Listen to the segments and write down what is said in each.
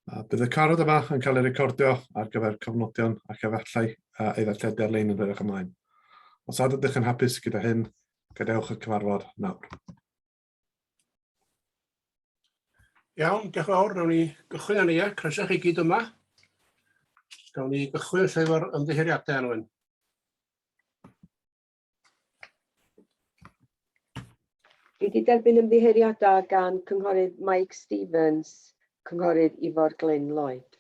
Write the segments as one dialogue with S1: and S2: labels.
S1: Bydd y cyfarfod yma yn cael ei recordio ar gyfer cofnodion ac efallai ei ddarlledu ar-lein yn hwyrach ymlaen. Os nad ydych yn hapus gyda hyn, gadewch y cyfarfod nawr.
S2: Iawn, diolch yn fawr. Nawn ni gychwyn arni, ia. Croeso chi gyd yma. Gawn ni gychwyn lle efo'r ymddiheuriadau, Anwen.
S3: Dwi wedi derbyn ymddiheuriadau gan Cynghorydd Mike Stevens, Cynghorydd Ifor Glyn Lloyd.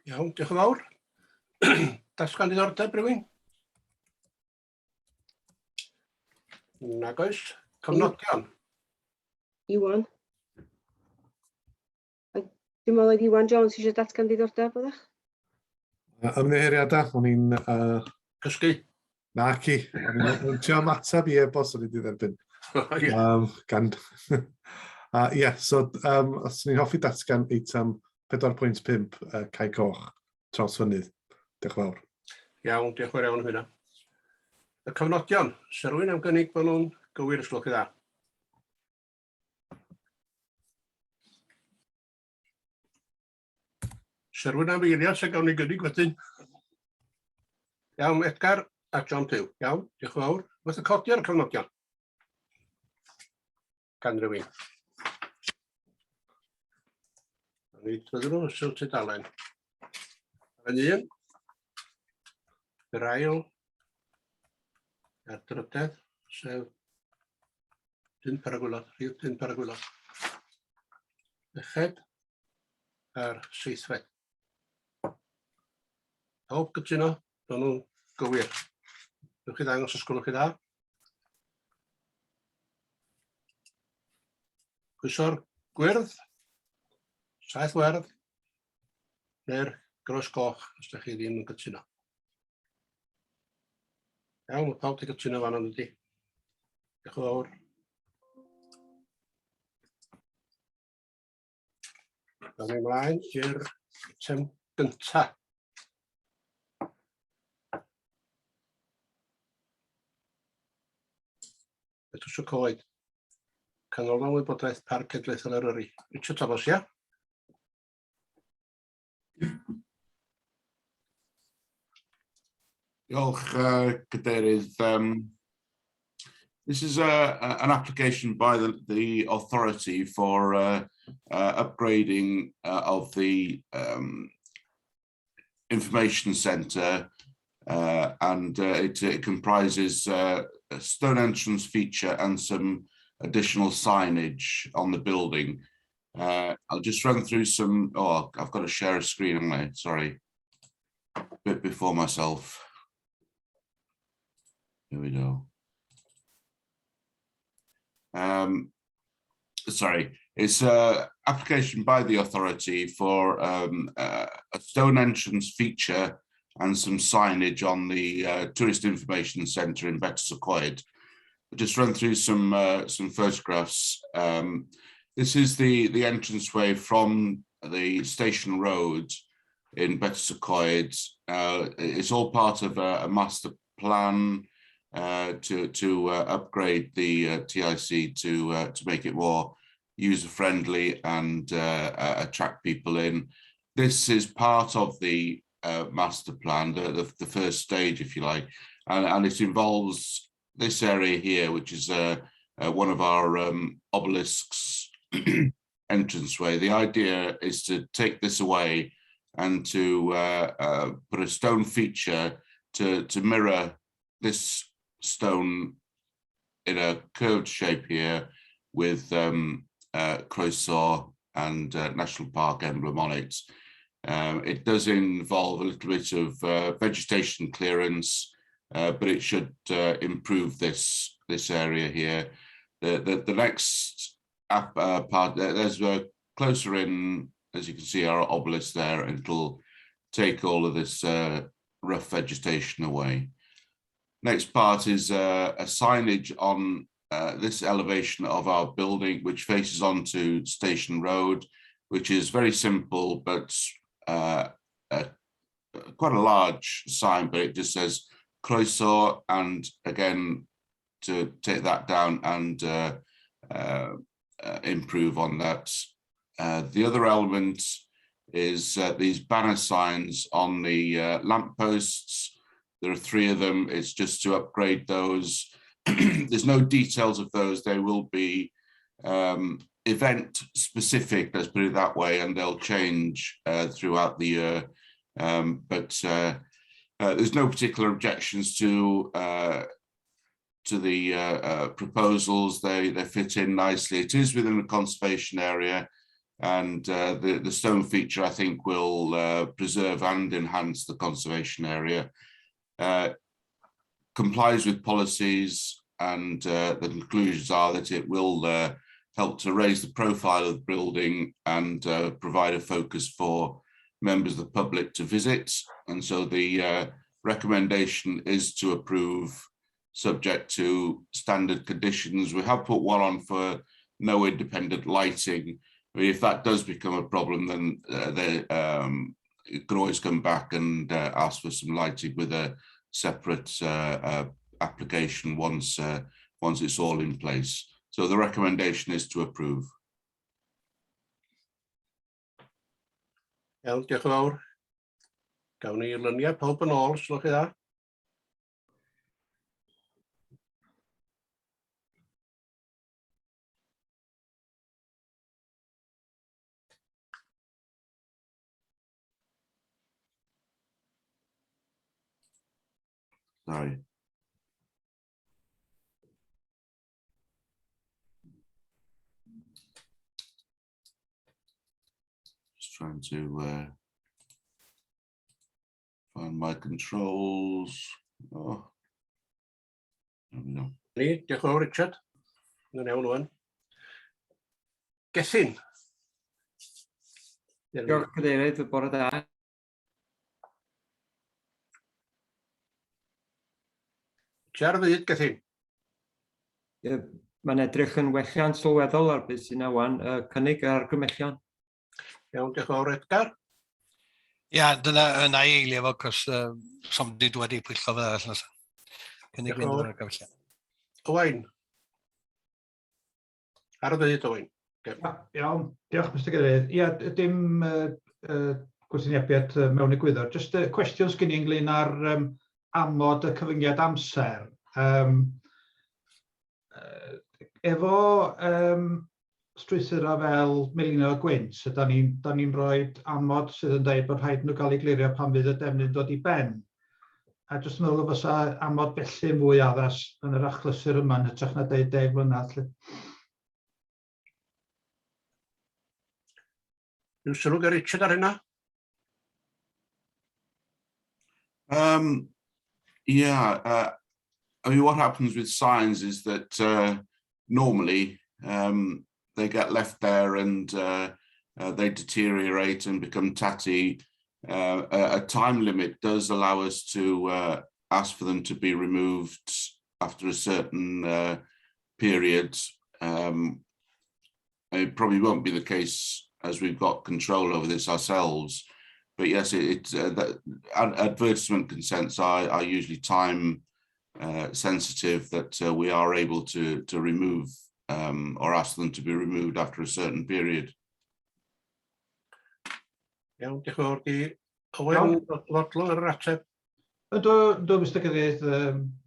S2: Iawn, diolch yn fawr. Datgan diddordeb rhywun? Nag oes. Cofnodion.
S3: Iwan. Dwi'n meddwl oedd Iwan Jones eisiau datgan diddordeb, oeddech?
S1: Ymddiheuriadau, o'n i'n...
S2: Cysgu?
S1: Na ci, o'n i'n trio ymateb i e-bost o'n i wedi dderbyn. Gan... Ie, yeah, so um, os ni'n hoffi datgan eitem 4.5 uh, Cae Coch, Trawsfynydd. Diolch yn fawr.
S2: Iawn, diolch yn fawr iawn am hynna. Y cofnodion, sy'n rhywun am gynnig bod nhw'n gywir os gwelwch chi dda? Syrwyn am eiliad, se gawn ni gynnig wedyn. Iawn, Edgar a John Pugh. Iawn, diolch yn fawr. Wrth y codi ar y cofnodion. Gan rywun. Ni drwyddyn nhw, syl tudalen. Yn un, yr ail, a'r drydedd, sef 5 ar y gwylod, rhif 5 ar y gwylod. Chweched a'r seithfed. Pawb gytuno, bod nhw'n gywir. Newch chi ddangos os gwelwch chi dda. Pwyso'r gwyrdd, saeth werdd, neu'r groes goch, os ydych chi ddim yn cytuno. Iawn, mae pawb wedi cytuno fan ydy. Diolch yn fawr. Gawn ni ymlaen i'r eitem gyntaf. Betws y Coed. Canolfan Wybodaeth Parc Cenedlaethol Eryri. Richard Thomas, ia?
S4: Diolch, Cadeirydd. This is an application by the authority for upgrading of the information centre, and it comprises a stone entrance feature and some additional signage on the building. I'll just run through some, oh, I've got to share a screen, haven't I? Sorry. A bit before myself. Here we go. Sorry, it's an application by the authority for a stone entrance feature and some signage on the Tourist Information Centre in Betws-y-Coed. I'll just run through some photographs. This is the entranceway from the station road in Betws-y-Coed. It's all part of a master plan to upgrade the TIC to make it more user-friendly and attract people in. This is part of the master plan, the first stage, if you like, and it involves this area here, which is one of our obelisks entranceway. The idea is to take this away and to put a stone feature to mirror this stone in a curved shape here with Croeso and National Park emblem on it. It does involve a little bit of vegetation clearance, but it should improve this area here. The next part, there's a closer in, as you can see, our obelisk there, and it'll take all of this rough vegetation away. Next part is a signage on this elevation of our building, which faces onto Station Road, which is very simple, but quite a large sign, but it just says Croeso, and again, to take that down and improve on that. The other element is these banner signs on the lampposts. There are three of them. It's just to upgrade those. There's no details of those. They will be event specific, let's put it that way, and they'll change throughout the year. But there's no particular objections to the proposals. They fit in nicely. It is within the conservation area, and the stone feature, I think, will preserve and enhance the conservation area. Complies with policies, and the conclusions are that it will help to raise the profile of the building and provide a focus for members of the public to visit. And so the recommendation is to approve, subject to standard conditions. We have put one on for no independent lighting. I mean, if that does become a problem, then they could always come back and ask for some lighting with a separate application once it's all in place. So the recommendation is to approve.
S2: Iawn, diolch yn fawr. Gawn ni luniau pawb yn ôl, os gwelwch chi dda.
S4: Sorry. Just trying to find my controls. Oh. There we go.
S2: Ni, diolch yn fawr, Richard. Yn iawn wan. Gethin.
S5: Diolch, Cadeirydd, bore da.
S2: Ti ar y fyd, Gethin?
S5: Ie, mae'n edrych yn welliant sylweddol ar beth sy'n wan, cynnig ar argymhellion.
S2: Iawn, diolch yn fawr, Edgar.
S6: Ia, dyna yna i eilio fo, cos som di dwed i pwyllgo fel arall nesa. Cynnig
S2: Diolch yn
S6: mynd
S2: fawr.
S6: yn argymhellion.
S2: Owain. Ar y fyd, Owain.
S7: Iawn, diolch Mr Cadeirydd. Ia, dim gwrthwynebiad mewn egwyddor. Jyst cwestiwn sgyn i ynglyn â'r amod y cyfyngiad amser. Efo strwythurau fel melino gwynt, ydan ni'n rhoi amod sydd yn dweud bod rhaid nhw gael ei glirio pan fydd y defnydd dod i ben. A jyst meddwl y fysa amod felly mwy addas yn yr achlysur yma yn hytrach na deud 10 mlynedd. Lly.
S2: Yw sylw gan Richard ar hynna?
S4: Yeah, I mean, what happens with signs is that normally they get left there and they deteriorate and become tatty. A time limit does allow us to ask for them to be removed after a certain period. It probably won't be the case as we've got control over this ourselves. But yes, that advertisement consents are usually time sensitive, that we are able to remove or ask them to be removed after a certain period.
S2: Iawn, diolch yn fawr. Di Owain fodlon ar yr ateb?
S7: Ydw, Mr Cadeirydd,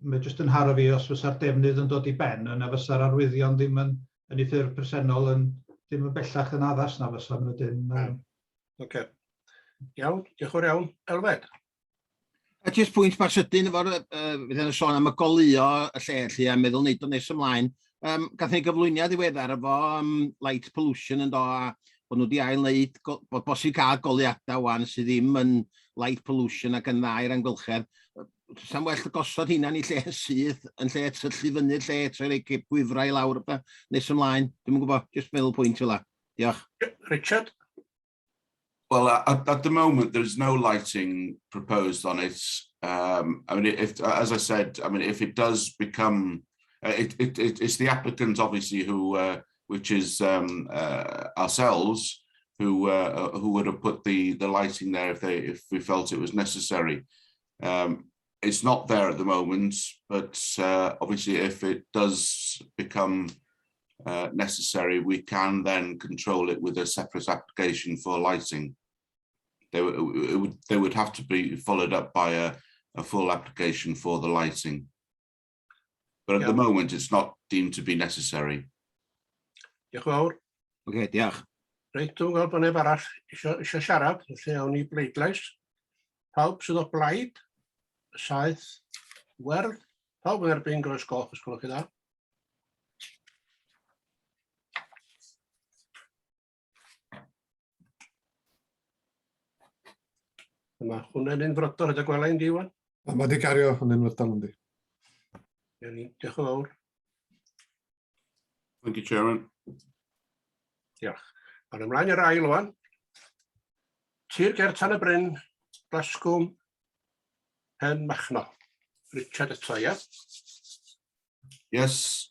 S7: mae jyst yn haro fi os fysa'r defnydd yn dod i ben, yna fysa'r arwyddion ddim yn ei ffurf presennol yn ddim yn bellach yn addas na fysa wedyn.
S2: Oce. Iawn, diolch yn fawr iawn. Elfed?
S8: A jyst pwynt bach sydyn efo'r, fydd yn sôn am y goleuo y lle lly, a meddwl neud o nes ymlaen. Gath ni gyflwyniad ddiweddar efo light pollution yn do, a bod nhw wedi ail-wneud, bod bosib cael goleuadau wan sydd ddim yn light pollution ac yn dda i'r amgylchedd. Sa'n well gosod hynna'n ei lle syth, yn lle tyllu fyny'r lle, eto i roi gwifrau i lawr, nes ymlaen. Dwi'm yn gwybod, jyst meddwl pwynt fel 'a. Diolch.
S2: Richard?
S4: Well, at the moment, there's no lighting proposed on it. I mean, if, as I said, I mean, if it does become, it's the applicant, obviously, who, which is ourselves, who would have put the lighting there if we felt it was necessary. It's not there at the moment, but obviously, if it does become necessary, we can then control it with a separate application for lighting. They would have to be followed up by a full application for the lighting. But at the moment, it's not deemed to be necessary.
S2: Diolch yn fawr.
S8: Oce, diolch.
S2: Reit, dwi'n gweld bod neb arall isio siarad, felly awn ni bleidlais. Pawb sydd o blaid, saith werdd. Pawb yn erbyn groes goch, os gwelwch chi dda. Mae hwnna'n unfrydol, rhaid y gwela i'n di, wan.
S1: A mae wedi gario yn unfrydol yndi.
S2: Iawn ni, diolch yn fawr.
S4: Thank you, Chairman.
S2: Diolch. Awn ymlaen i'r ail wan. Tir ger Tan y Bryn, Glasgwm, Penmachno. Richard eto, ia?
S4: Yes.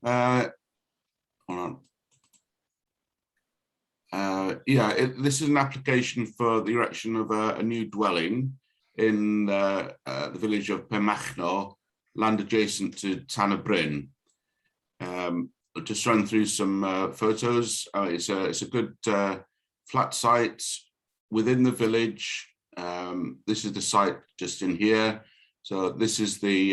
S4: Hold on. Yeah, this is an application for the erection of a new dwelling in the village of Penmachno, land adjacent to Tan y Bryn. I'll just run through some photos. It's a good flat site within the village. This is the site just in here. So this is the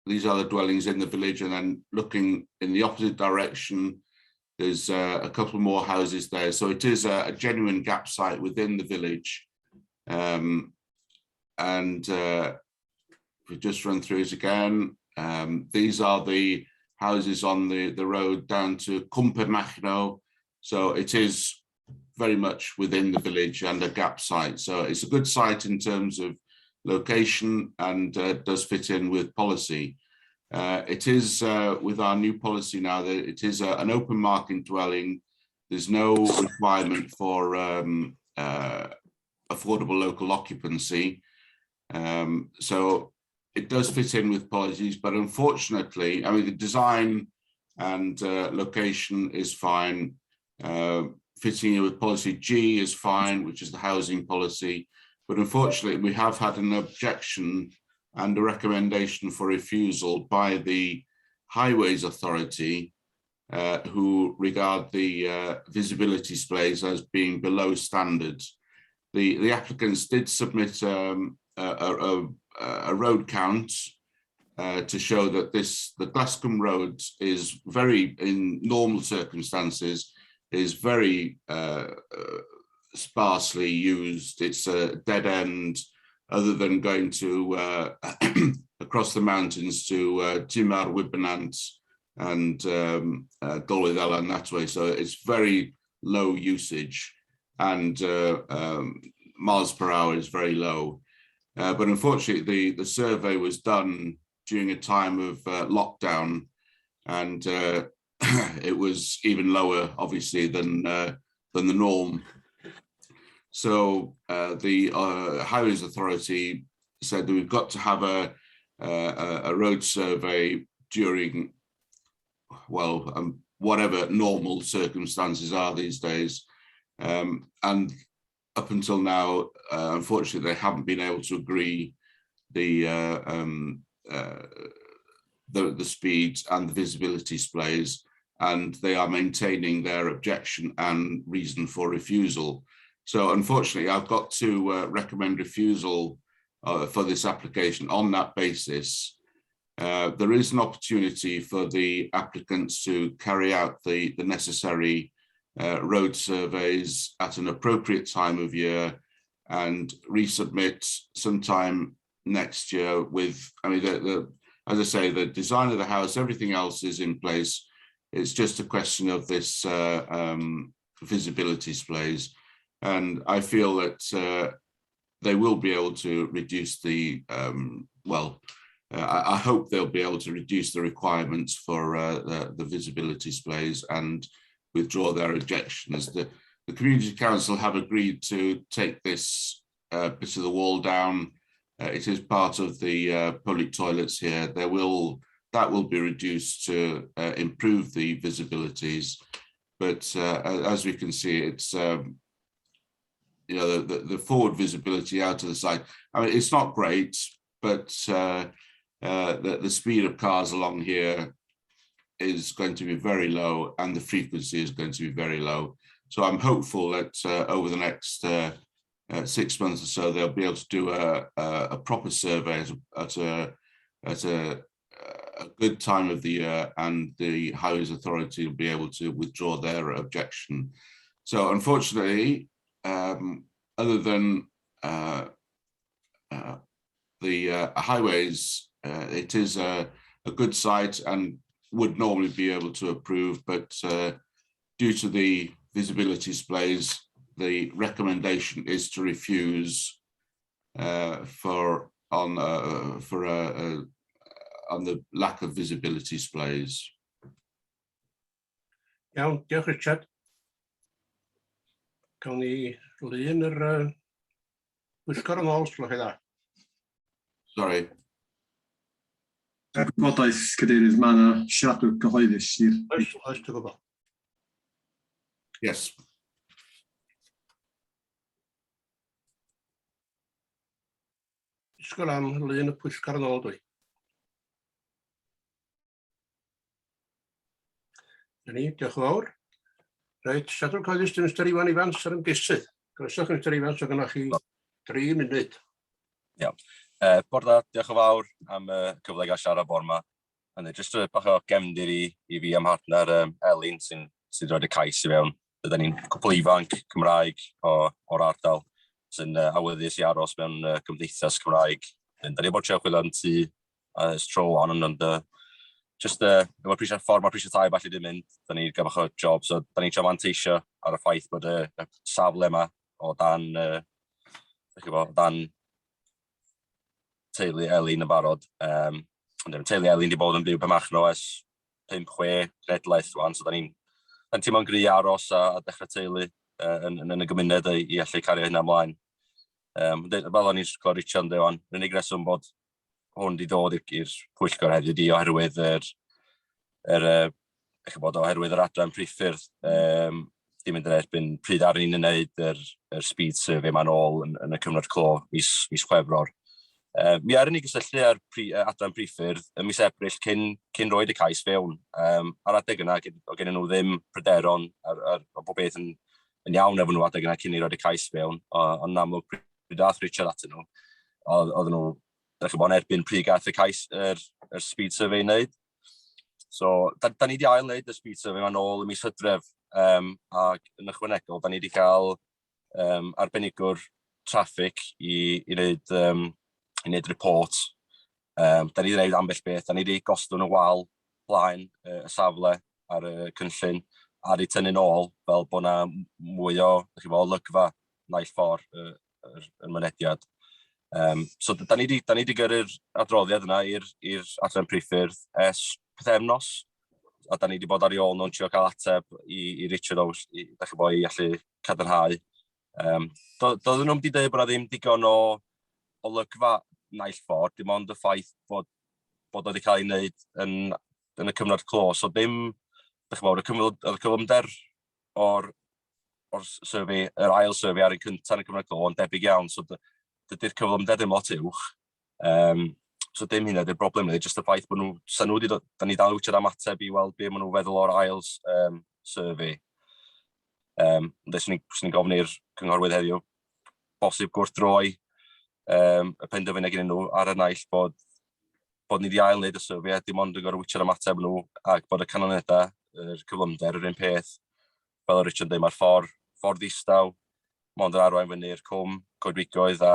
S4: these are the dwellings in the village, and then looking in the opposite direction, there's a couple more houses there. So it is a genuine gap site within the village. And if we just run through it again, these are the houses on the road down to Cwm Penmachno. So it is very much within the village and a gap site. So it's a good site in terms of location and does fit in with policy. It is with our new policy now that it is an open market dwelling. There's no requirement for affordable local occupancy. So it does fit in with policies, but unfortunately, I mean, the design and location is fine. Fitting in with policy G is fine, which is the housing policy. But unfortunately, we have had an objection and a recommendation for refusal by the Highways Authority, who regard the visibility displays as being below standards. The applicants did submit a road count to show that the Glascwm Road is very, in normal circumstances, is very sparsely used. It's a dead end, other than going to across the mountains to Timar, Wybrnant and Dolwyddelan that way. So it's very low usage, and miles per hour is very low. But unfortunately, the survey was done during a time of lockdown, and it was even lower, obviously, than the norm. So the Highways Authority said that we've got to have a road survey during, well, whatever normal circumstances are these days. And up until now, unfortunately, they haven't been able to agree the speeds and the visibility displays, and they are maintaining their objection and reason for refusal. So unfortunately, I've got to recommend refusal for this application on that basis. There is an opportunity for the applicants to carry out the necessary road surveys at an appropriate time of year and resubmit sometime next year with, I mean, as I say, the design of the house, everything else is in place. It's just a question of this visibility displays. And I feel that they will be able to reduce the, I hope they'll be able to reduce the requirements for the visibility displays and withdraw their objections. The community council have agreed to take this bit of the wall down. It is part of the public toilets here. That will be reduced to improve the visibilities. But as we can see, it's you know, the forward visibility out of the site. I mean, it's not great, but the speed of cars along here is going to be very low, and the frequency is going to be very low. So I'm hopeful that over the next 6 months or so, they'll be able to do a proper survey at a good time of the year, and the Highways Authority will be able to withdraw their objection. So unfortunately, other than the highways, it is a good site and would normally be able to approve, but due to the visibility displays, the recommendation is to refuse for on the lack of visibility displays.
S2: Iawn, diolch, Richard. Gawn ni lun yr pwyllgor yn ôl, os gwelwch chi dda.
S4: Sorry.
S9: Er gwybodaeth, Cadeirydd, mae yna siaradwr cyhoeddus i'r
S2: Oes, dwi'n gwybod.
S4: Yes.
S2: Disgwyl am lun y pwyllgor yn ôl dwi. Dyna ni, diolch yn fawr. Reit, siaradwr cyhoeddus, dim Mr Iwan Ifans yr ymgeisydd. Croeso chi, Mr Ifans, o gynnoch chi 3 munud.
S10: Bore da, diolch yn fawr am y cyfle i gael siarad bore yma. A jyst bach o gefndir i fi a'm mhartner Elin sy'n rhoi y cais i fewn. Rydyn ni'n cwpl ifanc Cymraeg o'r ardal sy'n awyddus i aros mewn cymdeithas Cymraeg. Da ni bod trio chwilio am tŷ ers tro wan, ond just efo'r prisiau, ffordd mae'r prisiau tai falle di mynd, da ni'n gael bach o job, so da ni'n trio manteisio ar y ffaith bod y safle yma o dan, dach chi'n gwbod, o dan teulu Elin yn barod. Ond teulu Elin di bod yn byw Penmachno ers 5-6 genedlaeth rwan, so da ni'n da ni'n teimlo'n gry aros a dechrau teulu yn y gymuned i allu cario hynna ymlaen. Fel o'n i'n clywed Richard yn dweud wan, yr unig reswm bod hwn di dod i'r pwyllgor heddiw di oherwydd yr bod, oherwydd yr adran priffyrdd di mynd yn erbyn pryd ar ni'n wneud yr speed survey ma'n ôl yn y cyfnod clo mis Chwefror. Mi ar ni gysylltu ar adran priffyrdd ym mis Ebrill cyn roed y cais fewn. Ar adeg yna, o gen nhw ddim pryderon ar o bob beth yn iawn efo nhw adeg yna cyn i roed y cais fewn. Ond yn amlwg, pryd dath Richard atyn nhw, oedden nhw, dach chi'n gwbod, yn erbyn pryd gath y cais, yr speed survey i wneud. So, da ni wedi ail wneud y speed survey yma nôl ym mis Hydref, ac yn ychwanegol, da ni wedi cael arbenigwr traffic i wneud report. Da ni wedi gwneud ambell beth, da ni wedi gostwng y wal blaen y safle ar y cynllun a wedi tynnu nôl fel bod yna mwy o, dach chi'n gwbod, olygfa naill ffordd y mynediad. So da ni wedi gyrru'r adroddiad yna i'r adran priffyrdd ers pythefnos, a da ni wedi bod ar ei ôl nhw'n trio cael ateb i Richard Ows, dach chi'n gwbod, i allu cadarnhau. Doedden nhw'n wedi dweud bod 'na ddim digon o olygfa naill ffordd, dim ond y ffaith bod o wedi cael ei wneud yn y cyfnod clo. So dim, dach chi'n gwbod, y cyflymder o'r survey, yr ail survey ar y cyntaf yn y cyfnod clo yn debyg iawn, so dydy'r cyflymder ddim lot uwch. So dim hynna di'r broblem, really, just y ffaith bod nhw, sa nhw wedi dod, da ni dal yn am ateb i weld be maen nhw'n feddwl o'r ail survey. Ond swn i'n gofyn i'r cynghorwyr heddiw, bosib gwrthdroi y penderfyniad gen nhw ar y naill bod ni wedi ail wneud y survey a dim ond yn gorfod witsiad ymateb nhw ac bod y canlyniadau, yr cyflymder yr un peth. Fel o Richard yn dweud, mae'r ffordd ddistaw, mond yn arwain fyny'r cwm, coedwigoedd a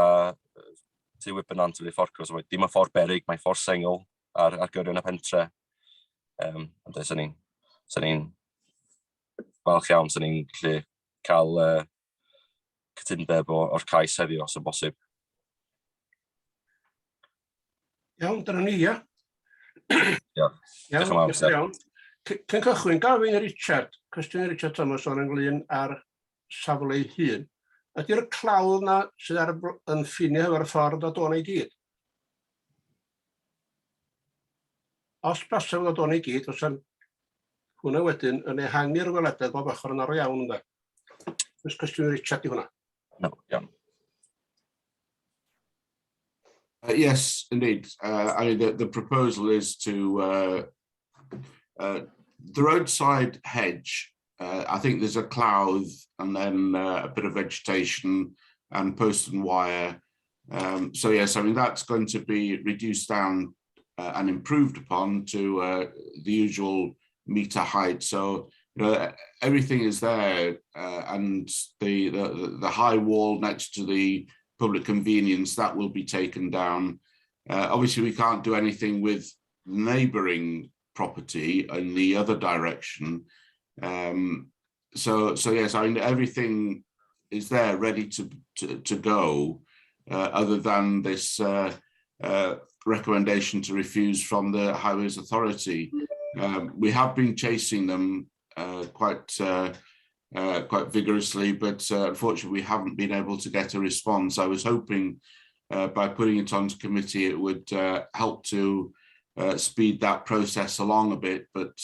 S10: Tŷ Wybrnant wedi fforco, so dim yn ffordd berig, mae'n ffordd sengl ar gyrion y pentre. Ond swn i'n falch iawn, swn i'n gallu cael cytundeb o'r cais heddiw, os yn bosib.
S2: Iawn, dyna ni, ia.
S10: Diolch.
S2: Iawn,
S10: Diolch yn fawr,
S2: diolch
S10: Sir.
S2: yn iawn. Cyn cychwyn, gofyn i Richard, cwestiwn i Richard Thomas o'n ynglyn â'r safle ei hun. Ydy'r clawdd na sydd ar yn ffinio efo'r ffordd o dôn i gyd? Os basa fo dôn i gyd, fysa'n hwnna wedyn yn ehangu'r welededd bob ochr yn arw iawn, ynde? Oes cwestiwn i Richard i hwnna?
S10: No, iawn.
S4: Yes, indeed. I mean, the proposal is to the roadside hedge I think there's a cloud and then a bit of vegetation and post and wire. So yes, I mean, that's going to be reduced down and improved upon to the usual meter height. So everything is there, and the high wall next to the public convenience, that will be taken down. Obviously, we can't do anything with neighbouring property in the other direction. So yes, I mean, everything is there ready to go, other than this recommendation to refuse from the Highways Authority. We have been chasing them quite vigorously, but unfortunately we haven't been able to get a response. I was hoping by putting it onto committee it would help to speed that process along a bit, but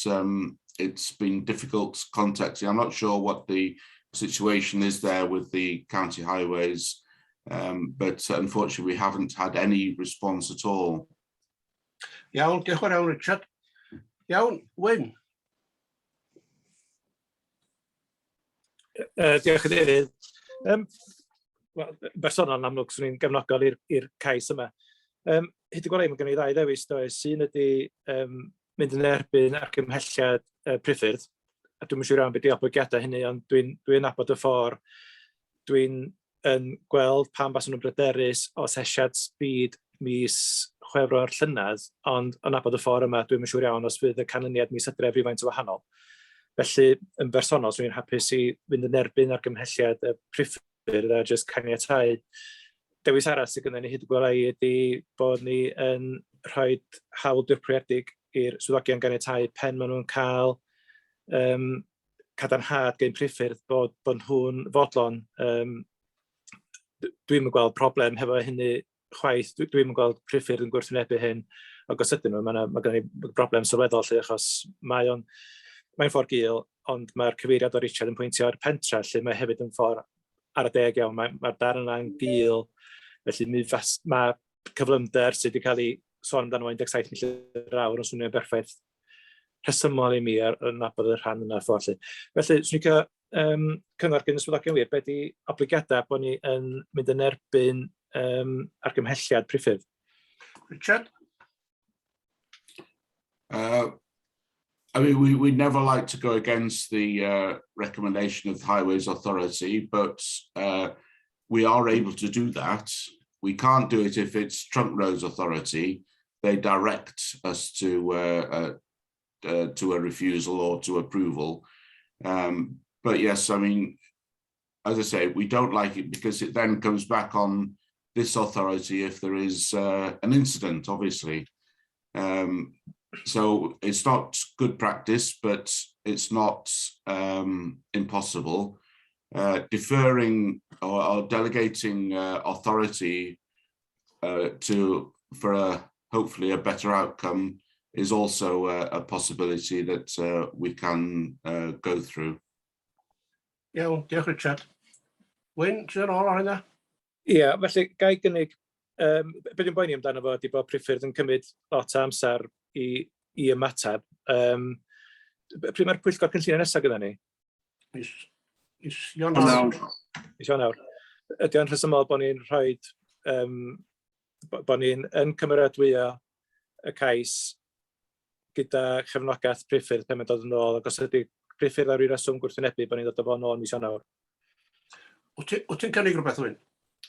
S4: it's been difficult contacting. I'm not sure what the situation is there with the county highways, but unfortunately we haven't had any response at all.
S2: Iawn, diolch yn fawr iawn, Richard. Iawn, Wyn.
S11: Diolch, Cadeirydd. Wel, bersonol, yn amlwg, swn i'n gefnogol i'r cais yma. Hyd y gorau, mae gen i ddau ddewis, does. Un ydy mynd yn erbyn argymhelliad priffyrdd, a dwi'm yn siŵr iawn beth 'di oblygiadau hynny, ond dwi'n dwi nabod y ffordd. Dwi'n yn gweld pam basen nhw'n bryderus o asesiad speed mis Chwefror llynedd, ond yn nabod y ffordd yma, dwi'm yn siŵr iawn os fydd y canlyniad mis Hydref rhywfaint o wahanol. Felly, yn bersonol, swn i'n hapus i fynd yn erbyn argymhelliad y priffyrdd a jyst caniatáu. Dewis arall sydd gennym ni hyd y gwela i ydy bod ni yn rhoi hawl dirprwyedig i'r swyddogion ganiatáu pen maen nhw'n cael cadarnhad gen priffyrdd bod nhw'n fodlon. Dwi'm yn gweld problem hefo hynny chwaith. Dwi'm yn gweld priffyrdd yn gwrthwynebu hyn. Ac os ydyn nhw, mae gen i broblem sylweddol lle, achos mae'n ffordd gul, ond mae'r cyfeiriad o Richard yn pwyntio ar pentra, lle mae hefyd yn ffordd ar y deg iawn. Mae'r darn yna'n gul, felly mae cyflymder sydd wedi cael ei sôn amdano 17 milltir yr awr yn swnio'n berffaith rhesymol i mi ar yn nabod y rhan yna ffordd lle. Felly, swn i'n cael cyngor gen y swyddogion wir, be di obligiadau bod ni yn mynd yn erbyn argymhelliad priffyrdd?
S2: Richard?
S4: I mean, we never like to go against the recommendation of the Highways Authority, but we are able to do that. We can't do it if it's Trunk Roads Authority. They direct us to a refusal or to approval. But yes, I mean, as I say, we don't like it because it then comes back on this authority if there is an incident, obviously. So it's not good practice, but it's not impossible. Deferring or delegating authority to for a hopefully a better outcome is also a possibility that we can go through.
S2: Iawn, diolch, Richard. Wyn, ti'n ôl ar hynna?
S11: Ie, yeah, felly ga i gynnig, be dwi'n boeni amdano fo ydy bod priffyrdd yn cymryd lot o amser i ymateb. Pryd mae'r pwyllgor cynllunio nesaf gyda ni?
S2: Mis Ionawr.
S11: Mis Ionawr. Ydy o'n rhesymol bod ni'n rhoi, bod ni'n yn cymeradwyo y cais gyda chefnogaeth priffyrdd pan mae'n dod yn ôl, ac os ydy priffyrdd ar ryw reswm gwrthwynebu, bod ni'n dod o fo nôl mis Ionawr?
S2: Wyt ti'n cynnig rhywbeth, Wyn?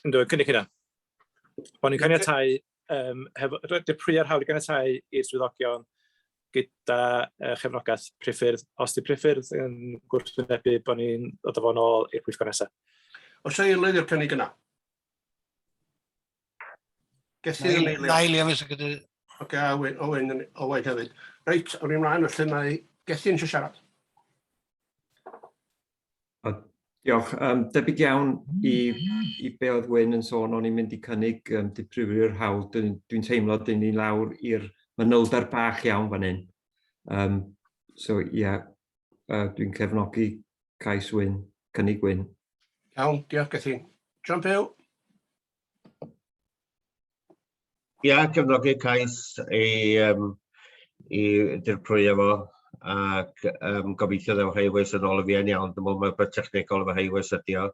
S11: Yndw, yn cynnig hynna. Bod ni'n caniatáu, hefo, dirprwyo'r hawl i ganiatáu i'r swyddogion gyda chefnogaeth priffyrdd. Os di priffyrdd yn gwrthwynebu, bod ni'n dod o fo nôl i'r pwyllgor nesaf.
S2: Oes 'na eilydd i'r cynnig yna? Gellir yn eilydd.
S6: Na eilio, Mr Cadeirydd.
S2: Oce, Owen, Owen, Owen hefyd. Reit, awn ni ymlaen, felly mae Gethin eisiau siarad.
S5: O, diolch. Debyg iawn i be oedd Wyn yn sôn, o'n i'n mynd i cynnig diprwyo'r hawl. Dwi'n dwi teimlo dyn ni lawr i'r manylder bach iawn fan hyn. So ie, yeah, dwi'n cefnogi cais Wyn, cynnig Wyn.
S2: Iawn, diolch, Gethin. John Pugh?
S12: Ia, cefnogi cais i dirprwyo fo. ac um, gobeithio ddew Highways yn ôl y fuan iawn. Dwi'n meddwl mae rhywbeth technegol efo Highways ydi o.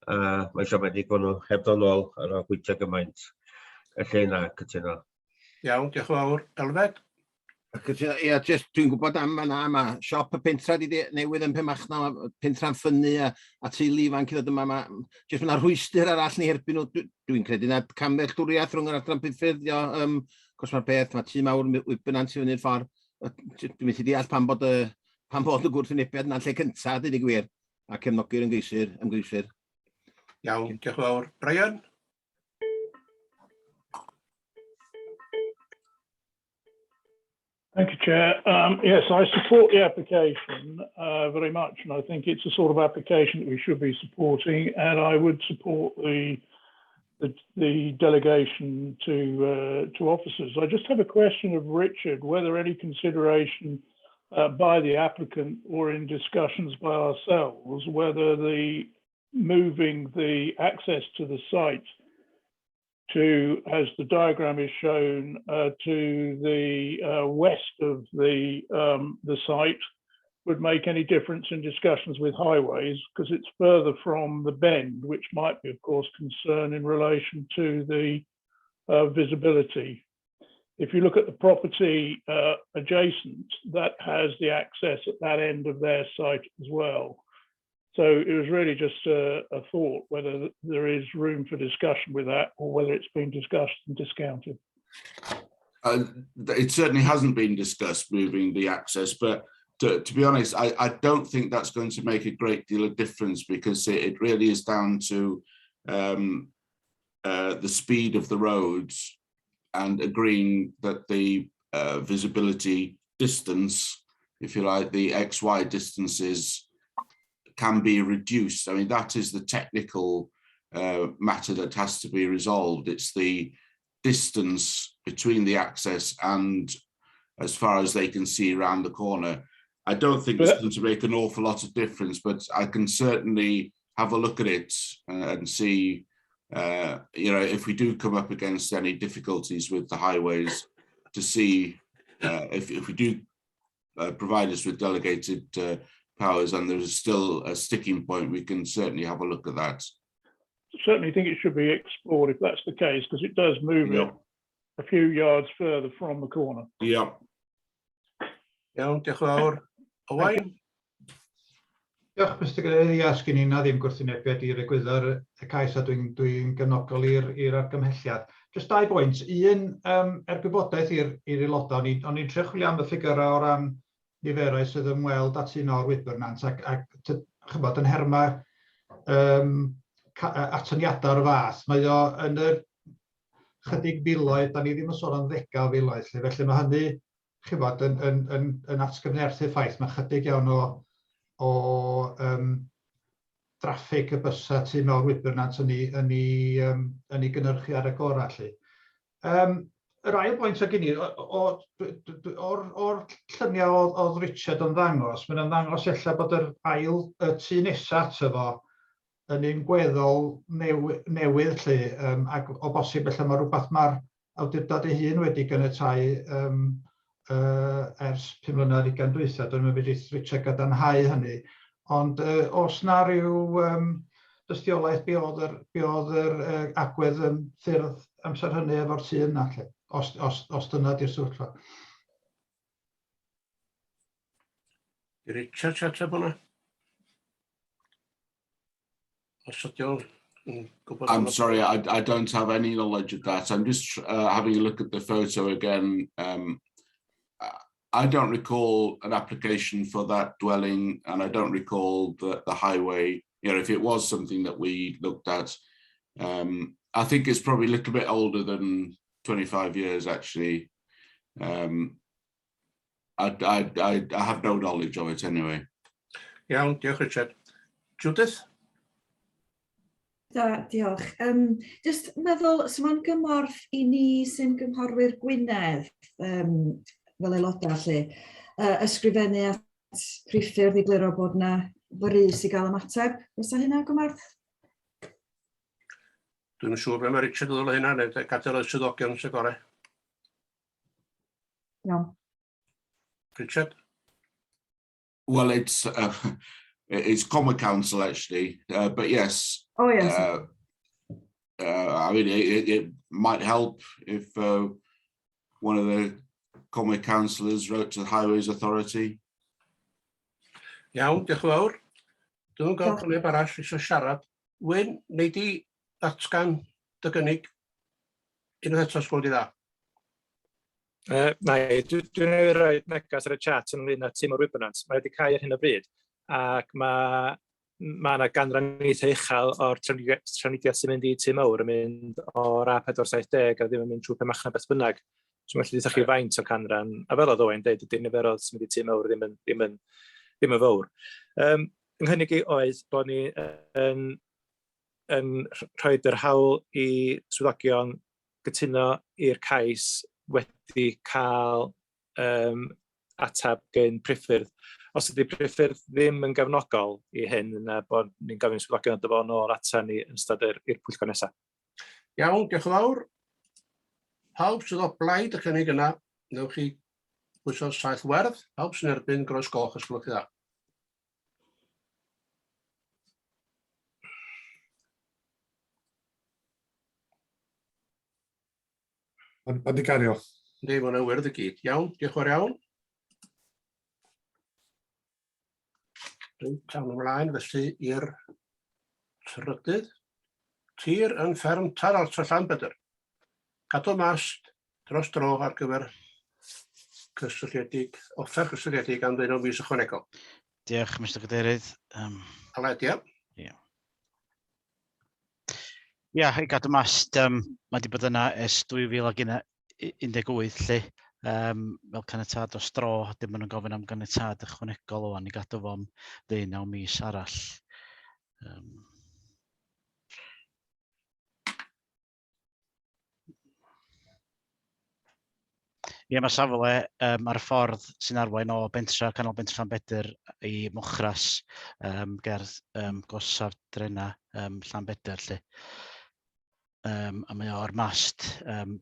S12: Uh, mae'n siomedig bod nhw heb ddod nôl ar ôl gwyntio gymaint. Felly na, cytuno.
S2: Iawn, diolch yn fawr. Elfed?
S8: Cytuno, ia, jyst dwi'n gwybod am fan'na, ma' siop y pentra 'di de- newydd yn Penmachno, ma' pentra'n ffynnu a, a teulu ifanc i ddod yma, ma' jyst ma' 'na rhwystr arall ni erbyn nhw. Dwi- Dwi'n credu na camddealltwriaeth rhwng yr adran priffyrdd, dio, um, cos mae'r peth, mae tŷ mawr Wybynant i fyny'r ffordd. Dwi'n methu deall pam bod y, pam bod y gwrthwynebiad yna'n lle cyntaf, dweud y gwir, a cefnogi'r ymgeiswyr. ymgeiswyr.
S2: Iawn, diolch yn fawr. Brian?
S13: Thank you, Chair. Yes, I support the application very much, and I think it's a sort of application that we should be supporting, and I would support the delegation to officers. I just have a question of Richard, whether any consideration by the applicant or in discussions by ourselves, whether the moving the access to the site to, as the diagram is shown, to the west of the site would make any difference in discussions with highways, because it's further from the bend, which might be, of course, concern in relation to the visibility. If you look at the property adjacent, that has the access at that end of their site as well. So it was really just a thought whether there is room for discussion with that or whether it's been discussed and discounted.
S4: It certainly hasn't been discussed, moving the access, but to be honest, I don't think that's going to make a great deal of difference, because it really is down to the speed of the roads and agreeing that the visibility distance, if you like, the XY distances can be reduced. I mean, that is the technical matter that has to be resolved. It's the distance between the access and as far as they can see around the corner. I don't think it's going to make an awful lot of difference, but I can certainly have a look at it and see, if we do come up against any difficulties with the highways, to see if we do provide us with delegated powers and there's still a sticking point, we can certainly have a look at that.
S13: Certainly think it should be explored if that's the case, because it does move it a few yards further from the corner.
S2: Iawn, diolch yn fawr. Owain?
S7: Diolch, Mr Cadeirydd. Ia, sgyn i na ddim gwrthwynebiad i'r egwyddor y cais a dwi gefnogol i'r argymhelliad. Just dau bwynt. Un, er gwybodaeth i'r aelodau, o'n i'n trio chwilio am y ffigurau o ran niferoedd sydd ymweld at un o'r Wybrnant ac chybod, yn herma atyniadau o'r fath. Mae o yn yr chydig filoedd, da ni ddim yn sôn am ddegau o filoedd, lle. Felly mae hynny, chybod, yn atgyfnerthu'r ffaith. Mae chydig iawn o draffig y bysa tu mewn Wybrnant yn ei gynhyrchu ar y gorau, lly. Yr ail bwynt o gen i, o'r lluniau oedd Richard yn ddangos, mae'n ymddangos ella bod yr ail, y tŷ nesaf ato fo, yn un gweddol newydd, lly, ac o bosib ella mae rhywbeth mae'r awdurdod ei hun wedi caniatáu ers 5 mlynedd 20 dwytha. Dwi'n meddwl fedrith Richard gadarnhau hynny. Ond os na ryw dystiolaeth be oedd yr agwedd yn ffyrdd amser hynny efo'r tŷ yna, lle, os dyna di'r sefyllfa.
S2: Richard siarad hwnna? Os ydi o'n gwybod
S4: I'm sorry, I don't have any knowledge of that. I'm just having a look at the photo again. I don't recall an application for that dwelling, and I don't recall the highway. If it was something that we looked at, I think it's probably a little bit older than 25 years, actually. I have no knowledge of it anyway.
S2: Iawn, diolch Richard. Judith?
S14: Da, diolch. Just meddwl, so mae'n gymorth i ni sy'n gynghorwyr Gwynedd, fel aelodau lle, ysgrifennu at priffyrdd i gliro bod na frys i gael ymateb. Fysa hynna gymorth?
S2: Dwi'n siŵr be mae Richard yn ddweud hynna, neu gadael y swyddogion sy'n gorau.
S14: Iawn.
S2: Richard?
S4: Well, it's it's Conwy Council actually, but yes.
S14: Oh yes.
S4: I mean, it might help if one of the Conwy councillors wrote to the Highways Authority.
S2: Iawn, diolch yn fawr. Dwi'n gweld bod neb arall eisiau siarad. Wyn, nei di ddatgan dy gynnig unwaith eto, os gweld i dda.
S11: Na i, dwi'n ei roi neges ar y chat ynglyn â tîm o'r Wybonant. Mae wedi cau ar hyn o bryd, ac mae ma yna ganran eitha uchel o'r trafnidiaeth sy'n mynd i Tŷ Mawr yn mynd o'r A470 a ddim yn mynd trwy Penmachno beth bynnag. So mae'n gallu chi faint o canran, a fel oedd Owain dweud, ydy'r niferoedd sy'n mynd i Tŷ Mawr ddim yn, ddim yn, ddim yn fawr. Nghynnig i oedd bod ni yn, yn rhoi yr hawl i swyddogion gytuno i'r cais wedi cael ateb gen priffyrdd. Os ydy priffyrdd ddim yn gefnogol i hyn, yna bod ni'n gofyn swyddogion ddod fo nôl ata ni yn ystod yr, i'r pwyllgor nesaf.
S2: Iawn, diolch yn fawr. Pawb sydd o blaid y cynnig yna, newch chi bwyso saeth werdd. Pawb sy'n erbyn, groes goch, os gwelwch chi dda.
S1: Mae'n di gario.
S2: Yndi, mae hwnna'n wyrdd i gyd. Iawn, diolch yn fawr iawn. Reit, awn ymlaen felly i'r trydydd. Tir yn fferm Tar Altra Llanbedr. Cadw mast dros dro ar gyfer cysylltiedig, offer cysylltiedig am ddeunaw mis ychwanegol.
S15: Diolch, Mr Cadeirydd.
S2: Aled, ia.
S15: Ie. Ia, i gadw mast, mae wedi bod yna ers 2018 lly, fel caniatâd dros dro, dim ond yn gofyn am ganiatâd ychwanegol o'n i gadw fo am ddeunaw mis arall. Ie, mae safle ar y ffordd sy'n arwain o bentra, canol bentra Llanbedr i Mochras, ger gorsaf drena Llanbedr 'lly. A mae o ar mast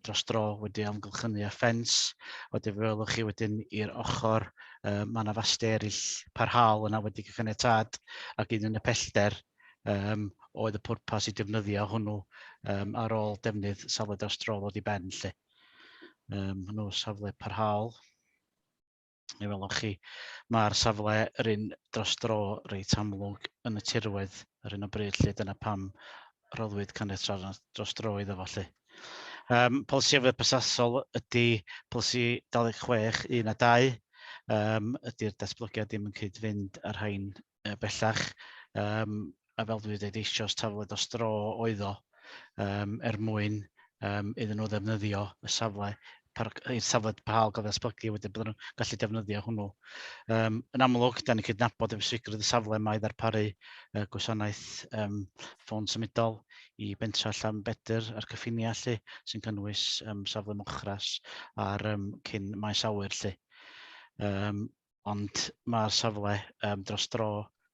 S15: dros dro wedi amgylchynu â ffens. Wedyn fe welwch chi wedyn i'r ochr, mae yna fastau eraill parhaol yna wedi cael caniatâd ac un yn y pellter oedd y pwrpas i defnyddio hwnnw ar ôl defnydd safle dros dro ddod i ben 'lly. Hwnnw safle parhaol. Mi welwch chi, mae'r safle yr un dros dro reit amlwg yn y tirwedd ar hyn o bryd 'lly, dyna pam roddwyd caniatâd dros dro iddo fo 'lly. Polisi efo prasasol ydy polisi 26, 1 a 2. Ydy'r datblygiad ddim yn cyd-fynd â'r rhain bellach. A fel dwi wedi dweud eisoes, tafle dros dro oedd o er mwyn iddyn nhw ddefnyddio y safle, i'r safle parhaol gael ei ddatblygu, wedyn bydden nhw'n gallu defnyddio hwnnw. Yn amlwg, da ni'n cydnabod y pwysigrwydd y safle yma i ddarparu gwasanaeth ffôn symudol i bentra Llanbedr a'r cyffiniau 'lly, sy'n cynnwys safle Mochras a'r cyn maes awyr 'lly. Ond mae'r safle dros dro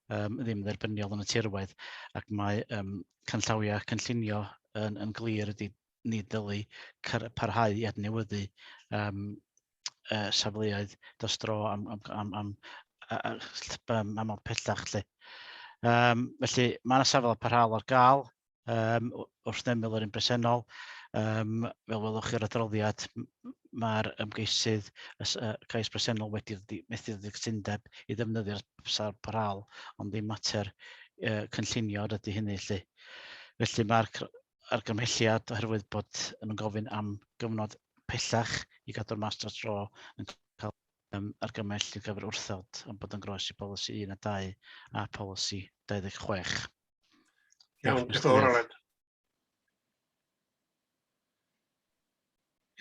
S15: ddim yn dderbyniol yn y tirwedd ac mae canllawiau cynllunio yn glir ydy ni ddylai parhau i adnewyddu safleoedd dros dro am amod pellach 'lly. Felly mae yna safle parhaol ar gael wrth ymyl yr un bresennol. Fel welwch chi'r adroddiad, mae'r ymgeisydd y cais bresennol wedi methu dod i gytundeb i ddefnyddio'r safle parhaol, ond ddim mater cynllunio ydy hynny 'lly. Felly mae'r argymhelliad, oherwydd bod nhw'n gofyn am gyfnod pellach i gadw'r mast dros dro, yn cael argymell i gyfer wrthod, ond bod yn groes i bolisi 1 a 2 a polisi 26.
S2: Iawn, diolch yn fawr, Aled.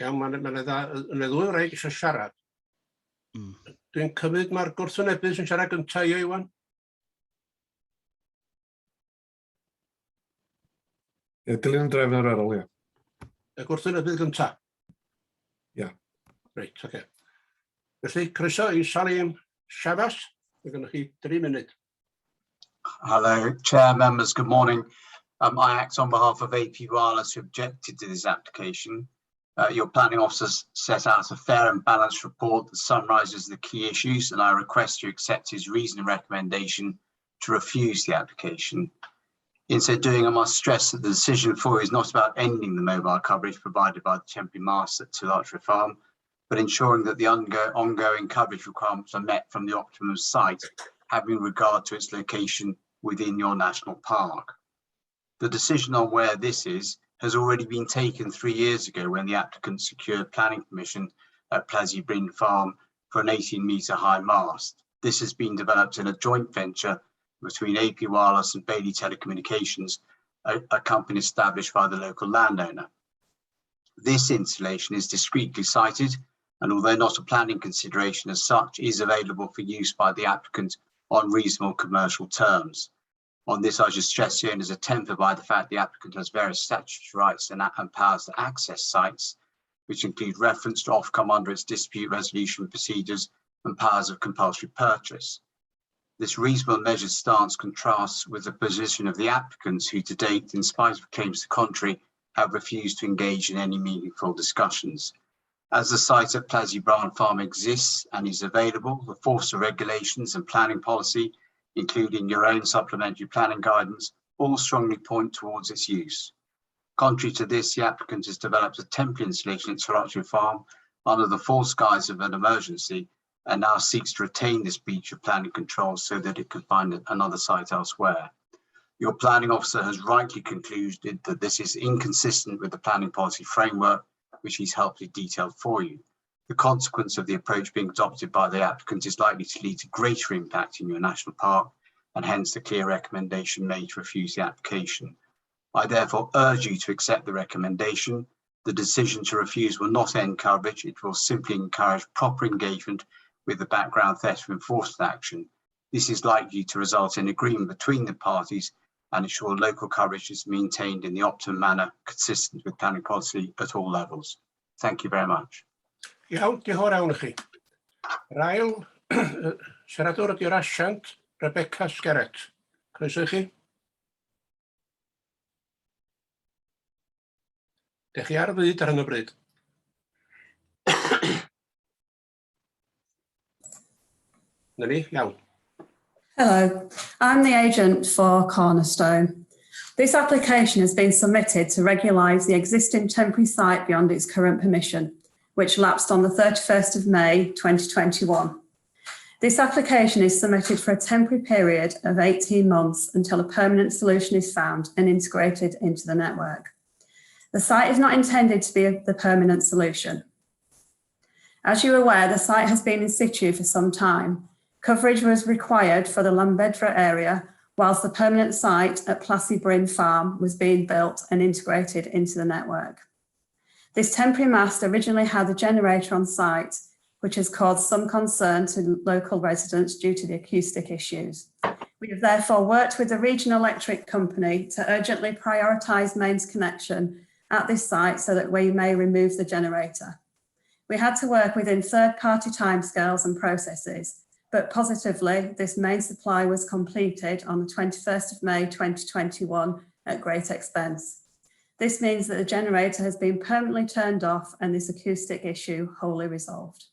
S2: Iawn, mae'n ma ma ddwy wraig eisiau siarad. Dwi'n cymryd mae'r gwrthwynebydd sy'n siarad gyntaf i Iwan.
S1: Ie, dilyn y drefn arferol, ie.
S2: Y gwrthwynebydd gyntaf?
S1: Ie.
S2: Reit, oce. Okay. Felly, croeso i Salim Shavas. Mae gennych chi 3 munud.
S16: Hello, Chair, members, good morning. I act on behalf of APWireless who objected to this application. Your planning officers set out a fair and balanced report that summarises the key issues, and I request you accept his reasoned recommendation to refuse the application. In so doing, I must stress that the decision for you is not about ending the mobile coverage provided by the temporary mast at Tulatre Farm, but ensuring that the ongoing coverage requirements are met from the optimum site, having regard to its location within your national park. The decision on where this is has already been taken 3 years ago when the applicant secured planning permission at Plas y Bryn Farm for an 18-metre high mast. This has been developed in a joint venture between AP Wireless and Bailey Telecommunications, a company established by the local landowner. This installation is discreetly sited, and although not a planning consideration as such, is available for use by the applicant on reasonable commercial terms. On this, I should stress the owners are tempered by the fact the applicant has various statutory rights and powers to access sites, which include reference to Ofcom under its dispute resolution procedures and powers of compulsory purchase. This reasonable and measured stance contrasts with the position of the applicants who to date, in spite of claims to the contrary, have refused to engage in any meaningful discussions. As the site at Plas y Brân Farm exists and is available, the force of regulations and planning policy, including your own supplementary planning guidance, all strongly point towards its use. Contrary to this, the applicant has developed a temporary installation at Tulatre Farm under the false guise of an emergency and now seeks to retain this breach of planning control so that it can find another site elsewhere. Your planning officer has rightly concluded that this is inconsistent with the planning policy framework, which he's helpfully detailed for you. The consequence of the approach being adopted by the applicant is likely to lead to greater impact in your national park, and hence the clear recommendation made to refuse the application. I therefore urge you to accept the recommendation. The decision to refuse will not end coverage. It will simply encourage proper engagement with the background threat of enforcement action. This is likely to result in agreement between the parties and ensure local coverage is maintained in the optimum manner consistent with planning policy at all levels. Thank you very much.
S2: Iawn, diolch yn fawr iawn i chi. Yr ail siaradwr ydy'r asiant Rebecca Skerrett. Croeso i chi. Dych chi ar y fyd ar hyn o bryd. Na ni, iawn.
S17: Hello, I'm the agent for Cornerstone. This application has been submitted to regularise the existing temporary site beyond its current permission, which lapsed on the 31st of May 2021. This application is submitted for a temporary period of 18 months until a permanent solution is found and integrated into the network. The site is not intended to be the permanent solution. As you're aware, the site has been in situ for some time. Coverage was required for the Llanbedr area whilst the permanent site at Plas y Bryn Farm was being built and integrated into the network. This temporary mast originally had a generator on site, which has caused some concern to local residents due to the acoustic issues. We have therefore worked with the Regional Electric Company to urgently prioritise mains connection at this site so that we may remove the generator. We had to work within third-party timescales and processes, but positively, this main supply was completed on the 21st of May 2021 at great expense. This means that the generator has been permanently turned off and this acoustic issue wholly resolved.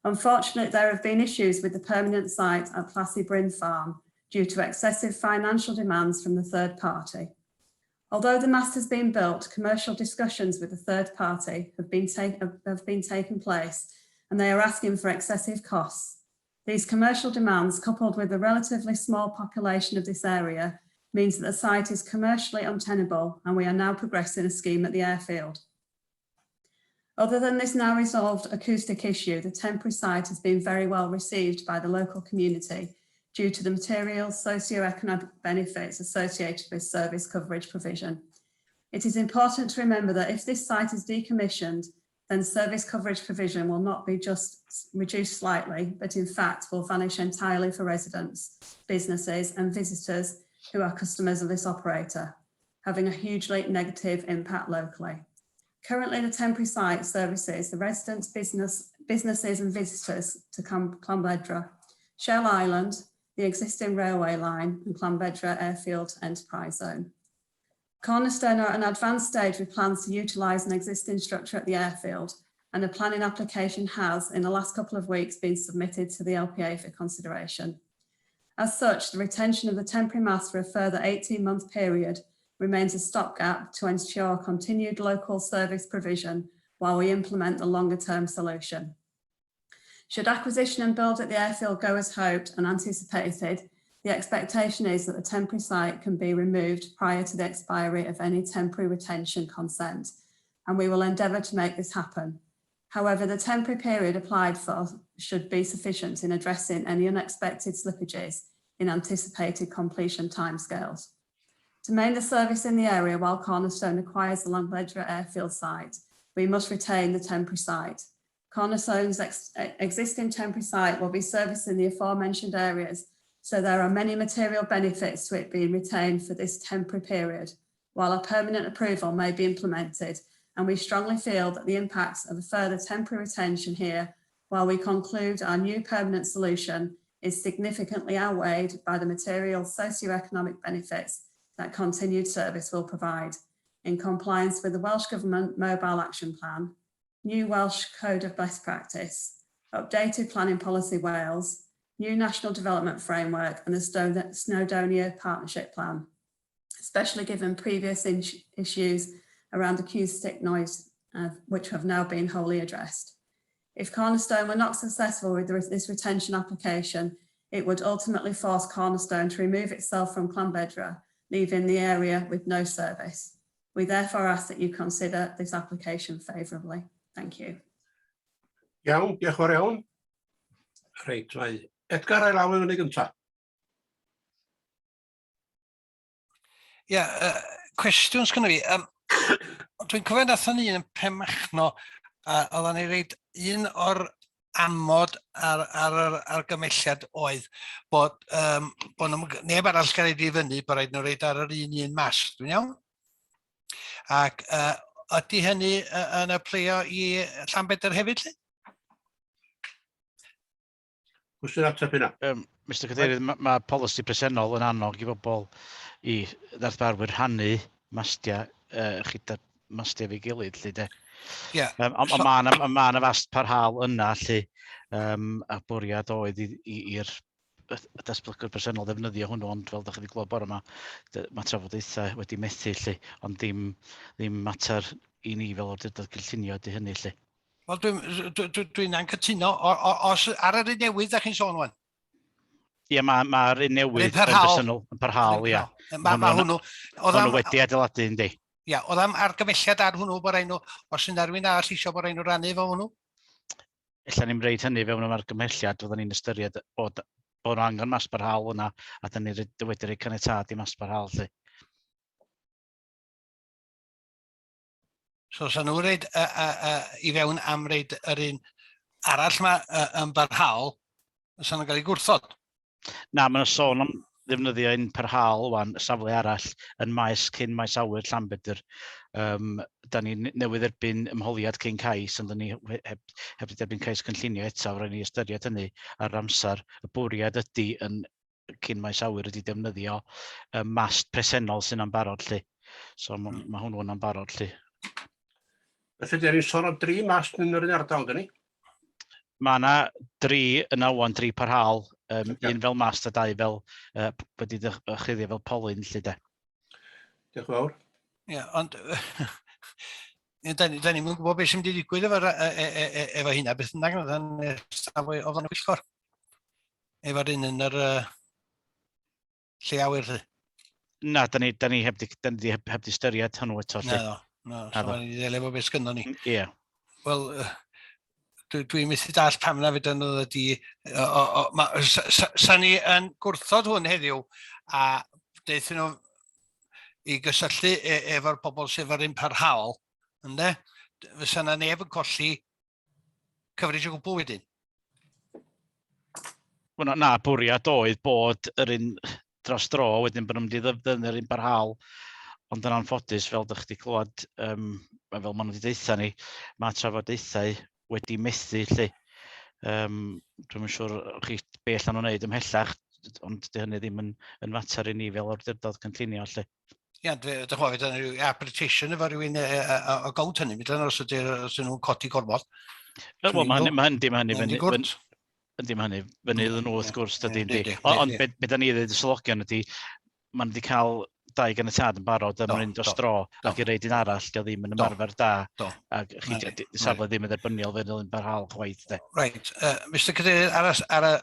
S17: Unfortunately, there have been issues with the permanent site at Plas y Bryn Farm due to excessive financial demands from the third party. Although the mast has been built, commercial discussions with the third party have been taking place, and they are asking for excessive costs. These commercial demands, coupled with the relatively small population of this area, means that the site is commercially untenable, and we are now progressing a scheme at the airfield. Other than this now resolved acoustic issue, the temporary site has been very well received by the local community due to the material socio-economic benefits associated with service coverage provision. It is important to remember that if this site is decommissioned, then service coverage provision will not be just reduced slightly, but in fact will vanish entirely for residents, businesses and visitors who are customers of this operator, having a hugely negative impact locally. Currently, the temporary site services the residents, businesses and visitors to Llanbedr, Shell Island, the existing railway line and Llanbedr Airfield Enterprise Zone. Cornerstone are at an advanced stage with plans to utilise an existing structure at the airfield, and a planning application has, in the last couple of weeks, been submitted to the LPA for consideration. As such, the retention of the temporary mast for a further 18-month period remains a stopgap to ensure continued local service provision while we implement the longer-term solution. Should acquisition and build at the airfield go as hoped and anticipated, the expectation is that the temporary site can be removed prior to the expiry of any temporary retention consent, and we will endeavour to make this happen. However, the temporary period applied for should be sufficient in addressing any unexpected slippages in anticipated completion timescales. To maintain the service in the area while Cornerstone acquires the Llanbedr Airfield site, we must retain the temporary site. Cornerstone's existing temporary site will be servicing the aforementioned areas, so there are many material benefits to it being retained for this temporary period, while a permanent approval may be implemented, and we strongly feel that the impacts of a further temporary retention here while we conclude our new permanent solution is significantly outweighed by the material socioeconomic benefits that continued service will provide in compliance with the Welsh Government Mobile Action Plan, new Welsh Code of Best Practice, updated Planning Policy Wales, new National Development Framework and the Snowdonia Partnership Plan, especially given previous issues around acoustic noise, which have now been wholly addressed. If Cornerstone were not successful with this retention application, it would ultimately force Cornerstone to remove itself from Llanbedr, leaving the area with no service. We therefore ask that you consider this application favourably. Thank you.
S2: Iawn, diolch yn fawr iawn. Reit, mae Edgar a'i law i fyny gynta.
S6: Ie, yeah, cwestiwn sgynno fi. Dwi'n cofio nathon ni un yn Penmachno, a oedden ni reid un o'r amod ar yr argymelliad oedd bod nhw, neb arall gael ei fyny, bod rhaid nhw reid ar yr un un mast. Dwi'n iawn? Ac ydy hynny yn applyio i Llanbedr hefyd, lly?
S2: Pwy sy'n ateb hynna?
S15: Mr Cadeirydd, mae ma polisi presennol yn annog i bobl i ddarparwyr rhannu mastiau chyda mastiau efo'i gilydd, lly de.
S6: Yeah.
S15: Ond so, mae yna ma fast parhaol yna, lly, a bwriad oedd i'r datblygwr presennol ddefnyddio hwnnw, ond fel ydych chi wedi glywed bore yma, mae trafodaethau wedi methu, lly, ond ddim mater i ni fel awdurdod cynllunio ydy hynny, lly.
S6: Wel, dwi'n dwi, dwi, dwi anghytuno. Os ar yr un newydd da chi'n sôn wan?
S15: Ie, mae'r ma un newydd yn presennol, yn parhaol, ie.
S6: Mae ma hwnnw...
S15: Hwnnw wedi adeiladu, yndi.
S6: Ie, oedd am argymelliad ar hwnnw bod rhaid nhw, os yna rhywun arall eisiau bod rhaid nhw rannu efo hwnnw?
S15: Ella ni'n reid hynny fewn am argymhelliad, fyddwn ni'n ystyried bod nhw angen mas barhaol yna, a dyn ni wedi rhoi caniatâd i mas barhaol, lly.
S6: So, sa nhw'n reid i fewn am reid yr un arall yma yn barhaol, sa nhw'n cael ei gwrthod?
S15: Na, maen nhw'n sôn am ddefnyddio un parhaol wan, y safle arall yn maes cyn maes awyr Llanbedr. Da ni newydd erbyn ymholiad cyn cais, ond da ni heb wedi derbyn cais cynllunio eto, rhaid ni ystyried hynny ar amser. Y bwriad ydy yn cyn maes awyr ydy defnyddio y mast presennol sy'n ambarod, lly. So mae ma hwnnw'n ambarod, lly.
S2: Felly, dyn ni'n sôn am dri mast yn yr un ardal, dyn ni?
S15: Mae yna dri yna wan, dri parhaol. Un fel mast a dau fel wedi chuddio fel polyn, lly de.
S2: Diolch yn fawr.
S6: Ie, yeah, ond da ni'n gwybod beth sy'n mynd i ddigwydd efo hynna, beth bynnag, o flaen y pwyllgor. Efo'r un yn yr lle awyr, lly.
S15: Na, da ni heb di ystyried hwnnw eto, lly.
S6: Na, so mae'n i ddelio efo beth sgynnon ni.
S15: Ie.
S6: Wel, dwi'n methu dall pam na fedra nhw ddod i... Sa ni yn gwrthod hwn heddiw a deuthon nhw i gysylltu efo'r pobl sydd efo'r un parhaol, ynde? Fysa na neb yn colli coverage o gwbl wedyn.
S15: Wel, na, bwriad oedd bod yr un dros dro, wedyn bod nhw'n mynd i ddefnyddio'r un barhaol, ond yn anffodus, fel dych chi wedi clywed, fel maen nhw wedi deutha ni, mae trafodaethau wedi methu, lly. Dwi'm yn siŵr chi be allan nhw'n wneud ymhellach, ond dy hynny ddim yn fater i ni fel awdurdod cynllunio, lly.
S6: Ia, dwi, dych chi'n gwybod, rhyw arbitration efo rhywun o gownt hynny, mynd os ydyn os ydyn nhw'n codi gormod.
S15: Wel, mae hynny, mae hynny, mae hynny fyny, yndi, mae hynny fyny iddyn nhw wrth gwrs, dydy, yndi. Ond be, be da ni ddweud y swyddogion ydy, maen nhw wedi cael dau ganiatâd yn barod a maen nhw'n dros dro ac i reid un arall, dio ddim yn ymarfer da, ac chi, safle ddim yn dderbyniol fe yn barhaol chwaith, de.
S6: Reit, Mr Cadeirydd, ar, ar y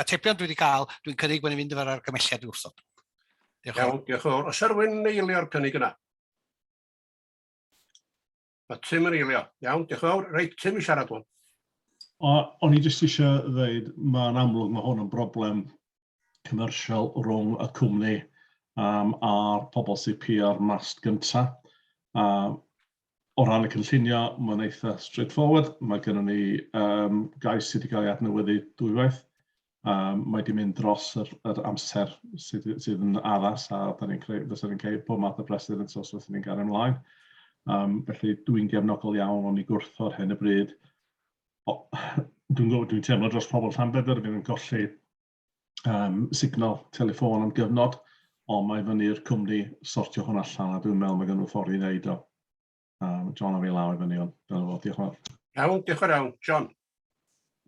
S6: atebion dwi wedi cael, dwi'n cynnig bod ni'n mynd efo'r argymhelliad i wrthod.
S2: Diolch Iawn, diolch yn fawr. Oes rhywun yn eilio'r cynnig yna? Mae Tim yn eilio. Iawn, diolch yn fawr. Reit, Tim i siarad wan.
S1: O, o'n i jyst eisiau dweud, mae'n amlwg mae hwn yn broblem commercial rhwng y cwmni a'r pobl sydd pia'r mast gynta. O ran y cynllunio, mae'n eitha straightforward. Mae gennym ni gais sydd wedi cael ei adnewyddu dwywaith. Mae wedi mynd dros yr, yr amser sydd, sydd yn addas a da ni'n creu, fysa ni'n creu pob math o precedent os fyswn ni'n gario ymlaen. Felly dwi'n gefnogol iawn o'n i gwrthod hyn y bryd. O, dwi'n gwybod, dwi'n teimlo dros pobl Llanbedr fydd yn colli signal teleffon am gyfnod, ond mae fyny i'r cwmni sortio hwn allan a dwi'n meddwl mae gen nhw ffordd i wneud o. John a fi law i fyny, ond dyna fo, diolch yn fawr.
S2: Iawn, diolch yn iawn. John.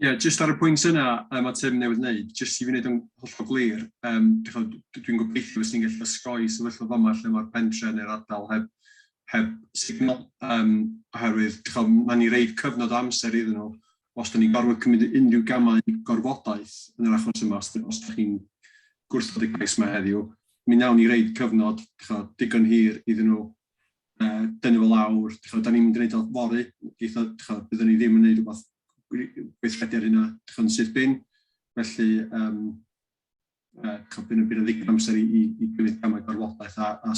S9: Ie, yeah, jyst ar y pwynt yna mae Tim newydd wneud, jyst i fi wneud yn hollol glir, dwi'n gobeithio fes ni'n gallu osgoi sefyllfa fama lle mae'r pentre neu'r ardal heb, heb signal, oherwydd mae ni reid cyfnod o amser iddyn nhw, os da ni'n gorfod cymryd unrhyw gamau gorfodaeth yn yr achos yma, os, os da chi'n gwrthod y cais yma heddiw, mi nawn ni reid cyfnod digon hir iddyn nhw dynnu fo lawr, da ni'n mynd i wneud o fory, byddwn ni ddim yn gwneud rhywbeth gweithredu ar hynna yn syth bin, felly bydd yna ddigon amser i, i, i gymryd camau gorfodaeth a, a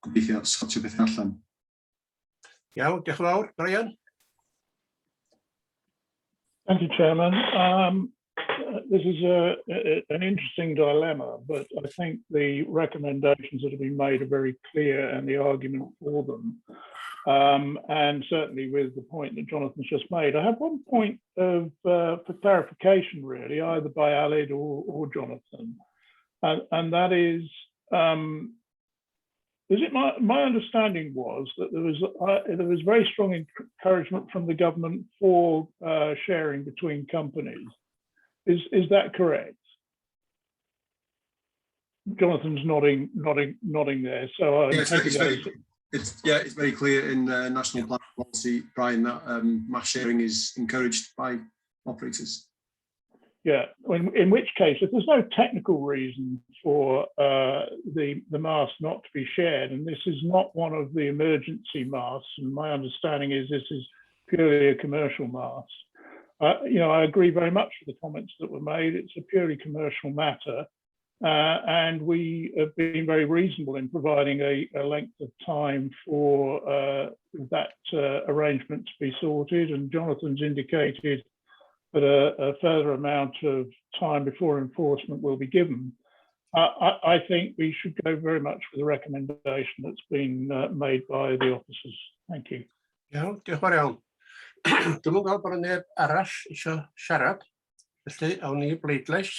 S9: gobeithio sortio bethau allan.
S2: Iawn, diolch yn fawr. Brian?
S13: Thank you, Chairman. This is an interesting dilemma, but I think the recommendations that have been made are very clear and the argument for them. And certainly with the point that Jonathan's just made. I have one point of for clarification, really, either by Aled or Jonathan, and that is, is it my understanding was that there was very strong encouragement from the government for sharing between companies. Is that correct? Jonathan's nodding, nodding, nodding there. So
S9: yeah, it's very clear in the national plan policy, Brian, that mass sharing is encouraged by operators.
S13: Yeah, in which case, if there's no technical reason for the mast not to be shared, and this is not one of the emergency masts, and my understanding is this is purely a commercial mast. I agree very much with the comments that were made. It's a purely commercial matter, and we have been very reasonable in providing a length of time for that arrangement to be sorted, and Jonathan's indicated that a further amount of time before enforcement will be given. I think we should go very much for the recommendation that's been made by the officers. Thank you.
S2: Iawn, diolch yn fawr iawn. Dwi'm yn gweld bod yna neb arall eisiau siarad, felly awn ni i bleidlais.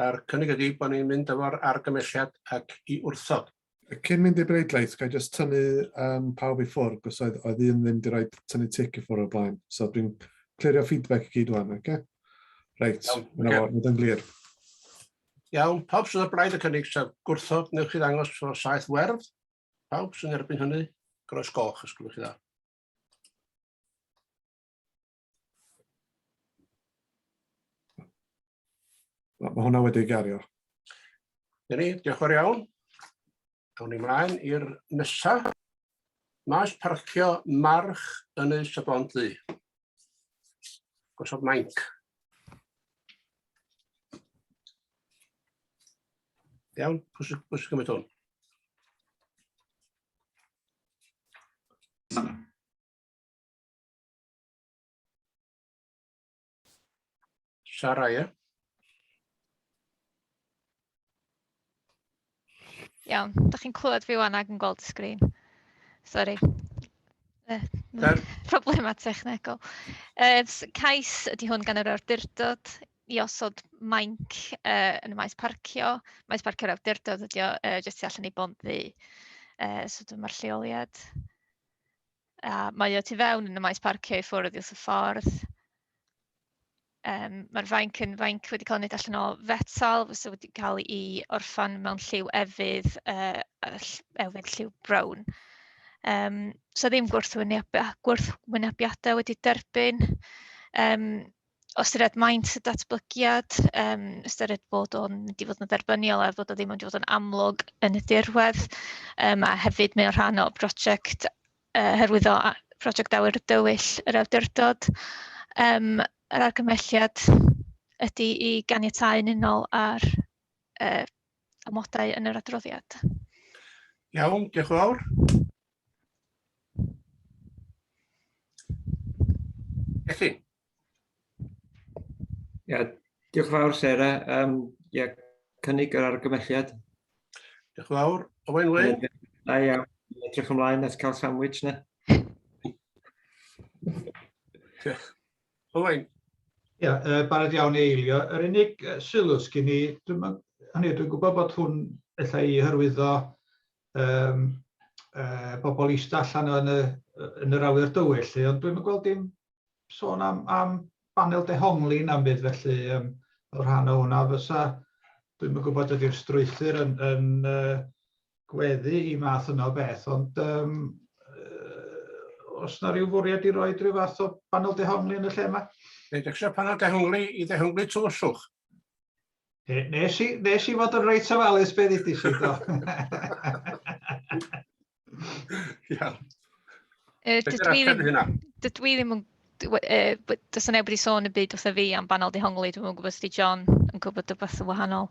S2: A'r cynnig ydy bod ni'n mynd efo'r argymhelliad ac i wrthod.
S1: Cyn mynd i bleidlais, ga i jyst tynnu pawb i ffwrdd, cos oedd un ddim wedi rhoi tynnu tic i ffwrdd o'r blaen. So dwi'n clirio feedback i gyd wan, oce? Reit,
S2: Iawn,
S1: yna
S2: ocê.
S1: fo, mynd yn glir.
S2: Iawn, pawb sydd o blaid y cynnig sef gwrthod, newch chi ddangos o saeth werdd. Pawb sy'n erbyn hynny, groes goch, os gwelwch chi dda.
S1: Mae hwnna wedi gario.
S2: Dyna ni, diolch yn fawr iawn. Awn ni mlaen i'r nesa. Maes parcio March Ynys y Bont Ddu. Gosod mainc. Iawn, pwy sy'n cymryd hwn? Sara, ie?
S18: Iawn, da chi'n clywed fi wan ac yn gweld y sgrin. Sori. Problemau technegol. Cais ydy hwn gan yr awdurdod i osod mainc yn y maes parcio. Maes parcio'r awdurdod ydi o, jyst tu allan i Bont Ddu. So dyma'r lleoliad. A mae o tu fewn yn y maes parcio i ffwrdd wrth y ffordd. Mae'r fainc yn fainc wedi cael ei wneud allan o fetal, fysa wedi cael ei orffan mewn lliw efydd, efydd lliw brown. So ddim gwrthwynebiadau wedi derbyn. O ystyried maint y datblygiad, ystyried bod o'n mynd i fod yn dderbyniol a bod o ddim yn mynd i fod yn amlwg yn y dirwedd, a hefyd mae o'n rhan o brosiect hyrwyddo prosiect Awyr Dywyll yr awdurdod. Yr argymhelliad ydy i ganiatáu yn unol â'r amodau yn yr adroddiad.
S2: Iawn, diolch yn fawr. Gethin.
S5: Ia, diolch yn fawr, Sarah. Ia, cynnig yr argymhelliad.
S2: Diolch yn fawr. Owain Wyn.
S5: Da iawn. Edrych ymlaen at cael sandwich na.
S2: Owain.
S7: Ia, barod iawn i eilio. Yr unig sylw sgyn i, dwi'n hynny, dwi'n gwybod bod hwn ella i hyrwyddo bobl eista allan yn, y, yn yr awyr dywyll, ond dwi'n gweld dim sôn am banel dehongli na'm byd felly fel rhan o hwnna fysa, dwi'm yn gwybod ydy'r strwythur yn gweddu i math yna o beth, ond os na ryw fwriad i roi rhyw fath o banel dehongli yn y lle yma?
S2: Neu dechrau panel dehongli i ddehongli tywyllwch.
S7: Nes i fod yn reit ofalus be ddudis i, do.
S2: Iawn.
S18: Dydw i ddim yn... Does yna neb wedi sôn y byd wrtha fi am banel dehongli, dwi'm yn gwybod os 'di John yn gwybod rhywbeth yn wahanol.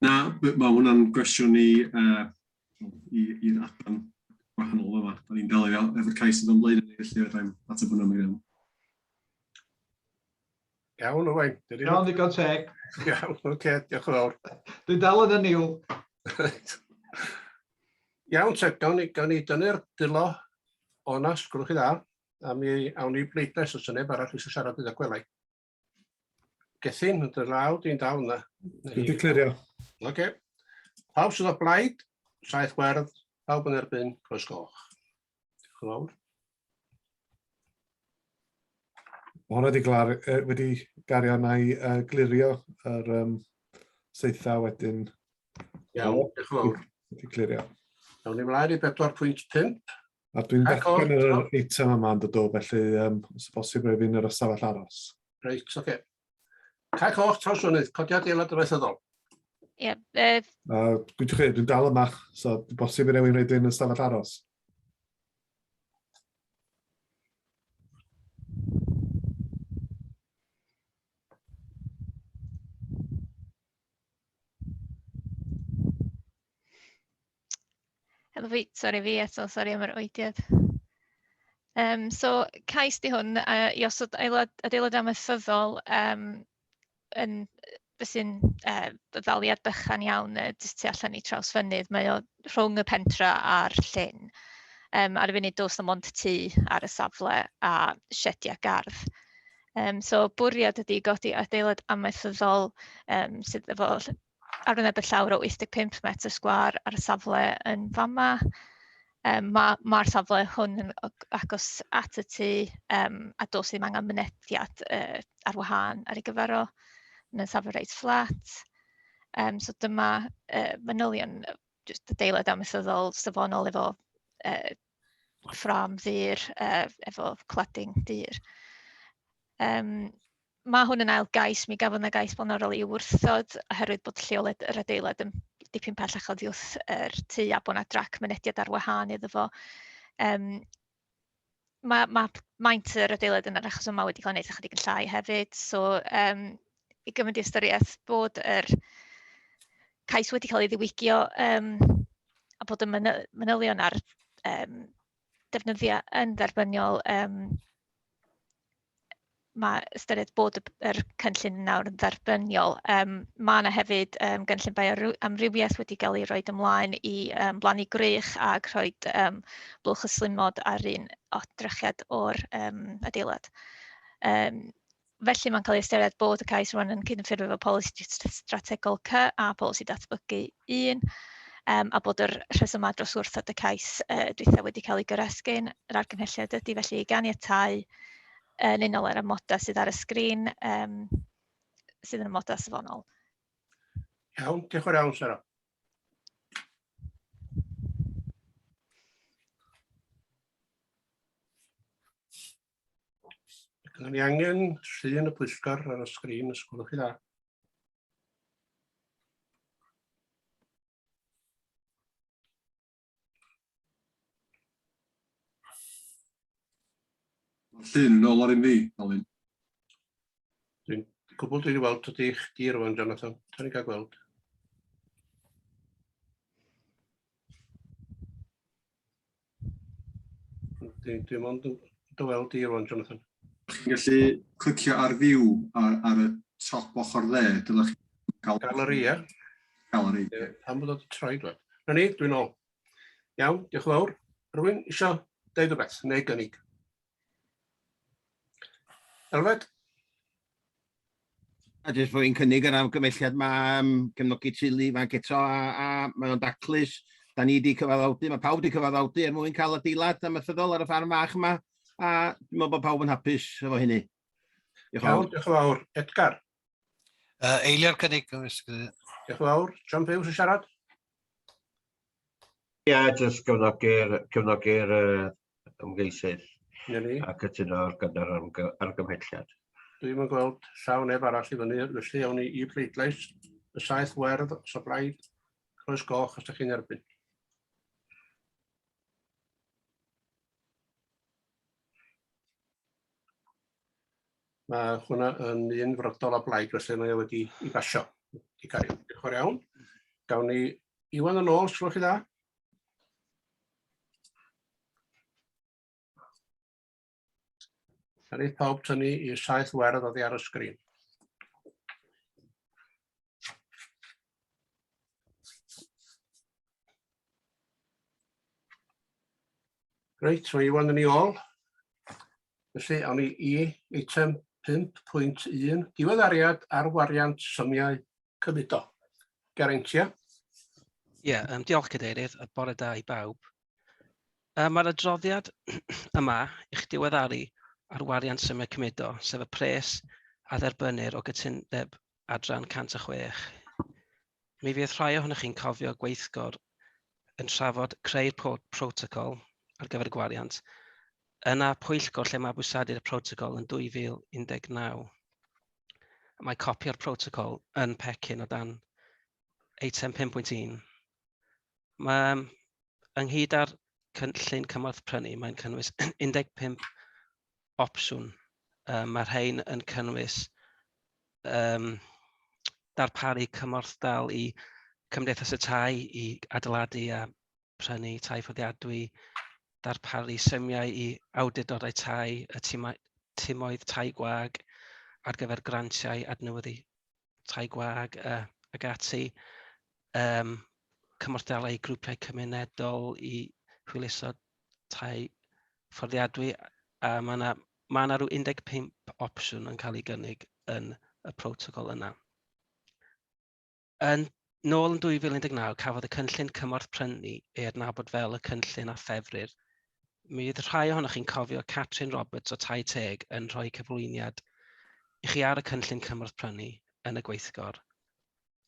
S9: Na, mae hwnna'n gwestiwn i'r adran gwahanol yma. Da ni'n delio efo'r cais sydd o'n blaen ni, felly fedra i'm ateb hwnna mewn.
S2: Iawn, Owain.
S7: Iawn, ddigon teg.
S2: Iawn, oce, diolch yn fawr.
S7: Dwi'n dal yn y niwl.
S2: Iawn, te, gawn ni dynnu'r dwylo o'na, sgwrwch chi dda, a mi awn ni bleidlais os yna neb arall eisiau siarad gyda gwelai. Gethin, yn dy law di'n dal yna.
S1: Dwi wedi clirio.
S2: Oce. Pawb sydd o blaid, saeth werdd, pawb yn erbyn, croes goch. Diolch yn fawr.
S1: Mae hwnna wedi, glar, wedi gario na i glirio yr saethau wedyn.
S2: Iawn, diolch yn fawr.
S1: Wedi clirio.
S2: Awn ni mlaen i 4.5.
S1: A dwi'n dechrau yr eitem yma yn dod o, felly os bosib rhaid fi'n yr ystafell aros.
S2: Reit, oce. Okay. Cae Coch, Trawsfynydd, codiad aelod amaethyddol.
S18: Ie.
S1: Dwi'n credu, dwi'n dal yma, so bosib i rywun rhaid fi'n ystafell aros.
S18: Helo fi, sori fi eto, sori am yr oediad. So cais di hwn i osod adeilad amaethyddol yn fysy'n ddaliad bychan iawn jyst tu allan i Trawsfynydd. Mae o rhwng y pentra a'r llyn. Ar y funud does 'na mond tŷ ar y safle a siediau gardd. So bwriad ydy godi adeilad amaethyddol sydd efo arwyneb y llawr o 85 metr sgwâr ar y safle yn fama. Mae'r safle hwn yn agos at y tŷ a does ddim angen mynediad ar wahân ar ei gyfer o. Mae'n safle reit fflat. So dyma manylion jyst adeilad amaethyddol safonol efo ffrâm ddur, efo cladding dur. Mae hwn yn ail gais, mi gafodd yna gais blaenorol i'w wrthod oherwydd bod lleoliad yr adeilad yn dipyn pellach oddi wrth yr tŷ a bod yna drac mynediad ar wahân iddo fo. Mae maint yr adeilad yn yr achos yma wedi cael ei wneud ychydig yn llai hefyd, so i gymryd i ystyriaeth bod yr cais wedi cael ei ddiwygio a bod y manylion ar defnyddiau yn dderbyniol, mae ystyried bod yr cynllun nawr yn dderbyniol. Mae yna hefyd gynllun bioamrywiaeth wedi cael ei roed ymlaen i blannu gwrych ac rhoi blwch ystlumod ar un odrychiad o'r adeilad. Felly mae'n cael ei ystyried bod y cais rwan yn cydymffurfio efo polisi strategol C a polisi datblygu 1, a bod yr rhesymau dros wrthod y cais dwytha wedi cael ei goresgyn. Yr argymhelliad ydy felly i ganiatáu yn unol â'r amodau sydd ar y sgrin, sydd yn amodau safonol.
S2: Iawn, diolch yn fawr iawn, Sarah. Gynnon ni angen llun y pwyllgor ar y sgrin, os gwelwch chi dda.
S9: Mae'r llun yn ôl ar un fi, Alun.
S2: Dwi'n gwbl dwi wedi weld ydy chdi rwan, Jonathan. Dwi'n ni'n cael gweld. Dwi, dwi mond yn dy weld di rwan, Jonathan.
S9: Chi'n gallu clicio ar view ar y top ochr dde, dylech chi cael...
S2: Galeri, ie?
S9: Galeri.
S2: Ie, pam bod o wedi troi, dwi? Na ni, dwi'n ôl. Iawn, diolch yn fawr. Rwy'n eisiau deud rhywbeth, neu gynnig? Elfed?
S8: A jyst bod fi'n cynnig yr argymhelliad ma um, cefnogi teulu ifanc eto a, a mae o'n daclus. Da ni wedi cyfaddawdu, mae pawb wedi cyfaddawdu er mwyn cael adeilad amaethyddol ar y ffarm fach yma a dwi'n meddwl bod pawb yn hapus efo hynny.
S2: Diolch yn fawr. Diolch yn fawr. Edgar?
S6: Eilio'r cynnig, Mr Cadeirydd.
S2: Diolch yn fawr. John Hughes yn siarad?
S12: Ie, jyst cefnogi'r cefnogi'r uh, ymgeisydd a cytuno ar gyda'r argymhelliad.
S2: Dwi'm yn gweld llaw neb arall i fyny, felly awn ni i pleidlais. Y saeth werdd os o blaid, croes goch os ydych chi'n erbyn. Mae hwnna yn un frydol o blaid, felly mae o wedi i basio. I cario. Diolch yn fawr iawn. Gawn ni Iwan yn ôl, os gwelwch chi dda. Rhaid pawb tynnu i saeth werdd oddi ar y sgrin. Reit, mae Iwan yn ei ôl. Felly, awn ni i eitem 5.1, diweddariad ar wariant symiau cymudo. Geraint, ia?
S19: Ie, yeah, diolch Cadeirydd, a bore da i bawb. Mae'r adroddiad yma i'ch diweddaru ar wariant symiau cymudo, sef y pres a dderbynnir o gytundeb adran 106. Mi fydd rhai ohonoch chi'n cofio gweithgor yn trafod creu'r protocol ar gyfer y gwariant, yna pwyllgor lle mabwysiadu'r protocol yn 2019. Mae copi o'r protocol yn pecyn o dan eitem 5.1. Mae, ynghyd â'r cynllun cymorth prynu, mae'n cynnwys 15 opsiwn. Mae rhain yn cynnwys darparu cymorthdal i cymdeithas y tai i adeiladu a prynu tai fforddiadwy, darparu symiau i awdurdodau tai, y timoedd tai gwag ar gyfer grantiau adnewyddu tai gwag ac ati, cymorthdalau i grwpiau cymunedol i hwyluso tai fforddiadwy, a mae yna ma rhyw 15 opsiwn yn cael ei gynnig yn y protocol yna. Yn nôl yn 2019, cafodd y cynllun cymorth prynu ei adnabod fel y cynllun a ffefrir. Mi fydd rhai ohonoch chi'n cofio Catrin Roberts o Tai Teg yn rhoi cyflwyniad i chi ar y cynllun cymorth prynu yn y gweithgor,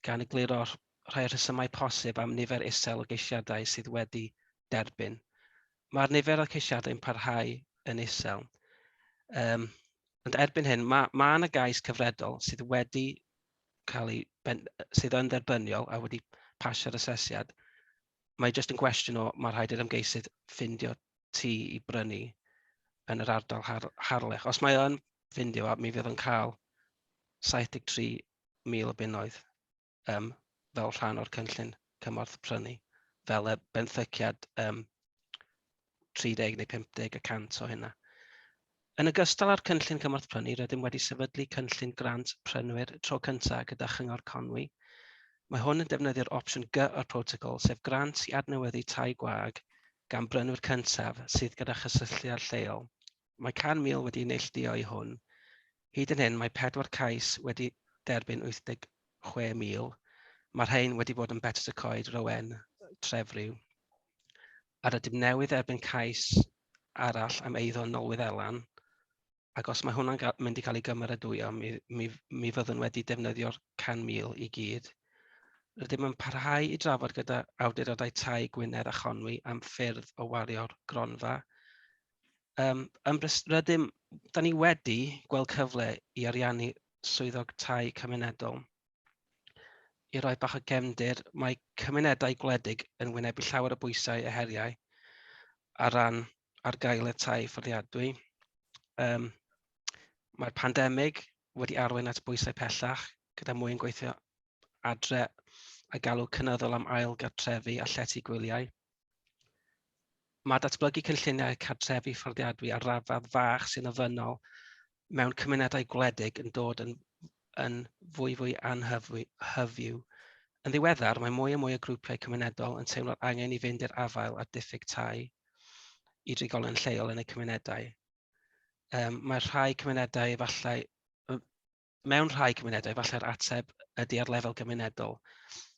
S19: gan egluro rhai o'r rhesymau posib am nifer isel o geisiadau sydd wedi derbyn. Mae'r nifer o'r ceisiadau yn parhau yn isel. Ond erbyn hyn, mae yna gais cyfredol sydd wedi cael ei, sydd yn dderbyniol a wedi pasio'r asesiad. Mae jyst yn gwestiwn o, mae rhaid i'r ymgeisydd ffindio tŷ i brynu yn yr ardal Harlech. Os mae o'n ffindio, mi fydd o'n cael 73,000 o bunnoedd fel rhan o'r cynllun cymorth prynu, fel y benthyciad 30 neu 50 y cant o hynna. Yn ogystal â'r cynllun cymorth prynu, rydym wedi sefydlu cynllun grant prynwyr tro cyntaf gyda Chyngor Conwy. Mae hwn yn defnyddio'r opsiwn G o'r protocol, sef grant i adnewyddu tai gwag gan brynwyr cyntaf sydd gyda chysylltiad lleol. Mae 100,000 wedi neilltuo i hwn. Hyd yn hyn, mae pedwar cais wedi derbyn 86,000. Mae'r rhain wedi bod yn Betws y Coed, Rowen, Trefriw. A rydym newydd erbyn cais arall am eiddo yn Nolwydd Elan, ac os mae hwnna'n mynd i cael ei gymeradwyo, mi, mi, mi fyddwn wedi defnyddio'r 100,000 i gyd. Rydym yn parhau i drafod gyda awdurdodau tai Gwynedd a Chonwy am ffyrdd o wario'r gronfa. Um, rydym, da ni wedi gweld cyfle i ariannu swyddog tai cymunedol. I roi bach o gefndir, mae cymunedau gwledig yn wynebu llawer o bwysau a heriau ar ran argaeledd tai fforddiadwy. Um, mae'r pandemig wedi arwain at bwysau pellach, gyda mwy yn gweithio adre a galw cynyddol am ail gartrefi a llety gwyliau. Mae datblygu cynlluniau cartrefi fforddiadwy ar raddfa fach sy'n ofynnol mewn cymunedau gwledig yn dod yn, yn fwyfwy anhyfyw. Yn ddiweddar, mae mwy a mwy o grwpiau cymunedol yn teimlo'r angen i fynd i'r afael â diffyg tai i drigolion lleol yn eu cymunedau. Um, mae rhai cymunedau efallai mewn rhai cymunedau, efallai'r ateb ydy ar lefel gymunedol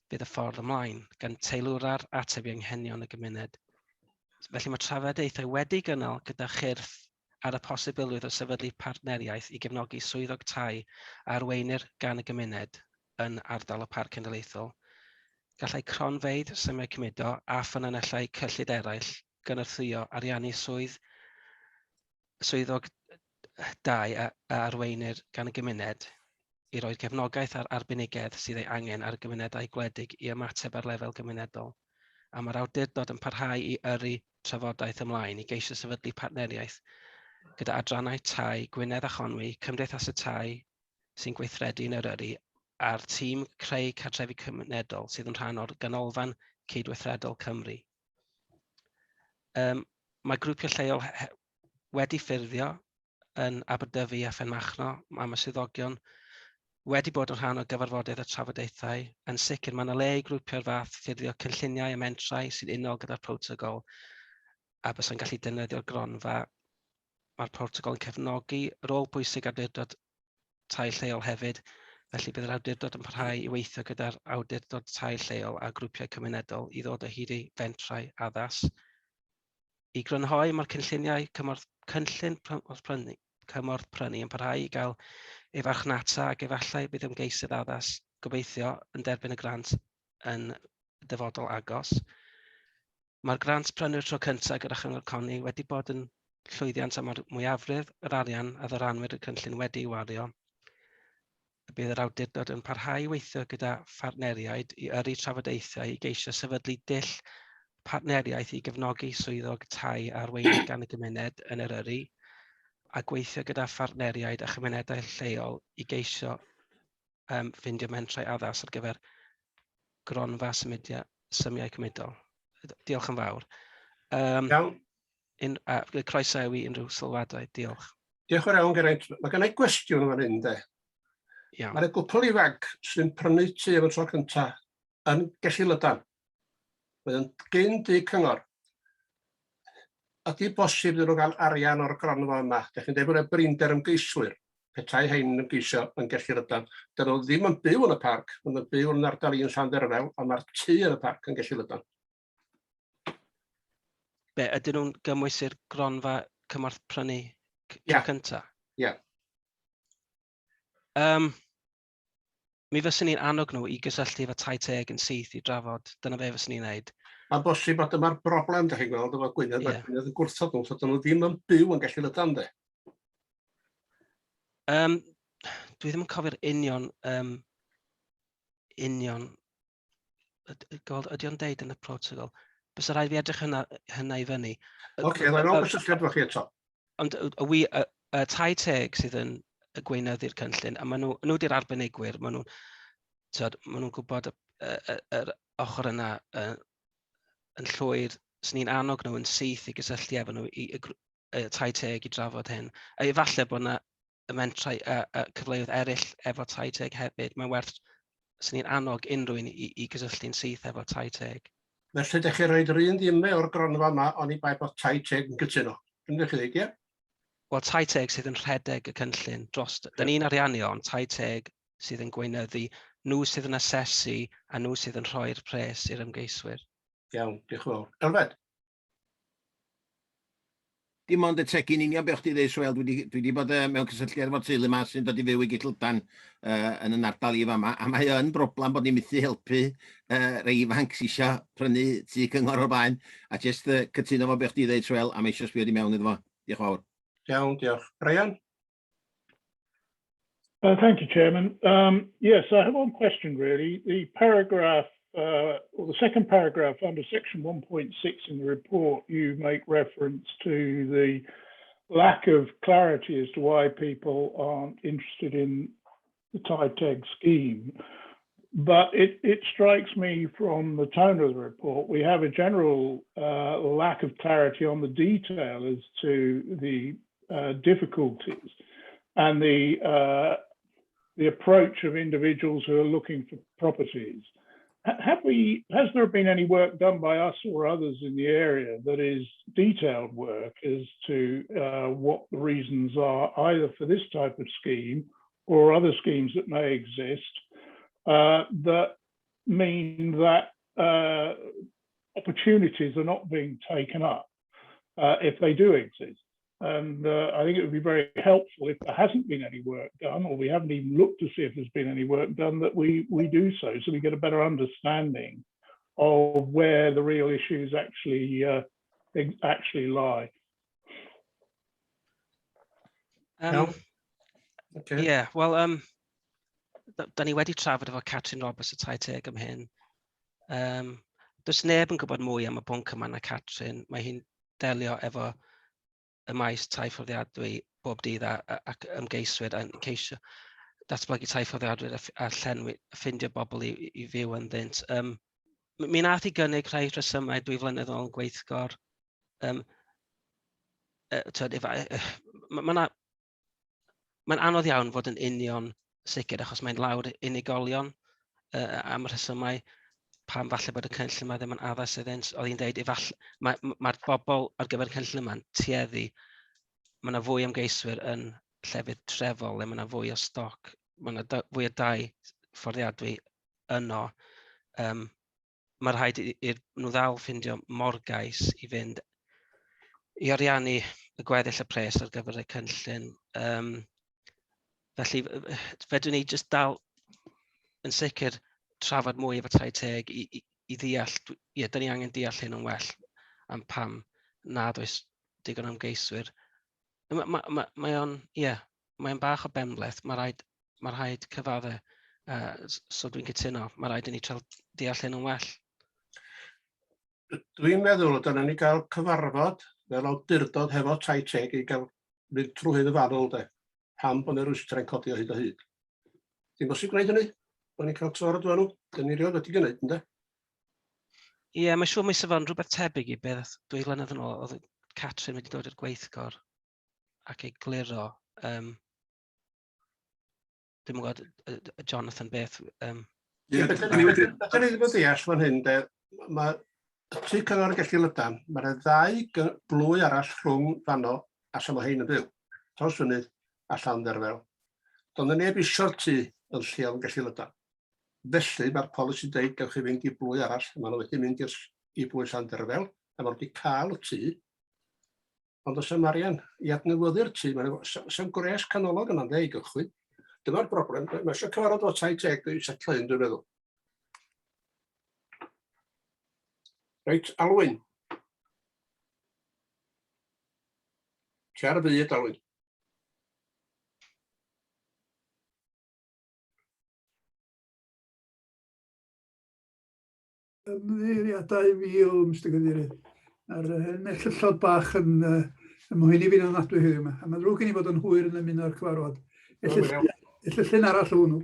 S19: fydd y ffordd ymlaen, gan teilwra'r ateb i anghenion y gymuned. Felly mae trafodaethau wedi gynnal gyda chyrff ar y posibilrwydd o sefydlu partneriaeth i gefnogi swyddog tai a arweinir gan y gymuned yn ardal y Parc Cenedlaethol. Gallai cronfeydd symiau cymudo a ffynonellau cyllid eraill gynorthwyo ariannu swydd swyddog dau a, a arweinir gan y gymuned i roi'r gefnogaeth a'r arbenigedd sydd ei angen ar gymunedau gwledig i ymateb ar lefel gymunedol, a mae'r awdurdod yn parhau i yrru trafodaeth ymlaen i geisio sefydlu partneriaeth gyda adrannau tai Gwynedd a Chonwy, Cymdeithas y Tai sy'n gweithredu yn Eryri a'r tîm creu cartrefi cymunedol sydd yn rhan o'r Ganolfan Cydweithredol Cymru. Um, mae grwpiau lleol wedi ffurfio yn Aberdyfi a Phenmachno, a mae swyddogion wedi bod yn rhan o gyfarfodydd a trafodaethau. Yn sicr, mae yna le i grwpio'r fath ffurfio cynlluniau a mentrau sy'n unol gyda'r protocol a bysa'n gallu defnyddio'r gronfa. Mae'r protocol yn cefnogi rôl bwysig awdurdod tai lleol hefyd, felly bydd yr awdurdod yn parhau i weithio gyda'r awdurdod tai lleol a grwpiau cymunedol i ddod o hyd i fentrau addas. I grynhoi, mae'r cynlluniau cymorth, cynllun cymorth prynu, cymorth prynu yn parhau i gael ei farchnata ac efallai bydd ymgeisydd addas, gobeithio, yn derbyn y grant yn dyfodol agos. Mae'r grant prynu'r tro cyntaf gyda Chyngor Conwy wedi bod yn llwyddiant a mae'r mwyafrif yr arian a ddyranwyd y cynllun wedi'i wario. Bydd yr awdurdod yn parhau i weithio gyda phartneriaid i yrru trafodaethau i geisio sefydlu dull partneriaeth i gefnogi swyddog tai a arweinir gan y gymuned yn Eryri a gweithio gyda phartneriaid a chymunedau lleol i geisio um, ffindio mentrau addas ar gyfer gronfa symudia, symiau cymudol. Diolch yn fawr. Um,
S2: Iawn.
S19: Un, a croesawu unrhyw sylwadau. Diolch.
S2: Diolch yn iawn, Geraint. Mae gen i gwestiwn fan hyn, de.
S19: Iawn.
S2: Mae'n gwpl ifanc sy'n prynu tŷ am y tro cyntaf yn Gelli Lydan. Mae o'n gyn du cyngor. Ydy bosib iddyn nhw gael arian o'r gronfa yma? Dych chi'n dweud bod yna brinder ymgeiswyr. Petai rhain yn ymgeisio yn Gelli Lydan. Dyn nhw ddim yn byw yn y parc, maen nhw'n byw yn ardal un Llandderfel, ond mae'r tŷ yn y parc yn Gelli Lydan.
S19: Be, ydyn nhw'n gymwys i'r gronfa cymorth prynu tro
S2: yeah.
S19: cyntaf?
S2: Ie. Yeah.
S19: Um, mi fyswn i'n annog nhw i gysylltu efo Tai Teg yn syth i drafod. Dyna fe fyswn i'n neud.
S2: Mae'n bosib bod dyma'r broblem, da chi'n gweld, efo Gwynedd, yeah. mae Gwynedd yn gwrthod nhw, so dyn nhw ddim yn byw yn gallu lydan, de.
S19: Um, dwi ddim yn cofio'r union, um, union, gweld, ydy o'n deud yn y protocol. Bysa rhaid fi edrych hynna, hynna i fyny.
S2: Oce, okay, mae'n ôl gysylltiad efo chi eto.
S19: Ond y, y, y, y tai teg sydd yn y gweinyddu'r cynllun, a maen nhw, nhw di'r arbenigwyr, maen nhw'n tyd, maen nhw'n gwybod y, y, yr ochr yna y, yn llwyr. Swn ni'n annog nhw yn syth i gysylltu efo nhw i, y, y tai teg i drafod hyn. A efallai bod yna y mentrau a, a cyfleoedd eraill efo tai teg hefyd. Mae'n werth, swn i'n annog unrhyw un i, i gysylltu'n syth efo tai teg.
S2: Felly, ydych chi'n rhoi yr un ddim o'r gronfa yma, oni bai bod tai teg yn cytuno. Dwi'n chi dweud, ie?
S19: Wel, Tai Teg sydd yn rhedeg y cynllun dros... Da ni'n ariannu o, ond Tai Teg sydd yn gweinyddu, nhw sydd yn asesu a nhw sydd yn rhoi'r pres i'r ymgeiswyr.
S2: Iawn, diolch yn fawr. Elfed?
S8: Dim ond ategu'n union be o'ch ti ddeud, Swel, dwi 'di dwi 'di bod yy mewn cysylltiad efo'r teulu 'ma sy'n dod i fyw i Gillyldan yy yn yn ardal i fama, a mae yn broblam bod ni'n methu helpu yy rei ifanc sy isio prynu tŷ cyngor o'r blaen, a jyst yy cytuno efo be o'ch ti ddeud, Swel, a mae isio sbio di mewn iddo fo. Diolch yn fawr.
S2: Iawn, diolch. Brian?
S13: Thank you, Chairman. Yes, I have one question, really. The paragraph, or the second paragraph under section 1.6 in the report, you make reference to the lack of clarity as to why people aren't interested in the Tai Teg scheme. But it strikes me from the tone of the report, we have a general lack of clarity on the detail as to the difficulties and the approach of individuals who are looking for properties. Has there been any work done by us or others in the area that is detailed work as to what the reasons are either for this type of scheme or other schemes that may exist that mean that opportunities are not being taken up if they do exist? And I think it would be very helpful if there hasn't been any work done, or we haven't even looked to see if there's been any work done, that we do so, so we get a better understanding of where the real issues actually lie.
S2: Iawn. Okay.
S19: Ie, yeah, wel, da ni wedi trafod efo Catrin Roberts y Tai Teg am hyn. Does neb yn gwybod mwy am y bwnc yma na Catrin. Mae hi'n delio efo y maes tai fforddiadwy bob dydd ac ymgeiswyr yn ceisio datblygu tai fforddiadwy a llenwi, a ffindio bobl i fyw ynddynt. Mi nath i gynnig rhai rhesymau 2 flynedd yn ôl yn gweithgor. Twyd, mae'n anodd iawn fod yn union sicr achos mae'n lawr unigolion am y rhesymau pam falle bod y cynllun yma ddim yn addas iddynt. Oedd hi'n deud, mae'r bobl ar gyfer y cynllun yma'n tueddu, mae yna fwy ymgeiswyr yn llefydd trefol, le mae yna fwy o stoc, mae yna fwy o dai fforddiadwy yno. Mae rhaid i'r nhw ddal ffindio morgais i fynd i ariannu y gweddill y pres ar gyfer y cynllun. Felly, fedrwn ni jyst dal yn sicr trafod mwy efo Tai Teg i ddeall, ie, da ni angen deall hyn yn well am pam nad oes digon o ymgeiswyr. Mae o'n bach o benbleth, mae rhaid cyfadde, so dwi'n cytuno, mae rhaid i ni trio deall hyn yn well.
S2: Dwi'n meddwl y dyna ni gael cyfarfod fel awdurdod hefo Tai Teg i gael mynd trwy hyn y fanwl, de. Pam bod yna rwystrau'n codi o hyd o hyd. Dim bosib gwneud hynny? Bod ni'n cael cyfarfod efo nhw? Dyn ni rioed wedi gwneud, ynde?
S19: Ie, mae'n siŵr mae sefon rhywbeth tebyg i beth 2 flynedd yn ôl, oedd Catrin wedi dod i'r gweithgor ac ei gliro. Dwi'm yn gwybod, Jonathan, beth...
S2: Ie, da ni wedi bod deall fan hyn, de, mae y tŷ cyngor yn Gelli Lydan, mae'r ddau blwy arall rhwng fanno a lle mae hein yn byw, Trawsfynydd a Llandderfel. Doedd 'na neb isio'r tŷ yn lleol yn Gelli Lydan. Felly mae'r polisi'n deud gewch chi fynd i blwy arall, a maen nhw wedi mynd i blwy Llandderfel, a maen nhw wedi cael y tŷ, ond oes 'am arian i adnewyddu'r tŷ, mae'n oes gwres canolog yna'n dde i gychwyn. Dyma'r broblem, mae eisiau cyfarfod o Tai Teg i setlo hyn, dwi'n meddwl. Reit, Alwyn. Ti ar y byd, Alwyn.
S20: Ymddiheuriadau fi o Mr Cadeirydd. Mae'r hen ellyllod bach yn yn mhoeni fi'n ofnadwy heddiw yma. A mae'n ddrwg gen i fod yn hwyr yn ymuno â'r cyfarfod. Ellyllun arall o hwnnw.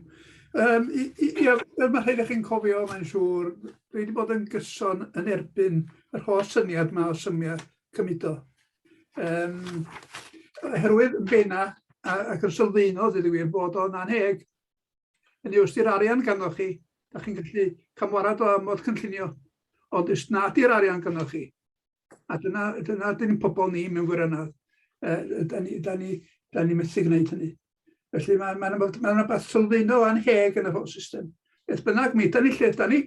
S20: Ia, fel mae rhai o'ch chi'n cofio, mae'n siŵr, dwi wedi bod yn gyson yn erbyn yr holl syniad yma o symiau cymudo. Oherwydd yn benna, ac yn sylfaenol, dweud y gwir, bod o'n anheg. Hynny yw, os 'di'r arian ganddo chi, da chi'n gallu camwarad o amod cynllunio. Ond os nad 'di'r arian ganddo chi, a dyna dyn pobl ni mewn gwirionedd, Da ni, da ni, da ni methu gwneud hynny. Felly mae ma, ma, ma rhywbeth sylfaenol anheg yn y holl system. Beth bynnag, mi da ni lle da ni.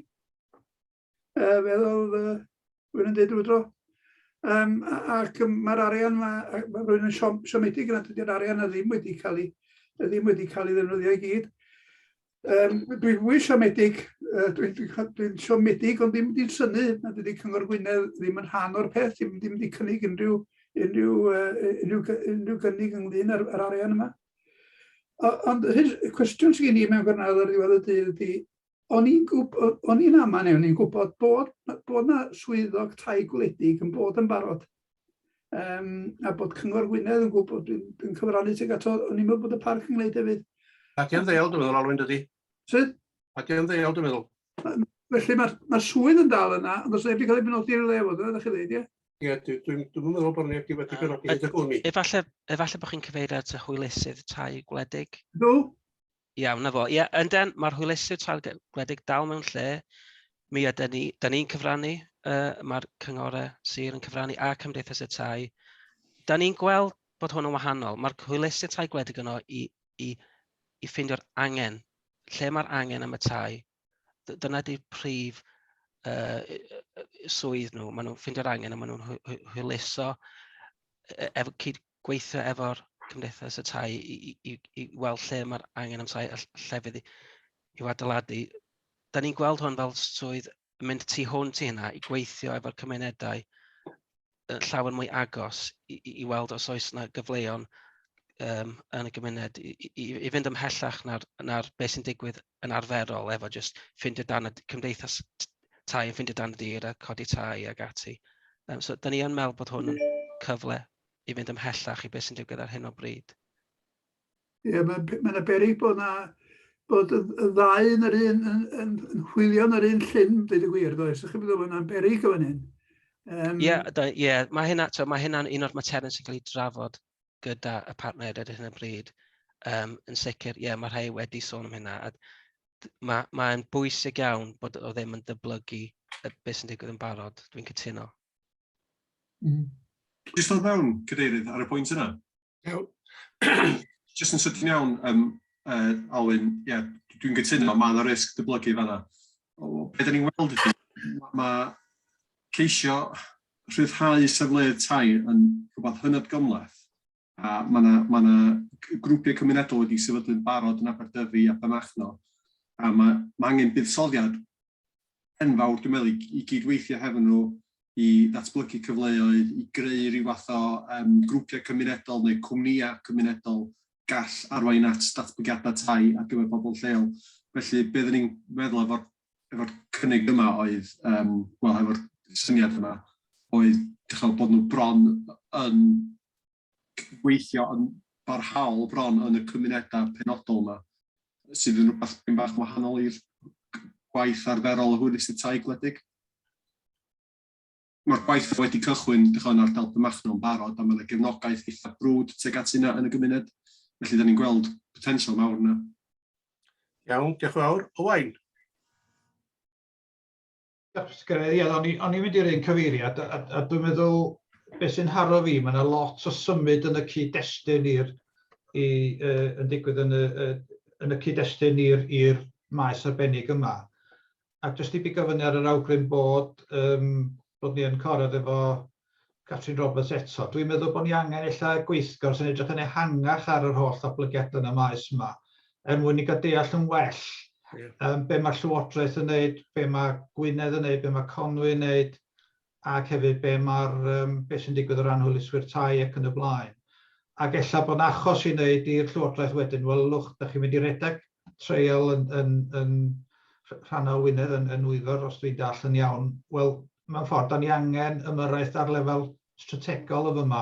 S20: Fel oedd rhywun yn dweud rhyw dro. Um, ac mae'r arian, mae ma rhywun yn siom, siomedig yna, dydy'r arian yna ddim wedi cael ei, ddim wedi cael ei ddefnyddio i gyd. Um, dwi'n fwy siomedig, uh, dwi'n dwi, dwi, dwi siomedig ond ddim wedi synnu nad ydy Cyngor Gwynedd ddim yn rhan o'r peth, ddim, ddim wedi cynnig unrhyw, unrhyw, uh, unrhyw, unrhyw gynnig ynglyn â'r, ar arian yma. Ond y cwestiwn sydd gen i mewn gwirionedd ar ddiwedd y dydd ydy, O'n i'n gwb- o'n i'n ama neu o'n i'n gwybod bod bod 'na swyddog tai gwledig yn bod yn barod. Um, a bod Cyngor Gwynedd yn gwybod, dwi'n dwi cyfrannu tuag ato, o'n i'n meddwl bod y parc yn gwneud hefyd.
S2: Ac yn ddeol, dwi'n meddwl, Alwyn, dydy?
S20: Sut?
S2: Ac yn ddeol, dwi'n meddwl.
S20: Felly mae'r ma swydd yn dal yna, ond os neb wedi cael ei benodi ar ei le fo, dyna ddech chi'n dweud, ie?
S2: Ie, dwi'n dwi, dwi meddwl bod ni wedi penodi hyd y gwn i.
S19: Efallai, efallai bod chi'n cyfeirio at y hwylusydd tai gwledig?
S20: Do.
S19: Iawn, 'na fo. Ie, ynden, mae'r hwylusydd traul gwledig dal mewn lle. Mi yden ni, da ni'n cyfrannu, uh, mae'r cyngorau sir yn cyfrannu a Cymdeithas y Tai. Da ni'n gweld bod hwn yn wahanol. Mae'r hwylusydd tai gwledig yno i, i, i ffeindio'r angen. Lle mae'r angen am y tai? Dyna di'r prif uh, swydd nhw. Maen nhw'n ffeindio'r angen a maen nhw'n hwyluso e, efo cyd gweithio efo'r cymdeithas y tai i, i, i, i weld lle mae'r angen am tai a llefydd i, i'w adeiladu. Da ni'n gweld hwn fel swydd yn mynd tu hwnt i hynna, i gweithio efo'r cymunedau llawer mwy agos i, i, i weld os oes yna gyfleon um, yn y gymuned i, i, i fynd ymhellach na'r, na'r beth sy'n digwydd yn arferol efo jyst ffindio dan y cymdeithas tai yn ffindio dan y dir a codi tai ag ati. Um, so, da ni yn meddwl bod hwn yn cyfle i fynd ymhellach i beth sy'n digwydd ar hyn o bryd.
S20: Ie, yeah, mae'n ma yna berig bod na bod y, y ddau yn yr un, yn, yn, yn hwylio yn yr un llyn, dweud y gwir, does? Ych chi'n meddwl bod yna'n berig o fan hyn?
S19: Ie, um, yeah, yeah, mae hynna, to, mae hynna'n un o'r materion sy'n cael ei drafod gyda y partneriaid ar hyn o bryd. Um, yn sicr, ie, yeah, mae rhai wedi sôn am hynna. A mae'n ma bwysig iawn bod o ddim yn dyblygu beth sy'n digwydd yn barod. Dwi'n cytuno.
S9: Mm. Jyst ddod mewn, Cadeirydd, ar y pwynt yna.
S2: Iawn.
S9: Jyst yn sydyn iawn, um, Alwyn, ie, yeah, dwi'n cytuno, mae yna risg dyblygu fanna. O, be da ni'n weld ydy, mae ceisio rhyddhau safleoedd tai yn rhywbeth hynod gymhleth, a mae yna ma grwpiau cymunedol wedi sefydlu'n barod yn Aberdyfi a Penmachno, a mae, ma angen buddsoddiad enfawr, dwi'n meddwl, i, i gydweithio hefo nhw, i ddatblygu cyfleoedd, i greu rhyw fath o um, grwpiau cymunedol neu cwmnïau cymunedol gall arwain at datblygiadau tai ar gyfer pobl lleol. Felly, be oedden ni'n meddwl efo'r efo cynnig yma oedd, um, wel, efo'r syniad yma, oedd dechrau bod nhw bron yn gweithio yn barhaol bron yn y cymunedau penodol yma, sydd yn rhywbeth pyn bach wahanol i'r gwaith arferol o hwylusydd tai gwledig. Mae'r gwaith wedi cychwyn dechrau yn ardal Penmachno yn barod a mae yna gefnogaeth eitha brwd tuag at hynna yn y gymuned. Felly, da ni'n gweld potensial mawr yna.
S2: Iawn, diolch yn fawr. Owain?
S7: Diolch, Mr Ie, o'n i'n mynd i'r un cyfeiriad, a, a, a dwi'n meddwl beth sy'n haro fi, mae yna lot o symud yn y cyd-destun i'r, i, uh, yn digwydd yn y, uh, yn y cyd-destun i'r i'r maes arbennig yma. Ac jyst i bigo fyny ar yr awgrym bod, um, bod ni yn coredd efo Catrin Roberts eto, dwi'n meddwl bod ni angen ella gweithgor sy'n edrych yn ehangach ar yr holl ddatblygiadau yn y maes yma, er mwyn i gael deall yn well yeah. um, be mae'r Llywodraeth yn neud, be mae Gwynedd yn neud, be mae Conwy yn neud, ac hefyd be mae'r um, be sy'n digwydd o ran hwyluswyr tai ac yn y blaen. Ac ella bod 'na achos i wneud i'r Llywodraeth wedyn, wel, lwch, da chi'n mynd i redeg treial yn, yn, yn rhan o Wynedd yn, yn Nwyfor, os dwi'n dall yn iawn. Wel, mewn ffordd, da ni angen ymyrraeth ar lefel strategol o fyma,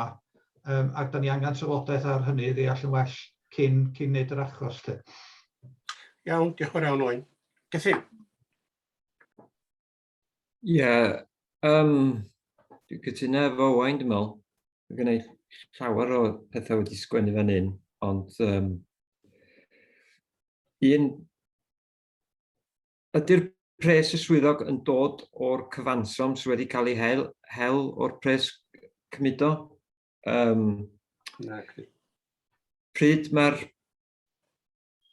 S7: um, ac da ni angen trafodaeth ar hynny i ddeall yn well cyn, cyn wneud yr achos. Lle.
S2: Iawn, diolch yn fawr iawn, Owain. Gethin?
S5: Ie, yeah, um, dwi'n cytuno efo Owain, dwi'n meddwl. Dwi'n gwneud llawer o pethau wedi sgwennu fan hyn, ond um, un Ydy'r pres y swyddog yn dod o'r cyfanswm sydd wedi cael ei hel, hel o'r pres cymudo? Um,
S2: Naci.
S5: Pryd mae'r...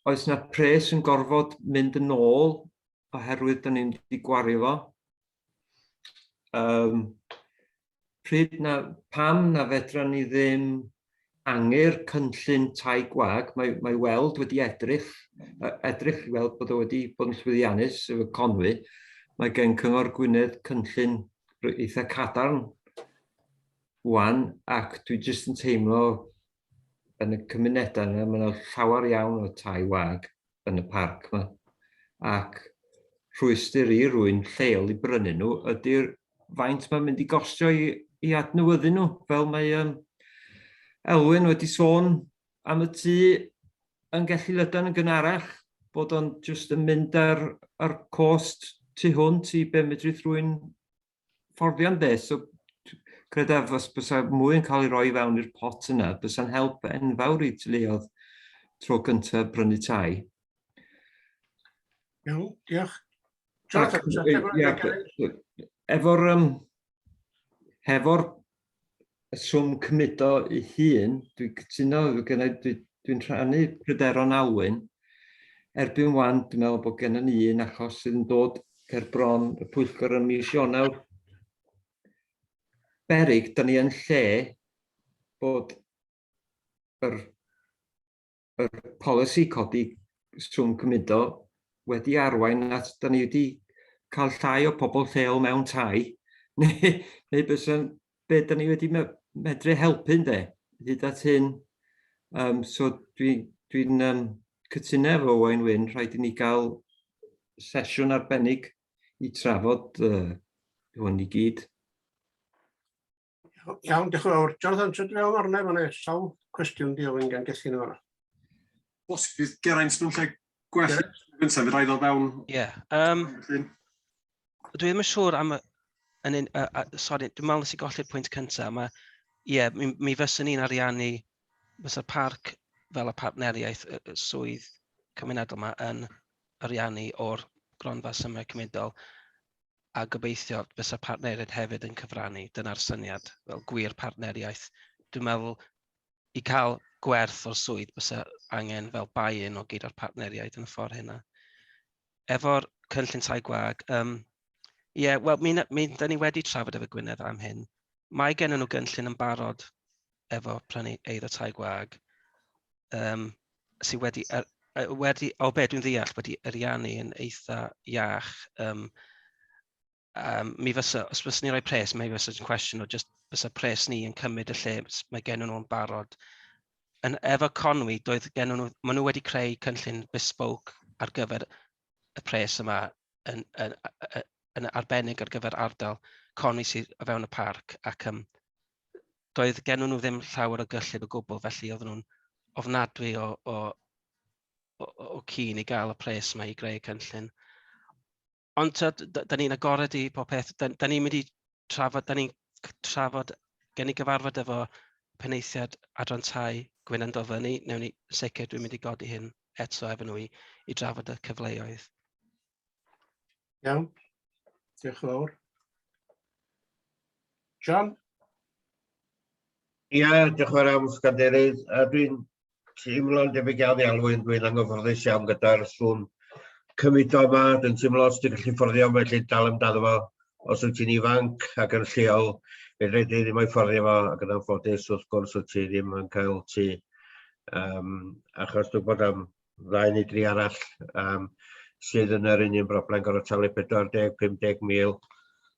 S5: Oes na pres yn gorfod mynd yn ôl oherwydd da ni'n wedi gwario fo? Um, pryd na, pam na fedra ni ddim angu'r cynllun tai gwag, mae, mae weld wedi edrych, edrych i weld bod o wedi bod yn llwyddiannus efo Conwy. Mae gen Cyngor Gwynedd cynllun eitha cadarn wan, ac dwi jyst yn teimlo yn y cymunedau yna, mae yna llawer iawn o tai wag yn y parc yma, ac rhwystr i rwy'n lleol i brynu nhw ydy'r faint mae'n mynd i gostio i, i adnewyddu nhw, fel mae um, Elwyn wedi sôn am y tŷ yn Gelli Lydan yn gynharach, bod o'n jyst yn mynd ar, ar cost tu hwnt i be medrith rwy'n fforddio ynde? So credaf os bysa mwy yn cael ei roi fewn i'r pot yna, bysa'n help enfawr i teuluoedd tro gyntaf brynu tai.
S2: Iawn, diolch.
S5: Ac, ia, efo'r um, hefo'r swm cymudo ei hun, dwi'n cytuno, dwi'n dwi, dwi rhannu pryderon Alwyn. Erbyn wan, dwi'n meddwl bod gennym ni un achos sydd yn dod ger bron y pwyllgor ym mis Ionawr. Berig, da ni yn lle bod yr, yr polisi codi swm cymudo wedi arwain at, da ni wedi cael llai o pobl lleol mewn tai, neu, neu bysa'n, be da ni wedi medru helpu ynde, hyd at hyn. Um, so dwi'n dwi, dwi um, cytuno efo Owain Wyn, rhaid i ni gael sesiwn arbennig i trafod uh, hwn i gyd.
S2: Iawn, diolch yn fawr. Jonathan, ti'n dod fewn arna, mae'n sawl cwestiwn di ofyn gan Gethin yma.
S9: Bosib fydd Geraint mewn lle gwell gyntaf, fydd rhaid o fewn.
S19: Ie. Yeah, um, dwi ddim yn siŵr am y... Yn un, sorry, dwi'n meddwl nes i golli'r pwynt cyntaf. Mae, ie, yeah, mi, mi fyswn ni'n ariannu, fysa'r parc fel y partneriaeth y, y swydd cymunedol yma yn ariannu o'r gronfa symau cymunedol a gobeithio fysa partneriaid hefyd yn cyfrannu. Dyna'r syniad, fel gwir partneriaeth. Dwi'n meddwl i cael gwerth o'r swydd bysa angen fel buy-in o gyd o'r partneriaid yn y ffordd hynna. Efo'r cynllun tai gwag, um, ie, yeah, wel, mi, mi, da ni wedi trafod efo Gwynedd am hyn. Mae gen nhw gynllun yn barod efo prynu eiddo tai gwag, um, sydd wedi, er, wedi, o be dwi'n ddeall, wedi ariannu yn eitha iach. Um, um, mi fysa, os fyswn ni'n rhoi pres, mi fysa yn cwestiwn o just fysa pres ni yn cymryd y lle mae gen nhw'n barod. Yn, efo Conwy, doedd gen nhw, maen nhw wedi creu cynllun bespoke ar gyfer y pres yma yn, yn, yn, yn arbennig ar gyfer ardal Conwy sydd o fewn y parc ac um, doedd gen nhw ddim llawer o gyllid o gwbl, felly oedden nhw'n ofnadwy o, o, o, o cyn i gael y pres yma i greu y cynllun. Ond tyd, da, da ni'n agored i pob peth. Da, da ni'n mynd i trafod, da ni'n trafod, gen i gyfarfod efo penaethiad adran tai Gwynedd Dofyni, newn ni sicr dwi'n mynd i godi hyn eto efo nhw i, i drafod y cyfleoedd.
S2: Iawn, diolch yn fawr. John?
S12: Ia, diolch yn fawr iawn, Mr Cadeirydd. A dwi'n teimlo'n debyg iawn i Alwyn, dwi'n anghyfforddus iawn gyda'r sŵn cymudo yma. Dwi'n teimlo os ti'n gallu fforddio, felly dal amdano fo. Os wyt ti'n ifanc ac yn lleol, fedri di ddim o'i fforddio fo, ac yn anffodus, wrth gwrs, wyt ti ddim yn cael tŷ. Um, achos dwi'n gwybod am ddau neu dri arall um, sydd yn yr union broblem, gorfod talu 40-50 mil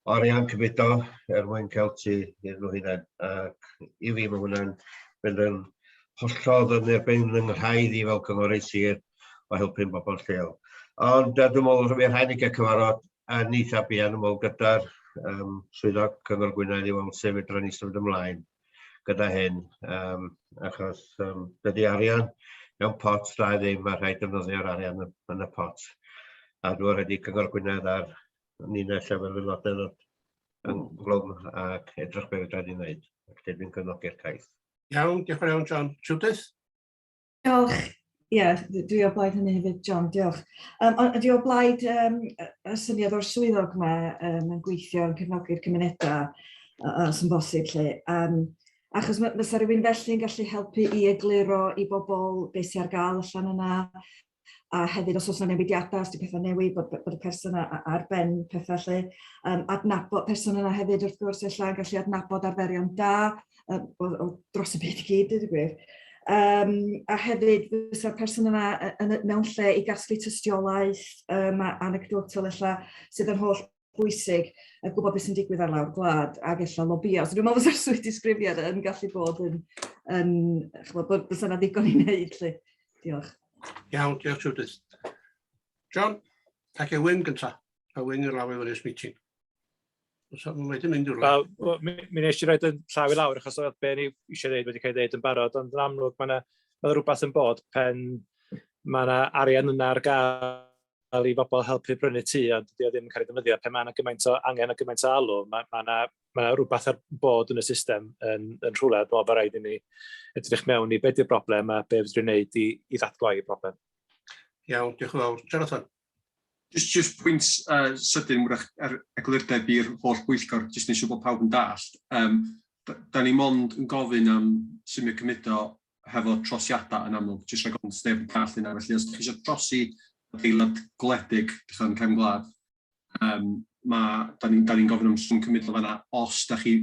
S12: o arian cymudo er mwyn cael tŷ iddyn nhw hunain. Ac i fi mae hwnna'n mynd yn hollol yn erbyn yng nghraidd i fel cynghorydd sir o helpu'n bobl lleol. Ond uh, dwi'n meddwl rhaid rhaid ni gael cyfarfod yn eitha buan, dwi'n meddwl, gyda'r um, swyddog Cyngor Gwynedd i weld sut fedrwn ni symud ymlaen gyda hyn, um, achos um, dydy arian mewn pot da ddim, mae rhaid defnyddio'r arian yn, yn y pot. A dwi'n rhaid i Cyngor Gwynedd a'r ninau fel aelodau ddod yn glwm ac edrych beth fedra ni wneud. Felly dwi'n cefnogi'r cais.
S2: Iawn, diolch yn iawn, John. Judith?
S14: Diolch. Ie, yeah, dwi o blaid hynny hefyd, John, diolch. Um, ond dwi o blaid um, y syniad o'r swyddog yma um, yn gweithio yn cefnogi'r cymunedau os yn bosib lle. Um, Achos fysa rhywun felly yn gallu helpu i egluro i bobl beth sy'n ar gael allan yna, a hefyd os oes yna newidiadau, os 'di pethau'n newid, bod y person ar ben pethau 'lly. Adnabod person yna hefyd wrth gwrs ella yn gallu adnabod arferion da o dros y byd i gyd, dweud y gwir. A hefyd fysa'r person yna mewn lle i gasglu tystiolaeth anecdotal ella sydd yn holl bwysig, a gwybod beth sy'n digwydd ar lawr gwlad ac ella lobïo. So dwi'n meddwl fysa'r swydd disgrifiad yn gallu bod yn ch'mod, bod fysa 'na ddigon i wneud 'lly. Diolch.
S2: Iawn, diolch Judith. John, ac e Wyn gynta. A Wyn i'r law i fyny'r meeting. Oes mae wedi mynd i'r
S11: Wel, mi nes i roed yn llaw i lawr achos oedd be ni eisiau dweud wedi cael ei dweud yn barod, ond yn amlwg mae yna ma rhywbeth yn bod pen mae yna arian yna ar gael i bobl helpu brynu tŷ, ond dydy o ddim yn cael ei ddefnyddio. Pan mae yna gymaint o angen a gymaint o alw, mae yna ma rhywbeth ar bod yn y system yn rhywle, dwi'n meddwl bod rhaid i ni edrych mewn i beth yw'r broblem a be fedrwn ni wneud i ddatgloi y broblem.
S2: Iawn, diolch yn fawr. Jonathan?
S9: Just pwynt sydyn wrach er eglurdeb i'r holl bwyllgor, jyst neu siŵr bod pawb yn dallt. Da ni mond yn gofyn am symud cymudo hefo trosiadau yn amlwg, jyst rhag ofn sneb yn dallt hynna. Felly os ydych chi eisiau trosi adeilad gwledig, dych chi'n cefn gwlad, da ni'n ni gofyn am swm cymudo fanna os da chi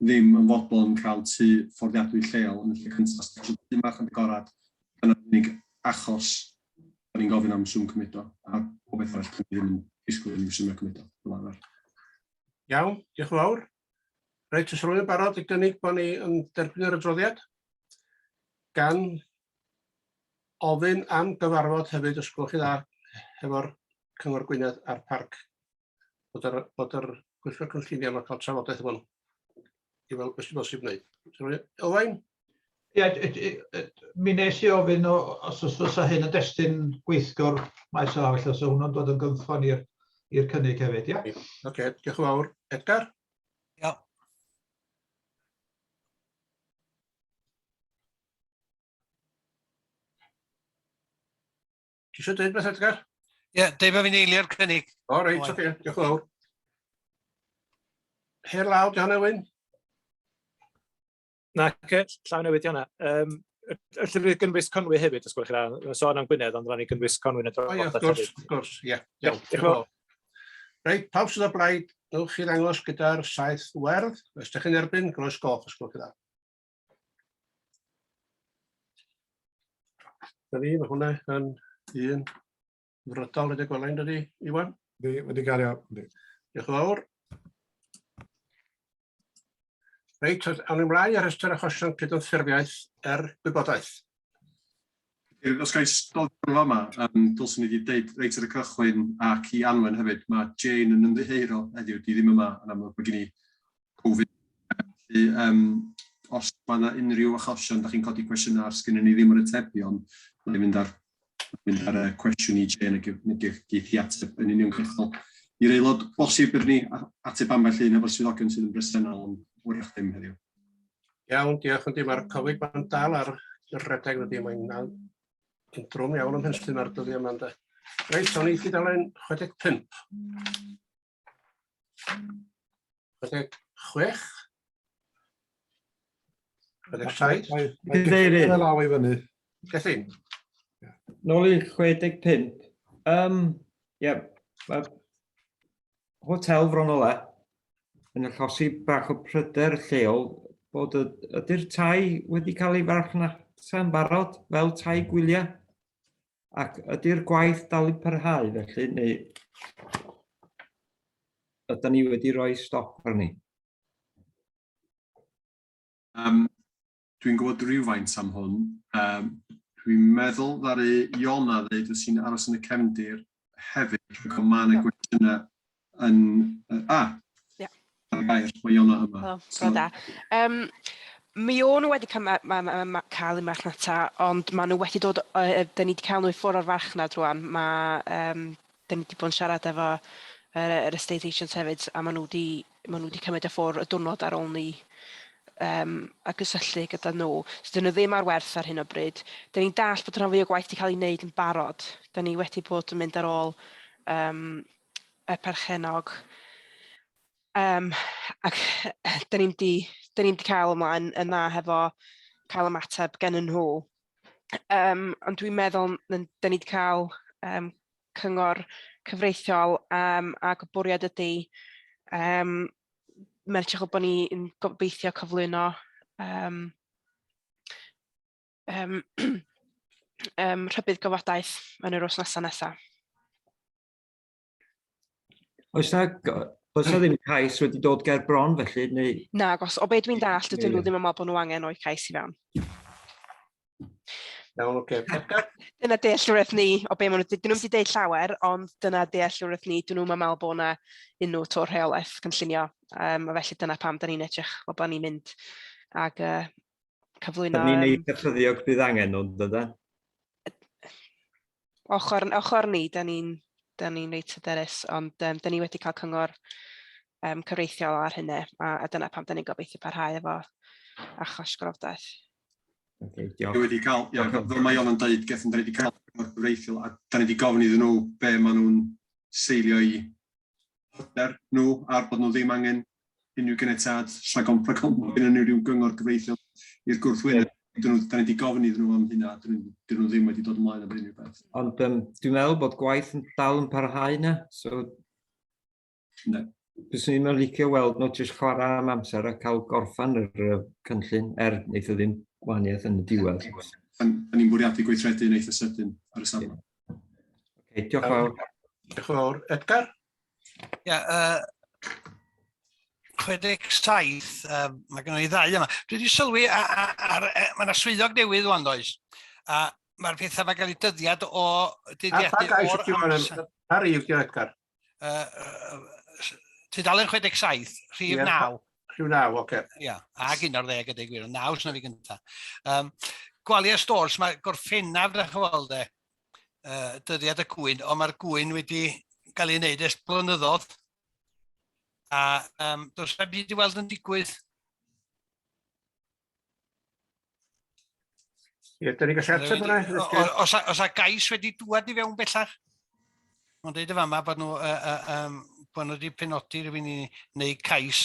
S9: ddim yn fodlon cael tŷ fforddiadwy lleol yn y lle cyntaf. Os da chi eisiau tŷ marchnad agored, dyna'r unig achos da ni'n gofyn am swm cymudo, a pob beth arall, da ni ddim yn disgwyl unrhyw symiau cymudo fel arfer.
S2: Iawn, diolch yn fawr. Reit, oes rhywun yn barod i gynnig bod ni yn derbyn yr adroddiad? Gan ofyn am gyfarfod hefyd, os gwelwch chi dda, hefo'r Cyngor Gwynedd a'r Parc, bod yr Pwyllgor Cynllunio yma cael trafodaeth efo nhw, i weld beth sy'n bosib wneud. Owain?
S7: Ie, mi nes i ofyn os oes fysa hyn yn destun gweithgor maes o law, felly os hwnnw'n dod yn gynffon i'r cynnig hefyd, ia?
S2: Oce, okay, diolch yn fawr. Edgar?
S6: Ia.
S2: Ti eisiau dweud beth, Edgar?
S6: Ie, yeah, deud bod fi'n eilio'r cynnig.
S2: O, reit, oce, okay, diolch yn fawr. Her law, di hwnna, Wyn?
S11: Nac, llawn newid i hwnna. Felly fydd gynnwys Conwy hefyd, os gwelwch chi dda. Mae'n sôn am Gwynedd, ond rhaid ni gynnwys Conwy yn y
S2: drafodaeth. O ie, wrth gwrs, wrth gwrs, ie. Iawn, diolch yn fawr. Reit, pawb sydd o blaid, newch chi ddangos gyda'r saeth werdd. Os ydych chi'n erbyn, groes goch, os gwelwch chi dda. Dyna ni, mae hwnna yn un frydol wedi gweld yn dydi, Iwan?
S1: Yndi, wedi gario. Yndi.
S2: Diolch yn fawr. Reit, awn ni ymlaen i'r rhestr achosion cydymffurfiaeth er gwybodaeth.
S9: Os ga i stopio fama, dylswn i wedi dweud reit ar y cychwyn ac i Anwen hefyd, mae Jane yn ymddiheuro heddiw, di ddim yma yn amlwg, mae gen i Covid. Felly, os mae yna unrhyw achosion, da chi'n codi cwestiynau ar sgynnon ni ddim yr atebion, na i fynd ar, mynd ar y cwestiwn i Jane a geith hi ateb yn uniongyrchol. I'r aelod, bosib byddwn ni ateb ambell un efo'r swyddogion sydd yn bresennol, ond hwyrach ddim heddiw.
S2: Iawn, diolch. Yndi, mae'r Covid ma'n dal ar redeg ydy, mae'n yn drwm iawn ym Mhenllyn ar dyddiau yma, ynde. Reit, o'n i tudalen 65. 66. 67.
S5: Cadeirydd.
S1: Law i fyny.
S2: Gethin.
S5: Nôl i 65. Ie, mae hotel Fron Ola yn achosi bach o pryder lleol bod ydy'r tai wedi cael ei farchnata'n barod fel tai gwyliau? Ac ydy'r gwaith dal i parhau felly, neu ydyn ni wedi rhoi stop arni?
S9: Dwi'n gwybod rhywfaint am hwn. Dwi'n meddwl ddaru Iona ddeud wyt ti'n aros yn y cefndir hefyd, rhag ofn ma' 'na gwestiynau yn...
S21: Ie.
S9: Ar gair, mae Iona yma.
S21: Helo, bore da. Mi o'n nhw wedi cael, ma, cael eu marchnata, ond maen nhw wedi dod, da ni wedi cael nhw i ffwrdd o'r farchnad rwan. Mae, da ni wedi bod yn siarad efo yr estate agents hefyd, a maen nhw wedi, maen nhw wedi cymryd y ffwrdd y diwrnod ar ôl ni a gysylltu gyda nhw. So dyn nhw ddim ar werth ar hyn o bryd. Da ni'n dallt bod rhan fwy o gwaith wedi cael ei wneud yn barod. Da ni wedi bod yn mynd ar ôl y perchennog. Um, ac dyn ni'n di, dyn ni'n di cael ymlaen yn dda hefo cael ymateb gen nhw. Um, ond dwi'n meddwl, dyn ni wedi cael um, cyngor cyfreithiol um, ac y bwriad ydy um, mae'n edrych bod ni'n gobeithio cyflwyno um, um, um, rhybudd gwybodaeth yn yr wythnosau nesaf.
S5: Oes na, oes na ddim cais wedi dod ger bron felly, neu...
S21: Na, gos o be dwi'n dallt, dydyn nhw ddim yn meddwl bod nhw angen o'i cais i fewn.
S2: Iawn, oce. Okay.
S21: Dyna dealltwriaeth ni o be maen nhw... Dyn nhw'm wedi deud llawer, ond dyna dealltwriaeth ni. Dyn nhw'm yn meddwl bod yna unrhyw tor rheolaeth cynllunio. Um, a felly dyna pam da ni'n edrych fel bod ni'n mynd ag uh, cyflwyno...
S5: Da ni'n eitha ffyddiog bydd angen nhw'n dydan?
S21: Ochr, ochr ni, da ni'n da ni reit hyderus, ond um, da ni wedi cael cyngor um, cyfreithiol ar hynny, a, a dyna pam da ni'n gobeithio parhau efo achos gorfdaeth.
S5: Okay, diolch.
S9: Dwi wedi cael, ia, fel mae Iona'n dweud, Gethin, da ni wedi cael cyngor cyfreithiol, a da ni wedi gofyn iddyn nhw be maen nhw'n seilio i hyder nhw ar bod nhw ddim angen unrhyw ganiatâd rhag ofn rhag ofn bod gennym nhw ryw gyngor gyfreithiol i'r gwrthwyneb. Yeah. Dyn nhw, da ni wedi gofyn iddyn nhw am hynna, dyn nhw, dyn nhw ddim wedi dod ymlaen am unrhyw beth.
S5: Ond um, dwi'n meddwl bod gwaith yn dal yn parhau na, so...
S9: Ne.
S5: Byswn i'n licio weld nhw jyst chwarae am amser a cael gorffan yr uh, cynllun, er wneith o ddim gwahaniaeth yn y diwedd.
S9: Da ni'n bwriadu gweithredu yn eitha sydyn ar y safle.
S5: Okay, diolch yn fawr.
S2: Diolch yn fawr. Edgar?
S6: Ia, uh, 67, um, mae gennym ni ddau yma. Dwi wedi sylwi, ar, ar, mae yna swyddog newydd wan, does? A mae'r pethau mae gael ei dyddiad o
S2: dyddiadu o'r amser. Pa rif di Edgar?
S6: Uh, tudalen 67, rhif yeah, 9.
S2: Rhif 9, oce. Okay.
S6: Ia, ag 11 ydy gwir, 9 sy'n fi gyntaf. Um, Gwalia Stores, mae gorffennaf, da chi weld e, uh, dyddiad y gŵyn, ond mae'r gŵyn wedi cael ei wneud ers blynyddoedd. A um, does na'm byd i weld yn digwydd.
S2: Ie, da ni'n gallu ateb hwnna.
S6: Os, os a gais wedi dŵad i fewn bellach? Mae'n dweud y fama bod nhw, uh, uh, um, bod nhw wedi penodi rhywun i wneud cais,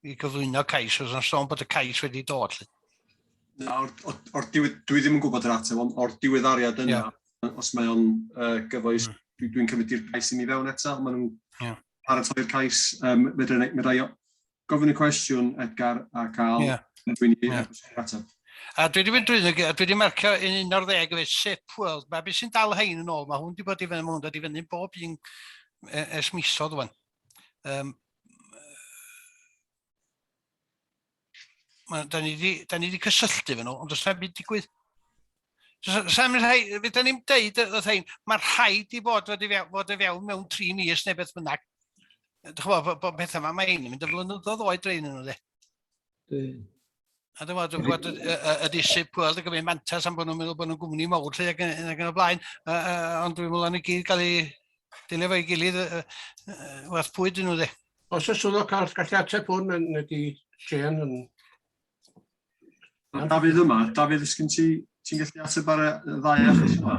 S6: i gyflwyno cais, os yna sôn bod y cais wedi dod. Lly.
S9: Na, o'r, or, or diwedd, dwi ddim yn gwybod yr ateb, ond o'r diweddariad yna, yeah. os mae o'n uh, gyfoes, mm. dwi'n dwi cymryd i'r cais i mi fewn eto, maen nhw'n yeah. paratoi'r cais, um, medra, medra gofyn y cwestiwn, Edgar, a cael yeah. dwi'n i yeah. ateb.
S6: A dwi wedi mynd drwy, a dwi wedi marcio yn un o'r ddeg efo Sip World. Mae beth sy'n dal hein yn ôl, mae hwn wedi bod i fyny, mae hwn wedi fyny bob un ers misodd wan. Um, ma, da ni wedi da ni wedi cysylltu efo nhw, ond does na'm byd digwydd. Does na'm rhaid, fedra ni'm deud wrth hein, mae'n rhaid i fod fod i fewn, fod i fewn mewn tri mis neu beth bynnag. Dych chi'n gwybod, bod pethau yma, mae hein yn mynd y flynyddoedd oed rein yn nhw, de. A dwi'n gwybod, dwi'n gwybod ydy Sip World yn gymryd mantais am bod nhw'n meddwl bod nhw'n gwmni mawr lle ac yn, ac yn y blaen, uh, ond dwi'n meddwl yn y gyd gael ei dilyn efo'i gilydd, uh, uh, werth pwy dyn nhw de.
S2: Os y swyddog cael gallu ateb hwn yn ydy Jane yn...
S9: Dafydd yma, Dafydd, ys gen ti, ti'n gallu ateb ar y ddau achos yma?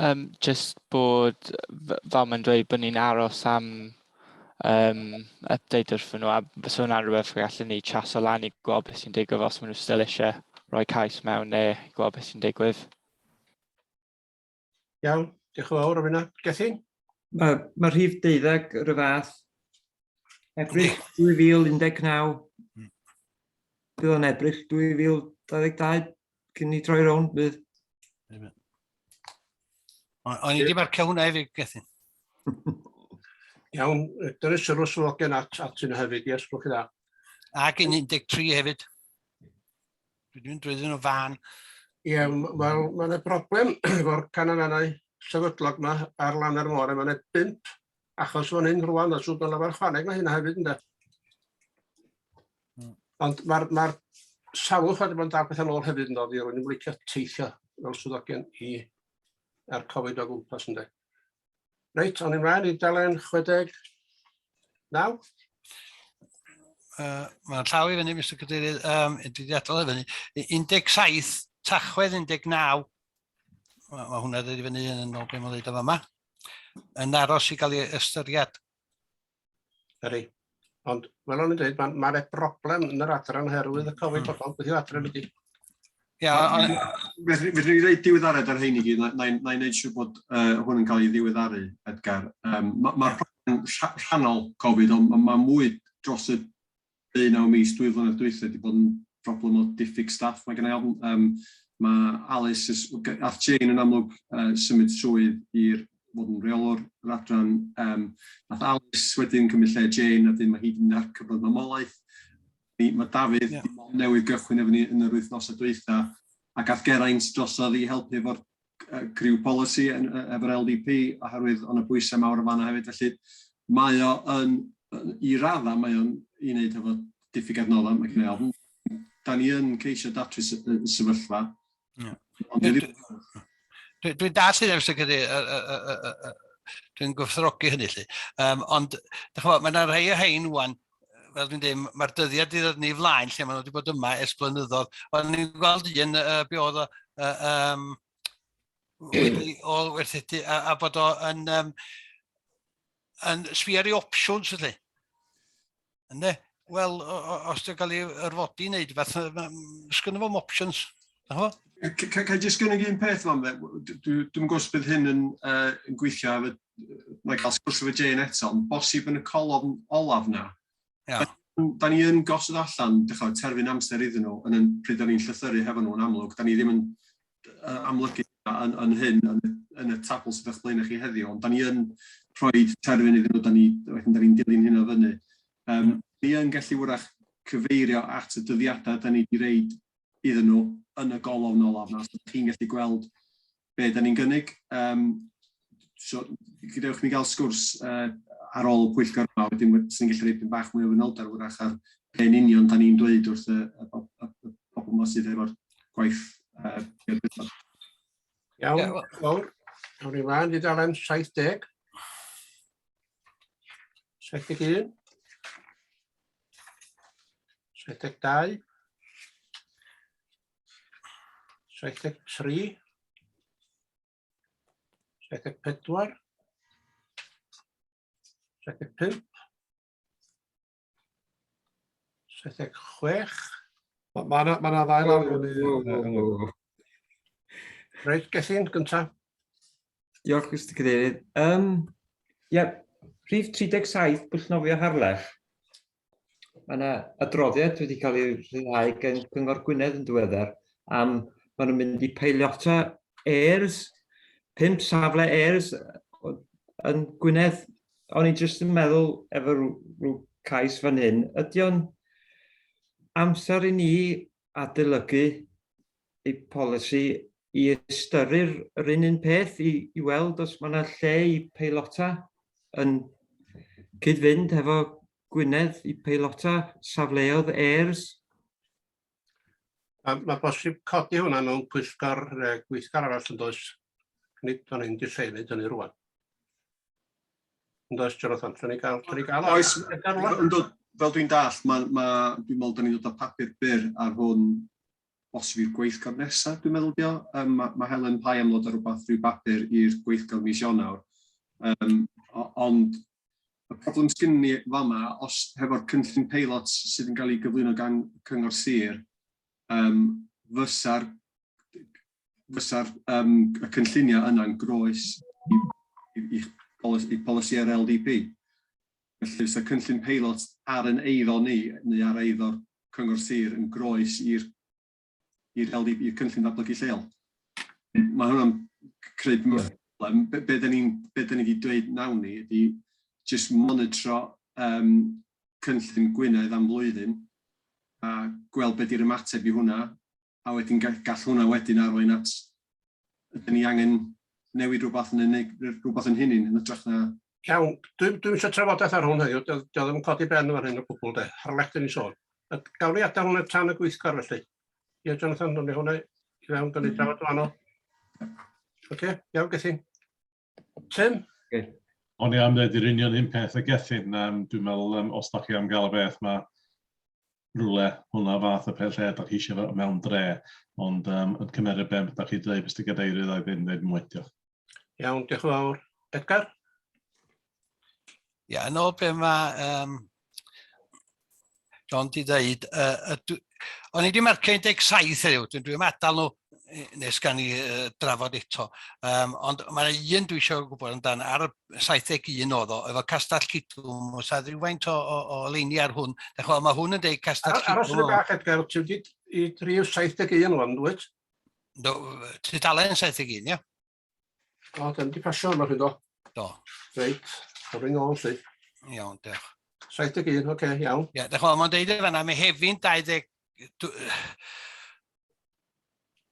S3: Um, just bod, fel mae'n dweud, bod ni'n aros am um, update wrthyn nhw, a fysa hwnna'n rhywbeth gallen ni chaso lan i gweld beth sy'n digwydd os maen nhw still eisiau rhoi cais mewn neu gweld beth sy'n digwydd.
S2: Iawn, diolch yn fawr am hynna. Gethin?
S5: Mae, mae rhif deuddeg yr y fath. Ebrill 2019. Bydd o'n Ebrill 2022 cyn i droi rownd, bydd.
S6: O'n i wedi marcio hwnna hefyd, Gethin.
S2: Iawn, dyna sylw swyddogion at, at hynna hefyd, yes, gwch chi dda.
S6: Ac yn 13 hefyd. Dwi wedi mynd drwyddyn nhw fan.
S2: Ie, wel, mae yna broblem efo'r canolfannau sefydlog yma ar lan yr môr, a mae yna bump achos fan hyn rwan, a sŵn o'n lawer chwaneg na hynna hefyd, ynde? Hmm. Ond mae'r ma salwch wedi bod yn dal pethau nôl hefyd, ynddo, fi rwy'n yn licio teithio fel swyddogion i a'r Covid o gwmpas, ynde. Reit, o'n i'n mlaen i dalen 69.
S6: Uh, Mae'n llaw i fyny, Mr Cadeirydd, um, dwi wedi adael i fyny. 17, Tachwedd 19. Mae ma hwnna wedi fyny yn ôl beth mae'n dweud o fama. yn aros i gael ei ystyried.
S2: Ydy. Ond, fel o'n i'n dweud, mae ma broblem yn yr adran oherwydd y Covid, pobl, beth yw adran ydy?
S6: Ia, ond...
S9: Fedrwn ni ddeud diweddariad ar rhein i gyd, na i wneud siŵr bod hwn yn cael ei ddiweddaru, Edgar. Mae'r ma problem rhannol Covid, ond mae ma mwy dros y 19 mis, 2 flynedd dwytha wedi bod yn broblem o diffyg staff, mae gen i ofn. Mae Alice, ath Jane yn amlwg symud swydd i'r fod yn reolwr yr adran. Nath Alice wedyn cymryd lle Jane, a wedyn mae hi wedi mynd ar cyfnod mamolaeth. Mae Dafydd yeah. newydd gychwyn efo ni yn yr wythnosau dwytha, a gath Geraint drosodd i helpu efo'r criw polisi efo'r LDP, oherwydd o'n y bwysau mawr yn fanna hefyd. Felly mae o yn, i raddau, mae o'n i wneud efo diffyg adnoddau, mae gen i ofn. Da ni yn ceisio datrys y sefyllfa.
S6: Yeah. Dwi'n dwi dall hynny, Mr Cadeirydd, dwi'n gwrthrogi hynny, lly. Ond, dych chi'n mae yna rhai o hein wan, fel dwi'n dweud, mae'r dyddiad wedi dod ni flaen lle maen nhw wedi bod yma ers blynyddoedd. Ond ni'n gweld un, be oedd o, wedi ôl-werthudu, a bod o yn, yn sbio ar ei opsiwn, felly. Ynde? Wel, os dwi'n cael ei orfodi i wneud fath, sgynno fo'm options.
S9: Ca i jyst gynnig un peth fan dde? Dwi'n gwybod os bydd hyn yn, yn gweithio efo, mae cael sgwrs efo Jane eto, ond bosib yn y colofn olaf na.
S6: Yeah.
S9: Da ni yn gosod allan, dechrau, terfyn amser iddyn nhw, yn pryd da ni'n llythyru hefo nhw yn amlwg, da ni ddim yn amlygu yn hyn, yn y tabl sydd o'ch blaen chi heddiw, ond da ni yn rhoi terfyn iddyn nhw, da ni, wedyn da ni'n dilyn hynna fyny. Ni yn gallu wrach cyfeirio at y dyddiadau da ni wedi reid iddyn nhw yn y golofn olaf na, so chi'n gallu gweld be da ni'n gynnig. So, gadewch ni gael sgwrs ar ôl y pwyllgor yma, wedyn sy'n gallu rhoi bach mwy o fanylder wrach ar be yn union da ni'n dweud wrth y bobl yma sydd efo'r gwaith.
S2: Iawn, fawr. Awn ni mlaen i dalen 70. 71. 72. 73. 74. 75. 76.
S1: Mae yna ma ddau lawr fyny.
S2: Reit, Gethin, gyntaf.
S5: Diolch, Mr Cadeirydd. Ie, rhif 37, Pwll Nofio Harlech. Mae yna adroddiad wedi cael ei rhyddhau gan Cyngor Gwynedd yn diweddar am maen nhw'n mynd i peilota airs, 5 safle airs yn Gwynedd. O'n i jyst yn meddwl efo rhyw cais fan hyn, ydy o'n amser i ni adolygu ei polisi i ystyru'r yr un un peth i weld os mae yna lle i peilota yn cyd-fynd hefo Gwynedd i peilota safleoedd airs?
S2: Mae bosib codi hwnna mewn pwyllgor gweithgar arall yn does? Nid fan hyn di lle i wneud hynny rwan. Yn does, Jonathan? Lle ni gael... Lle ni gael
S9: Oes, ynddo, fel dwi'n dall, ma, ma, dwi'n meddwl da ni'n dod â papur byr ar hwn bosib i'r gweithgor nesaf, dwi'n meddwl dio. Mae ma Helen Pye am ddod â rhywbeth, rhyw bapur i'r gweithgor mis Ionawr. Ond y problem sgyn ni fama, os hefo'r cynllun peilot sydd yn cael ei gyflwyno gan Cyngor Sir, fysa'r fysa y cynlluniau yna'n groes i polisi yr LDP. Felly fysa cynllun peilot ar yn eiddo ni, neu ar eiddo'r Cyngor Sir yn groes i'r LDP, i'r cynllun datblygu lleol. Mae hwnna'n creu problem. Be da ni'n be ni wedi dweud nawn ni ydy jyst monitro cynllun Gwynedd am flwyddyn a gweld be di'r ymateb i hwnna, a wedyn gall hwnna wedyn arwain at ydyn ni angen newid rhywbeth yn rhywbeth yn hynny yn hytrach na...
S2: Iawn, dwi'n dwi eisiau trafodaeth ar hwn heddiw, dio ddim yn codi ben fan hyn o gwbl de, Harlech dyn ni sôn. Gawn ni adael hwnna tan y gweithgor felly. Ie, Jonathan, nawn ni hwnna i fewn, gawn ni drafod yn wahanol. Oce, iawn Gethin. Tim?
S5: Okay.
S10: O'n i am dweud yr union un peth y Gethin. Dwi'n meddwl, os da chi am gael y beth, mae rhywle hwnna fath o peth lle da chi eisiau fo mewn dre, ond yn cymeryd be da chi dweud, Mr Cadeirydd, a ddim dweud mwy. Diolch.
S2: Iawn, diolch yn fawr. Edgar?
S6: Ia, yn ôl be mae John di ddeud, o'n i wedi marcio 17 heddiw, dwi'n dwi adael nhw nes gan i drafod eto. Ond mae un dwi eisiau gwybod amdan, ar y 71 oedd o, efo Castell Cidwm, oes a rhywfaint o leini ar hwn. Dach chi'n mae hwn yn deud Castell
S2: Cidwm. Aros yn y bach, Edgar, ti wedi i rhif 71 o'n dwyt?
S6: Do, tudalen 71, ia.
S2: O, dyn di pasio yma, rhywun do.
S6: Do.
S2: Reit, rwy'n ôl, lly.
S6: Iawn, diolch.
S2: 71, oce, okay, iawn.
S6: Ie, yeah, mae'n deud y fanna, mae hefin 20...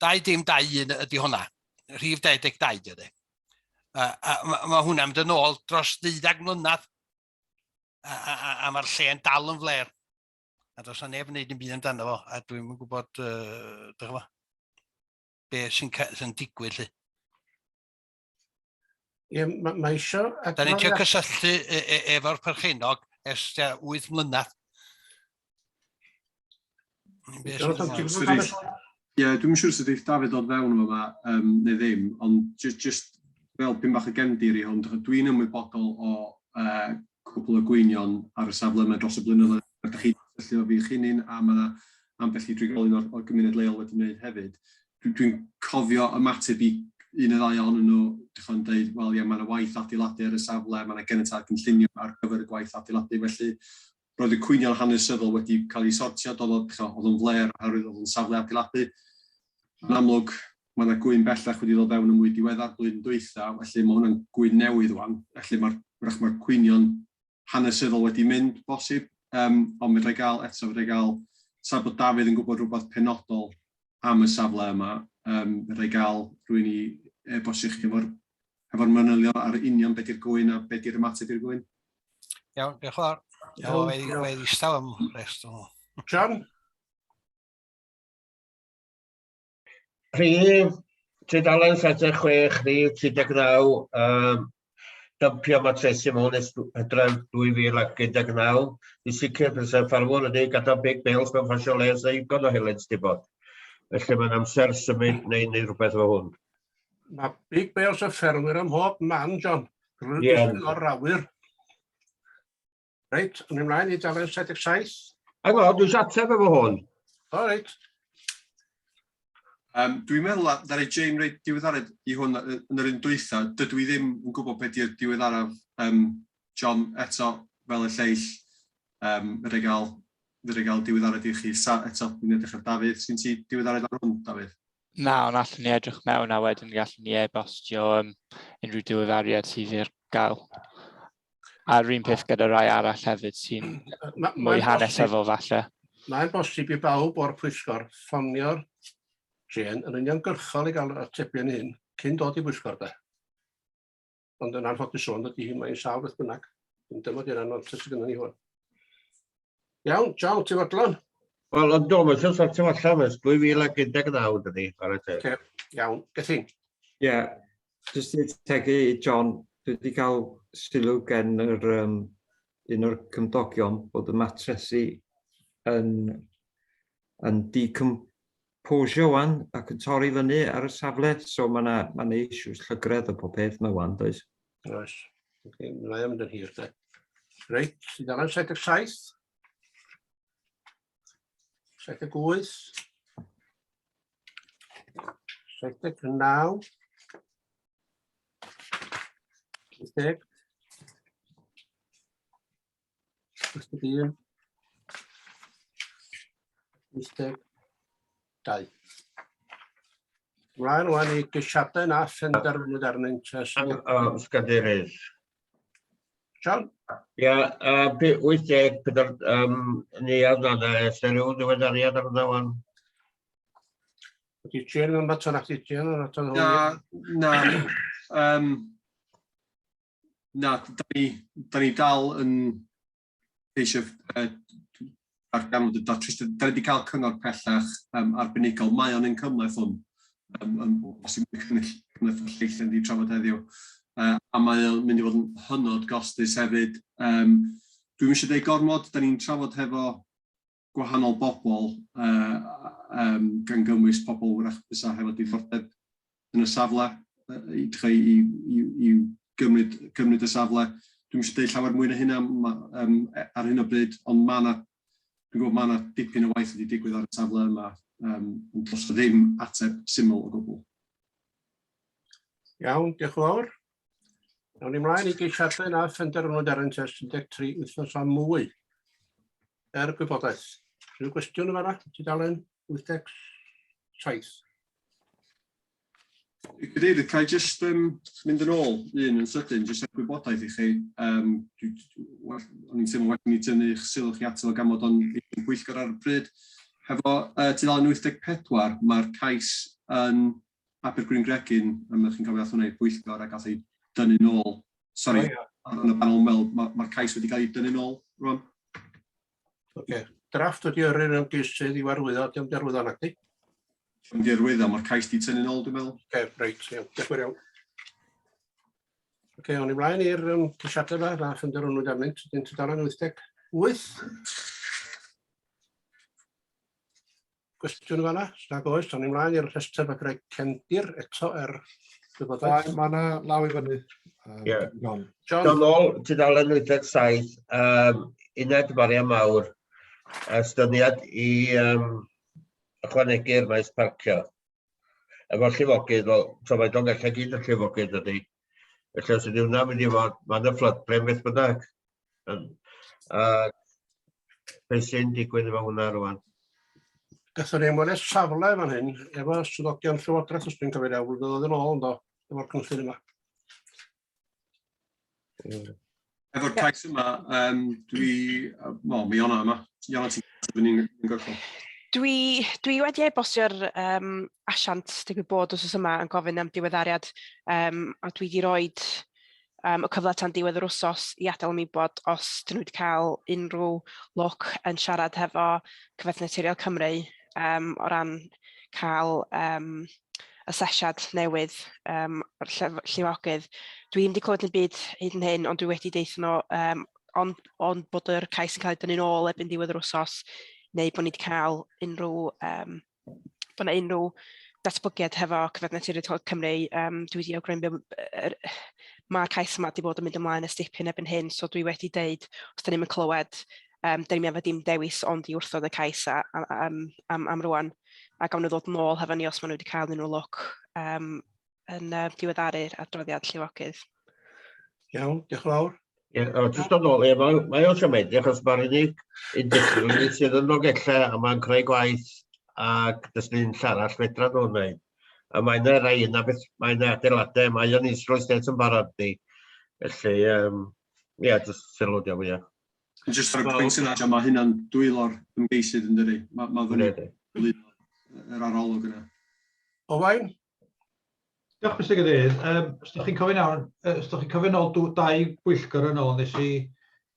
S6: 2 dim 2 1 ydy hwnna. Rhif 22 dydy. A mae ma hwnna'n mynd yn ôl dros 12 mlynedd. A mae'r lle'n dal yn fler. A does na neb yn neud yn byd amdano fo, a dwi'n yn gwybod, dych chi'n be sy'n sy digwydd lly.
S2: Ie, mae ma eisiau...
S6: Da ni'n trio cysylltu e, e, efo'r perchennog ers tua 8 mlynedd.
S9: Ie, dwi'n siŵr sydd eich Dafydd dod fewn yma neu ddim, ond just fel pyn bach o gefndir i hwn, dwi'n ymwybodol o cwpl o gwynion ar y safle yma dros y blynyddoedd. Ydych chi cysylltu efo fi eich hunain, a mae yna ambell i drigolion o'r gymuned leol wedi wneud hefyd. Dwi'n dwi cofio ymateb i un neu ddau ohonyn nhw, dych chi'n dweud, wel ie, mae yna waith adeiladu ar y safle, mae yna genietâd cynllunio ar gyfer y gwaith adeiladu, felly roedd y cwynion hanesyddol wedi cael eu sortio, doedd oedd o'n fler oherwydd oedd o'n safle adeiladu. Yn amlwg, mae yna gwyn bellach wedi dod fewn yn mwy diweddar blwyddyn dwytha, felly mae hwnna'n gwyn newydd wan. Felly mae'r mae cwynion hanesyddol wedi mynd, bosib, ond fedra i gael, eto, fedra i gael, sa bod Dafydd yn gwybod rhywbeth penodol am y safle yma, fedra i gael rhywun i e-bostio chi efo'r efo manylion ar union beth di'r gwyn a beth di'r ymateb i'r gwyn.
S6: Iawn, diolch yn fawr. Iawn, fe ddistaw am rest.
S2: John?
S12: Rhif tudalen 76, rhif 39, dympio matresi mewn ers hydref 2019. Dwi'n sicr bysa'r ffarmwr yn ei gadael big bales mewn ffasiwn les a ugon o helynt di bod. Felly mae'n amser symud neu neu rhywbeth efo hwn.
S2: Mae big bales y ffermwyr ym mhob man, John. Rwy'n yeah. o'r awyr. Reit, yn ymlaen i dalen 77.
S12: Hang on, dwi'n ateb efo hwn.
S2: O, reit.
S9: Dwi'n meddwl ddaru Jane roi diweddariad i hwn yn yr un dwytha. Dydw i ddim yn gwybod beth di'r diweddaraf. John, eto, fel y lleill, fedra i gael, fedra i gael diweddariad i chi. Sa, eto, dwi'n edrych ar Dafydd. Sgin ti diweddariad ar hwn, Dafydd?
S3: Na, ond allwn ni edrych mewn a wedyn gallwn ni e-bostio unrhyw diweddariad sydd i'r gael. A'r un peth gyda rai arall hefyd sy'n mwy hanesyddol falle.
S2: Mae'n bosib i bawb o'r pwyllgor ffonio'r Jane yn uniongyrchol i gael yr atebion hyn cyn dod i bwyllgor de. Ond yn anffodus o'n dydy hi, mae'n sâl beth bynnag. Yn dyma di'r anfantais sydd gennym ni hwn. Iawn, John, ti fodlon?
S12: Wel, ond do, mae'n eisiau sortio allan, ers 2019, dydy, chwarae teg.
S2: Okay, iawn, Gethin.
S5: Ie, yeah, jyst i tegu i John, dwi wedi cael sylw gen yr, un o'r cymdogion bod y matresi yn, yn decomposio wan ac yn torri fyny ar y safle, so mae yna ma issues llygredd o pob peth yma wan, does?
S2: Oes. Okay, mae o'n mynd yn hir, de. Reit, tudalen 77. 78. 79. 80. 81. 82. Mlaen wan i geisiadau na phenderfynwyd arnynt.
S12: Ysgadeirydd.
S2: John?
S12: Ia, 84, neuadd na, ers rhyw ddiweddariad ar hwnna wan?
S2: Ydy Jane yn mater ac Jane yn mater.
S9: Na, na. Na, da ni dal yn ceisio darganfod y datrys. Da ni wedi cael cyngor pellach arbenigol. Mae o'n un cymhleth hwn. Yn bosib mwy cymhleth o'r lleill yn di trafod heddiw. A mae o'n mynd i fod yn hynod gostus hefyd. Dwi'm eisiau dweud gormod, da ni'n trafod hefo gwahanol bobl, gan gynnwys pobl wrach bysa hefo diddordeb yn y safle, i, i, i, i gymryd, gymryd y safle. Dwi'm eisiau dweud llawer mwy na hynna ma, um, ar hyn o bryd, ond mae yna, dwi'n gwybod mae yna dipyn o waith wedi digwydd ar y safle yma, um, ond does ddim ateb syml o gwbl.
S2: Iawn, diolch yn fawr. Awn ni mlaen i geisiadau na phenderfynwyd arnynt ers 13 wythnos a mwy. Er gwybodaeth. Rhyw gwestiwn yn fanna, tudalen 87.
S9: Cadeirydd, ca i jyst um, mynd yn ôl un yn sydyn, jyst er gwybodaeth i chi. Um, dwi, well, o'n i'n teimlo well i ni tynnu eich sylw chi ato fo gan fod o'n pwyllgor ar y pryd. Hefo tudalen 84, mae'r cais yn Abergwyn Gregyn, a chi'n cofio ath hwnna i'r pwyllgor a gath ei dynnu nôl. Sori, oh, yeah. yn y panel ymweld, mae'r ma cais wedi cael ei dynnu nôl rwan.
S2: Oce. Okay. Drafft wedi yrru'r ymgeisydd i warwyddo, diolch di arwyddo nacdi?
S9: Diolch di arwyddo, mae'r cais di tynnu nôl, dwi'n meddwl.
S2: Oce, okay, reit, iawn. Diolch yn iawn. Oce, okay, o'n i mlaen i'r um, ceisiadau yma, na phenderfynwyd arnynt, dyn tudalen 88. Gwestiwn yn fanna? Os nag oes, awn ni mlaen i'r rhestr papurau cefndir eto er gwybodaeth.
S1: Mae yna law i fyny.
S12: Ie. John. John ôl tudalen 87, um, uned Maria Mawr, estyniad i um, ychwanegu'r maes parcio. Efo llifogydd, wel, so mae Dolgellau gyd yn llifogydd ydy. Felly os ydy hwnna'n mynd i fod, mae'n y floodplain beth bynnag. A beth sy'n digwydd efo hwnna rwan?
S2: Gathon ni ymweliad safle fan hyn efo swyddogion Llywodraeth, os dwi'n cofio'n iawn, blynyddoedd yn ôl ynddo, efo'r cynllun yma.
S9: Efo'r cais yma, um, dwi... Wel, mi Iona yma. Iona, ti'n fyny yn gorffo.
S21: Dwi, dwi wedi e-bostio'r um, asiant digwydd bod wrth yma yn gofyn am diweddariad um, a dwi wedi rhoi um, y cyfle tan diwedd yr wsos i adael mi bod os dyn nhw wedi cael unrhyw lwc yn siarad hefo Cyfoeth Naturiol Cymru um, o ran cael um, asesiad newydd um, o'r llifogydd. Dwi ddim wedi clywed yn byd hyd yn hyn, ond dwi wedi deithio nhw um, ond, ond bod yr cais yn cael ei dynnu'n ôl erbyn diwedd yr wsos, neu bod ni wedi cael unrhyw um, bod 'na unrhyw datblygiad hefo Cyfoeth Naturiol Cymru, um, dwi wedi awgrymu, mae'r cais yma wedi bod yn mynd ymlaen ers dipyn erbyn hyn, so dwi wedi deud, os da ni'n yn clywed, um, da ni'n efo dim dewis ond i wrthod y cais a, a, am, am, am rwan, a gawn nhw ddod nôl hefo ni os maen nhw wedi cael unrhyw lwc um, yn uh, diweddaru'r adroddiad llifogydd.
S2: Iawn, diolch yn fawr.
S12: Ie, o, jyst yn ôl, ie, mae, mae o'n siomedig achos mae'r unig un sydd yn Dolgellau a mae'n creu gwaith ac does ni'n arall fedra nhw'n wneud. A mae yna rai yna beth, mae yna adeiladau, mae o'n East Estate yn barod ni. Felly, um, ie, jyst sylw diolch fwyaf.
S9: Jyst ar y pwynt yna, John, mae hynna'n dwylo'r ymgeisydd yn dydi? Mae, mae fyny yr arolwg yna.
S2: Owain?
S7: Diolch, Mr Cadeirydd. Um, os ydych chi'n cofio nawr, os ydych chi'n cofio nôl dau bwyllgor yn ôl, nes i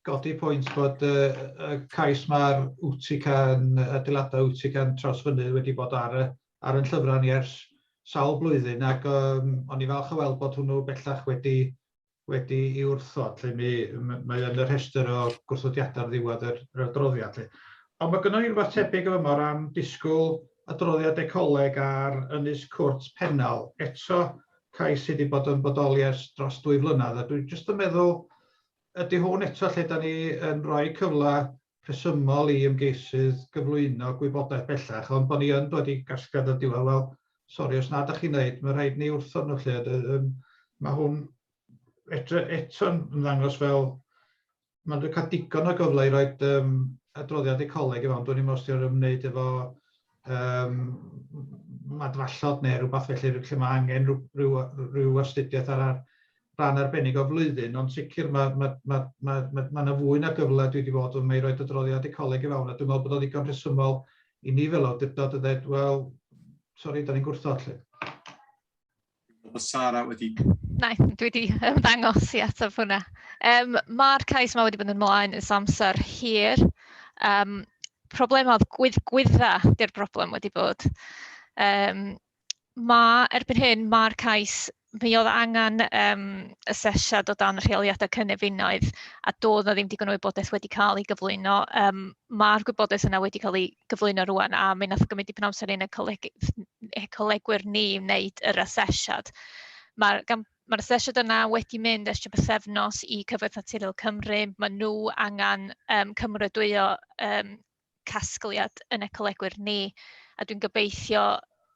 S7: godi pwynt bod y cais mae'r Utica yn adeiladau Utica yn Trawsfynydd wedi bod ar, y, ar yn llyfrau ni ers sawl blwyddyn ac um, o'n i falch o weld bod hwnnw bellach wedi wedi ei wrthod, lle mi, mae yn y rhestr o gwrthodiadau ar ddiwedd yr, yr adroddiad. Lle. Ond mae gynnon ni rhywbeth tebyg yma o ran disgwyl adroddiad ecoleg ar Ynys Cwrt Pennal. Eto, cais sydd wedi bod yn bodoli ers dros 2 flynedd, a dwi'n jyst yn meddwl, ydy hwn eto lle da ni yn rhoi cyfle rhesymol i ymgeisydd gyflwyno gwybodaeth bellach, ond bod ni yn dod i gasgliad o diwedd, wel, sori, os na da chi'n neud, mae rhaid ni wrthod nhw lle. Mae hwn eto, eto'n ymddangos fel, mae'n wedi cael digon o gyfle i roi um, adroddiad ecoleg i fewn. Dwi'n i'n os di'n ymwneud efo um, madfallod neu rhywbeth felly lle mae angen rhyw, rhyw, rhyw astudiaeth ar, rhan arbennig o flwyddyn, ond sicr mae ma, ma, ma, ma, ma yna fwy na gyfle dwi wedi bod yn ei roed adroddiad ecoleg i fewn, a dwi'n meddwl bod o ddigon rhesymol i ni fel awdurdod y dweud, wel, sori, da ni'n gwrthod lle.
S9: Bod Sara wedi...
S18: Na, dwi wedi ymddangos i ateb hwnna. Um, Mae'r cais yma wedi bod yn ymlaen ers amser hir. Um, problem oedd gwydd gwydda di'r broblem wedi bod. Um, ma' erbyn hyn, ma'r cais, mi oedd angen um, asesiad o dan rheoliadau cynefinoedd a doedd 'na ddim digon o wybodaeth wedi cael ei gyflwyno. Um, Mae'r gwybodaeth yna wedi cael ei gyflwyno rwan a mi wnaeth o gymryd dipyn o amser i'n ecolegwyr ni wneud yr asesiad. Mae'r Mae'r asesiad yna wedi mynd ers tua pythefnos i Cyfoeth Naturiol Cymru. Maen nhw angen cymeradwyo casgliad yn ecolegwyr ni, a dwi'n gobeithio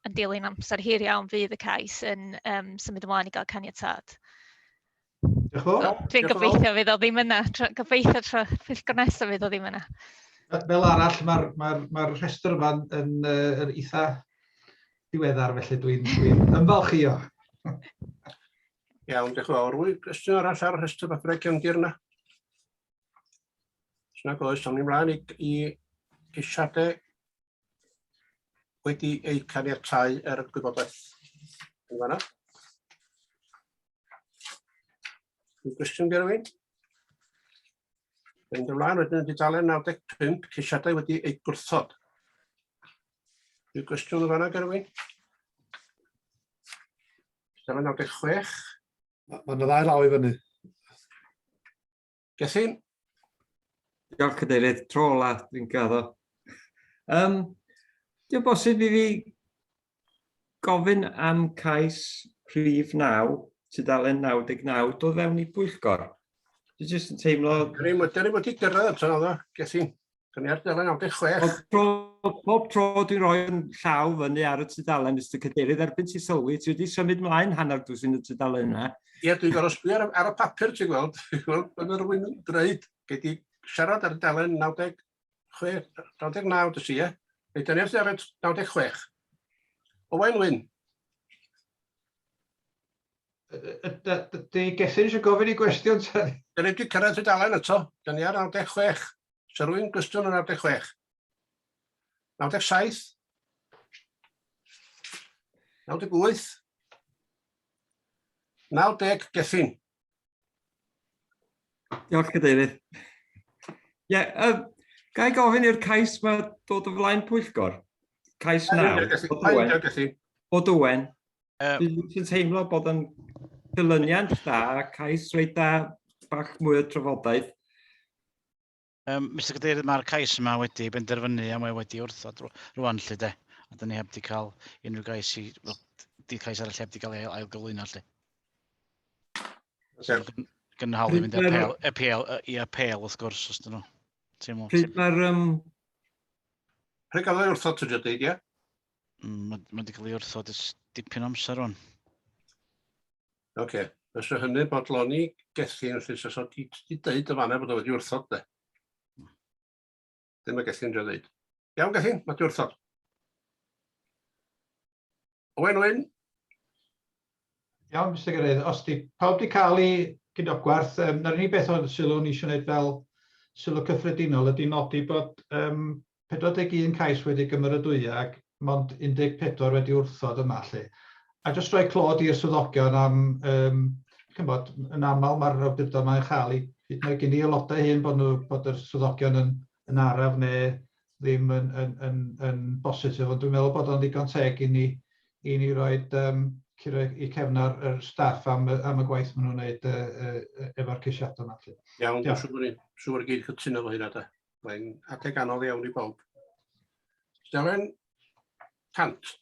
S18: yn dilyn amser hir iawn fydd y cais yn symud ymlaen i gael caniatâd.
S7: Diolch yn fawr.
S18: Dwi'n gobeithio fydd o ddim yna. Gobeithio tro pwyllgor nesaf fydd o ddim yna.
S7: Fel arall, mae'r mae mae rhestr yma'n yn, yn eitha diweddar, felly dwi'n dwi ymfalchio.
S2: Iawn, diolch yn fawr. Rwy gwestiwn arall ar y rhestr bapurau cefndir yna? Os nag oes, awn ni mlaen i, i geisiadau wedi eu caniatáu er gwybodaeth. Yn fanna. Rhyw gwestiwn gen rhywun? Mynd ymlaen wedyn yn dudalen 95, ceisiadau wedi eu gwrthod. Rhyw gwestiwn yn fanna gen rhywun? Dudalen 96.
S1: Mae yna ddau law i fyny.
S2: Gethin?
S5: Diolch cadeirydd, tro ola dwi'n gaddo. Um, Dwi'n bosib i fi gofyn am cais rhif 9, tudalen 99, dod fewn i bwyllgor. Dwi'n jyst yn teimlo...
S2: Dyn ni wedi gyrraedd ato naddo, Gethin. Dyn ni ar dudalen 96.
S5: Pob tro, pob tro dwi'n rhoi yn llaw fyny ar y tudalen, Mr Cadeirydd, erbyn ti sylwi, ti wedi symud mlaen hanner dwsin y tudalen yna.
S2: Ie, dwi'n gorfod sbio ar, ar y papur, ti'n gweld. Ti'n gweld, yn yr rwy'n dweud, gei di siarad ar dudalen 96, 99, dys i, ie? Neu dyn ni ar dudalen 96. Owain Wyn.
S7: Di Gethin eisiau gofyn i gwestiwn, ta?
S2: Dyn ni wedi cyrraedd tudalen eto. Dyn ni ar 96. Sa rwy'n gwestiwn yn 96? 97? 98? 90 Gethin.
S5: Diolch, Cadeirydd. Ie, yeah, ga i gofyn i'r cais mae dod o flaen pwyllgor? Cais 9. Bod Owen. Dwi'n teimlo bod yn dilyniant da, cais reit da, bach mwy o trafodaeth.
S15: Mr Cadeirydd, mae'r cais yma wedi benderfynu a mae wedi wrthod rwan lle de. A dyn ni heb di cael unrhyw gais i, wel, di cais arall heb di cael ei ailgyflwyno lle. So, gyn hawl i fynd apêl, apêl, i apêl wrth gwrs, os dyn nhw. Teimlo.
S5: Pryd mae'r...
S2: Pryd gafodd ei wrthod, ti'n dweud, ie?
S15: Mae ma wedi cael ei wrthod ers dipyn o amser rwan.
S2: Oce. Okay. Fysa hynny bodloni Gethin, felly so di, di deud y fanna bod o wedi wrthod, de. Ddim y Gethin drio ddeud. Iawn, Gethin, mae di wrthod. Owen Wyn.
S7: Iawn, Mr Gareth, os di pawb di cael ei gydogwarth, na'r unig beth o'n sylw ni eisiau gwneud fel sylw cyffredinol ydy nodi bod 41 cais wedi gymeradwyo ac mond 14 wedi wrthod yma 'lly. A jyst rhoi clod i'r swyddogion am, um, chymod, yn aml mae'r awdurdod mae'n chael i, hyd yn oed gen i aelodau hyn bod, nhw, bod yr swyddogion yn, yn araf neu ddim yn, yn, yn, yn bositif, ond dwi'n meddwl bod o'n ddigon teg i ni, i ni roed um, curo i cefn ar yr staff am, am y gwaith maen nhw'n gwneud efo'r ceisiadau yma.
S2: Iawn, dwi'n siŵr bod ni'n siŵr gyd cytuno fo hynna da. Mae'n adeg anodd iawn i bawb. Tudalen 100.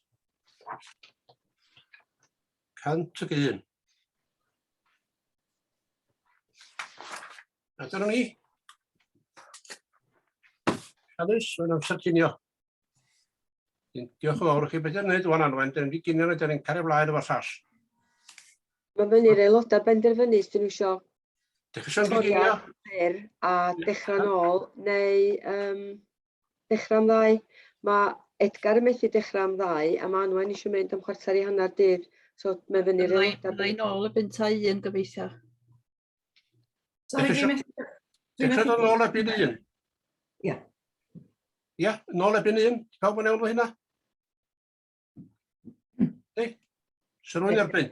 S2: 101. A dyna ni. Alice, mae'n amser cinio. Diolch yn fawr i chi. Beth yw'n gwneud wan Anwen? Dyn ni'n wedi ginio neu dyn ni'n cario ymlaen efo llall?
S4: Mae fyny'r aelodau benderfynu os dyn nhw eisiau
S2: Dych chi eisiau ginio?
S4: byr a dechrau nôl, neu um, dechrau am ddau. Mae Edgar yn methu dechrau am ddau, a mae Anwen eisiau mynd am chwarter i hanner dydd. So mae fyny'r aelodau.
S22: Byddai nôl y bynta un gobeithio.
S2: Sorry, dwi'n methu... Dechrau dod nôl erbyn un?
S14: Ie.
S2: Ie, nôl erbyn un. Pawb yn iawn o hynna? Ei, sy'n rwy'n erbyn?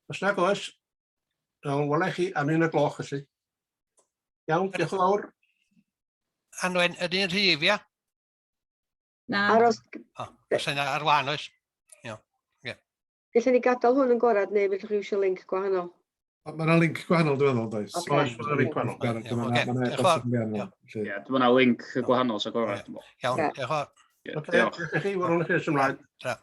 S2: Os nag oes, iawn, wela i chi am un y gloch felly. Iawn, diolch yn fawr.
S6: Anwen, yr un rhif, ia?
S22: Na.
S4: Aros...
S6: O, os yna ar wahân oes? Iawn, ie.
S4: Gallwn ni gadael hwn yn gorad neu fedrwch chi iwsio link gwahanol?
S1: Mae yna link gwahanol, dwi'n meddwl, does?
S4: Oce.
S2: Oes, mae yna link gwahanol.
S1: Mae yna e-bost yn gwahanol.
S23: Ie, dwi'n meddwl link gwahanol sy'n gorau.
S6: Iawn, diolch yn fawr.
S2: Oce, diolch i chi, welwn i chi ymlaen.
S6: Tra.